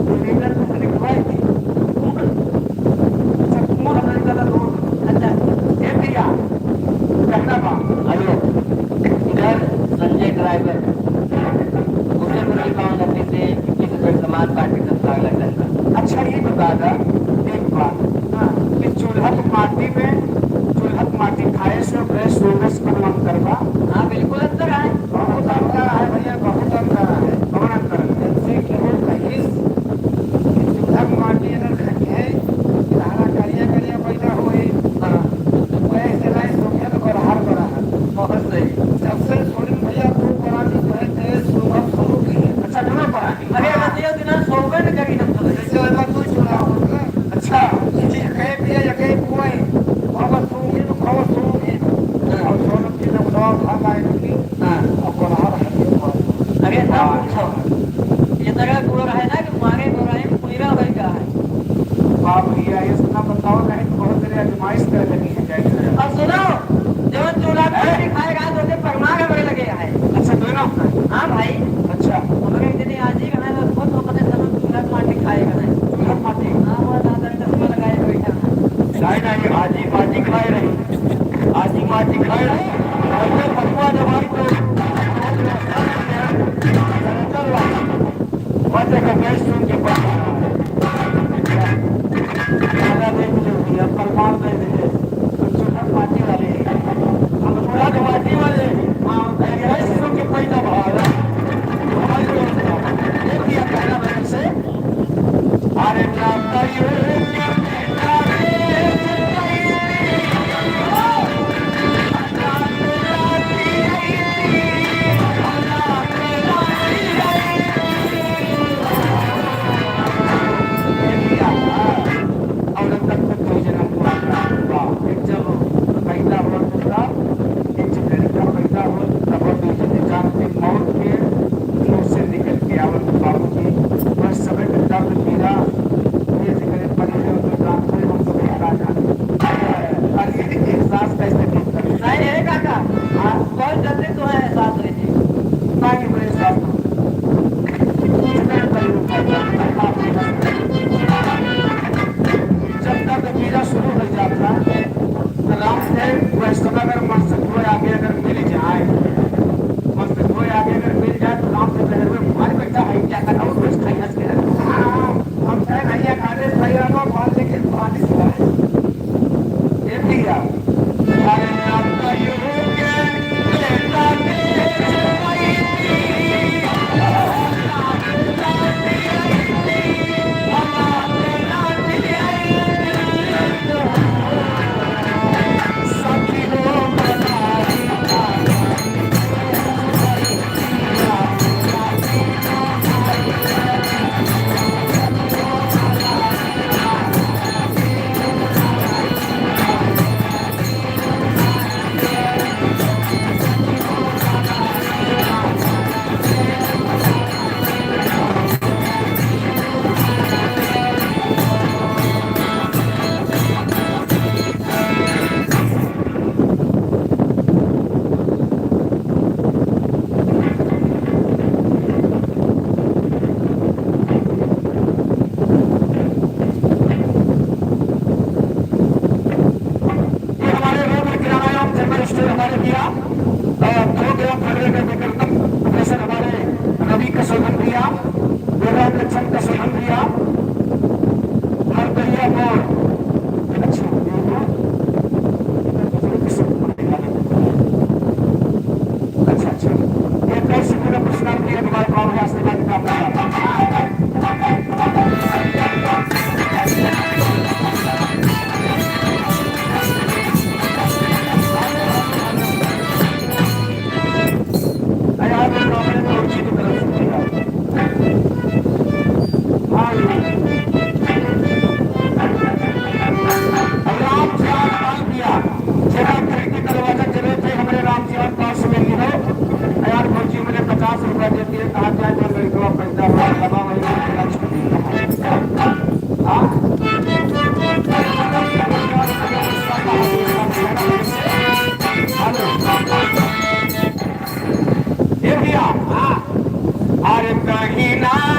दो लीटर दूध निकलवाई थी। दूध? अच्छा, दूध हमने निकाला, दूध। अच्छा। ए भैया, कहना बा। हेलो, इधर संजय ड्राइवर, उसे मुरली पावन नदी से इक्कीस रुपये सामान पार्टी का स्वागत करना। अच्छा, ये बता दा, एक बात, हाँ। कि चूल्हा की माटी में, चूल्हा की माटी खाए से गैस, गैस कौन अंतर बा? हाँ, बिल्कुल अंतर है। बहुत अंतर है भैया, बहुत अंतर है। कौन अंतर है? जैसे कि वो कहिस कि चूल्हा की माटी अगर खइहे, तारा करिया करिया पैदा होई। हाँ। वैसे लाई सोखे तो गोरहर गोरहर। बहुत सही। सबसे छोड़ी भैया, दो परानी जो है, तेज सुबह शुरू की है। अच्छा, दोनों परानी। अरे, रतिया दिना सोबे न करी हम तो। जैसे वाला कोई चूल्हा होगा। अच्छा। ये कहे भी है, ये कहे वो है। बाबा सोंगे तो खाओ, सोंगे। हाँ। और सोनम की लोग दवा खा पाए नहीं। हाँ। और गोरहर है ये बात। अरे, ना पूछो। ये तरह गोर है ना कि मारे गोराई में कुइरा होई का है। बाप भैया, ये सुना बताओ, नहीं तो बहुत तेरे आजमाइश करे लगी है, जाए करे। अब सुनो, जवन चूल्हा पे हैं? रोटी खाएगा, तो उसे परमार हमरे लगे है। अच्छा, दोनों का? हाँ भाई। अच्छा। हमरे इतनी आजी का है, बस खुद अपने सब चूल्हा पे माटी खाएगा है। चूल्हा पे माटी? हाँ, वो दादा चश्मा लगाए बैठा है। नहीं, नहीं, आजी माटी खाए रही। आजी माटी खाए रही। और ये फतवा जब आई तो चल रहा। वजह का गैस सुन के पड़ा। दादा दे दिए भैया, प्रमाण दे दिए। हम चूल्हा माटी वाले हैं। हम चूल्हा के माटी वाले हैं। हाँ, गैस सुन के पैदा भाग। ये दिया पहला बहन से। अरे ना कहियो के बेटा रे, औरत तक तो कोई जन्म हुआ था। एक जब पैदा हुआ दूसरा, एक जब लड़का पैदा हुआ, तब वो दूसरे जान के मौत के मुंह से निकल के आवत बाबू जी, वह समय में दर्द पीड़ा, ये से करे पड़ी रहे तो जान कोई हम तो बेटा था। अरे, एहसास कैसे नहीं करते? नहीं, ये काका, हाँ? बहुत जल्दी तुम्हें एहसास हुई थी। नहीं, मैं एहसास नहीं। जब तक पीड़ा शुरू हो जाता, तो राम से वैष्णव अगर मन से कोई आगे अगर मिल जाए, मन से कोई आगे अगर मिल जाए, तो राम से पहले वो भारी बच्चा है, क्या करना, वो कुछ खाई हंस के। हाँ, हम कह भैया, काले भैया को बाल लेके बारिश हुआ है। ये भैया, अरे ना कहियो के बेटा के हमारे भैया, अ, थोक एवं फगरे का विक्रेता प्रोफेसर हमारे रवि का शोभन भैया, मेरा लक्षण का शोभन भैया, हर दरिया मोर। अच्छा, अच्छा, अच्छा। ये कल से पूरा पुरस्कार दिया, तुम्हारे पाँव में आशीर्वाद का। अरे, आप लोग हमारे फौजी की तरफ से दिया। हाँ, ये। राम जी, आप डाल दिया। जरा खिड़की दरवाजा जरूर थे, हमारे राम जी, आप पास में ही हो। यार, फौजी मुझे पचास रुपया देती है, कहा जाए, जो लड़का पैदा हुआ, लगा वही, हाँ? हेलो। ए भैया, हाँ। अरे कहीं ना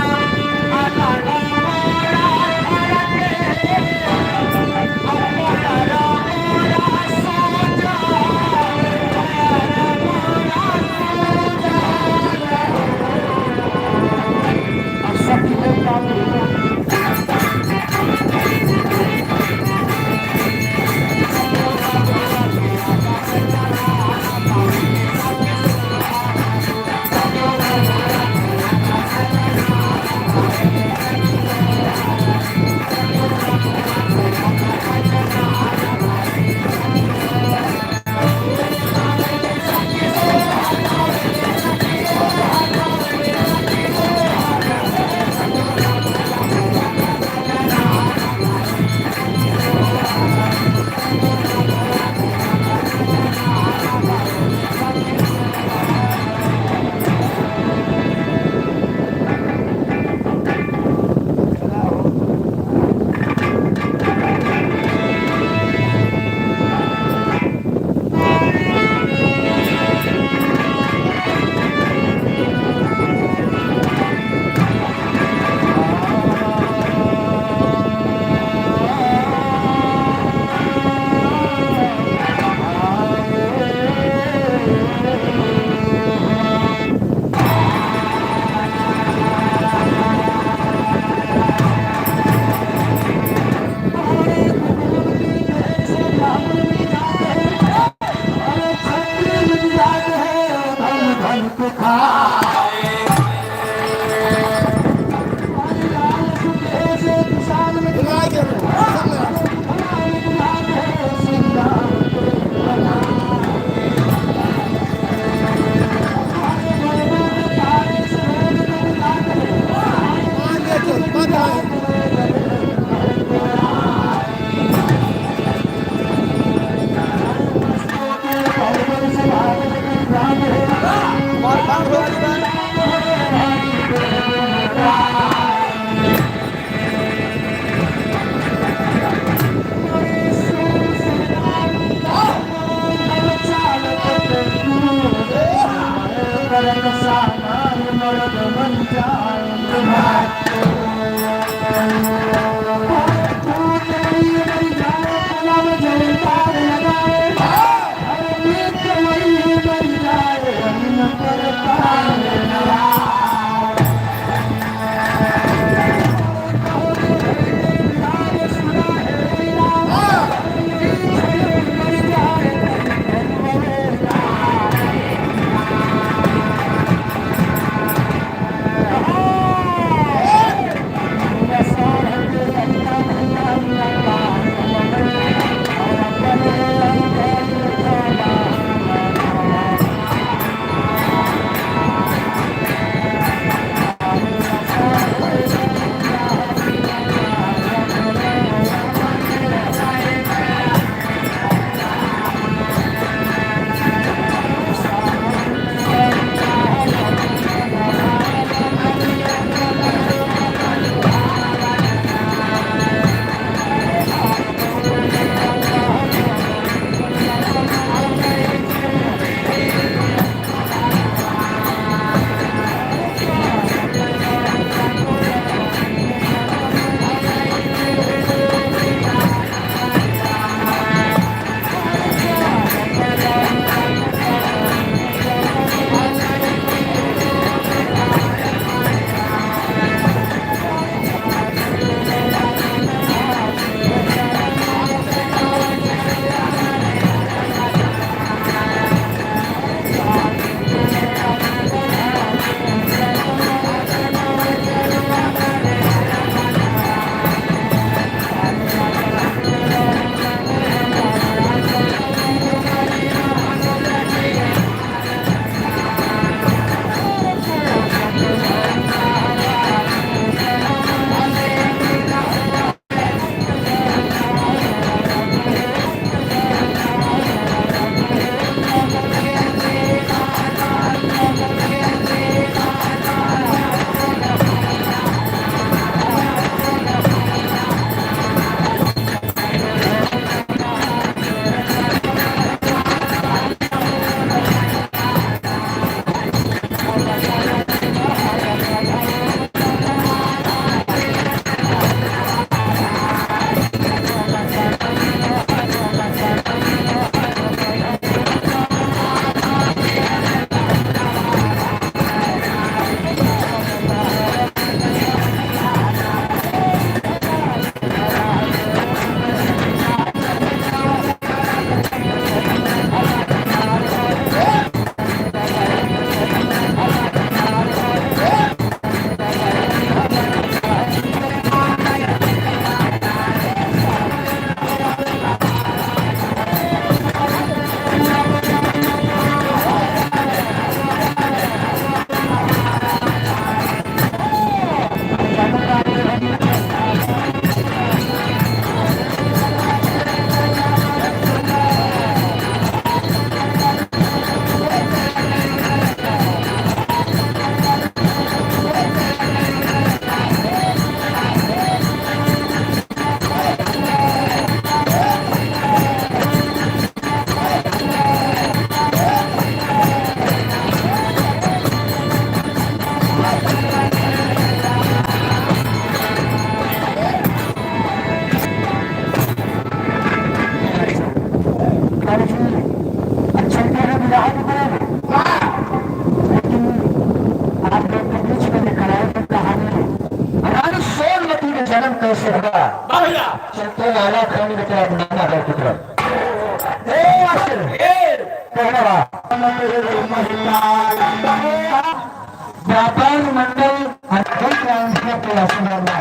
व्यापार मंडल हरकत राम से प्रयासी वाला।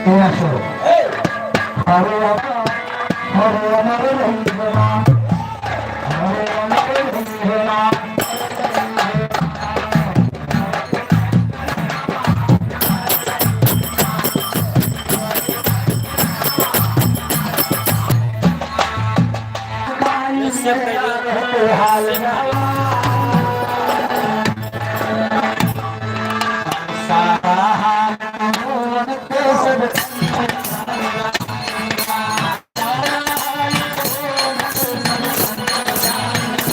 ये सो। अरे बाबा, अरे हमारे नहीं होना। अरे हमारे नहीं होना।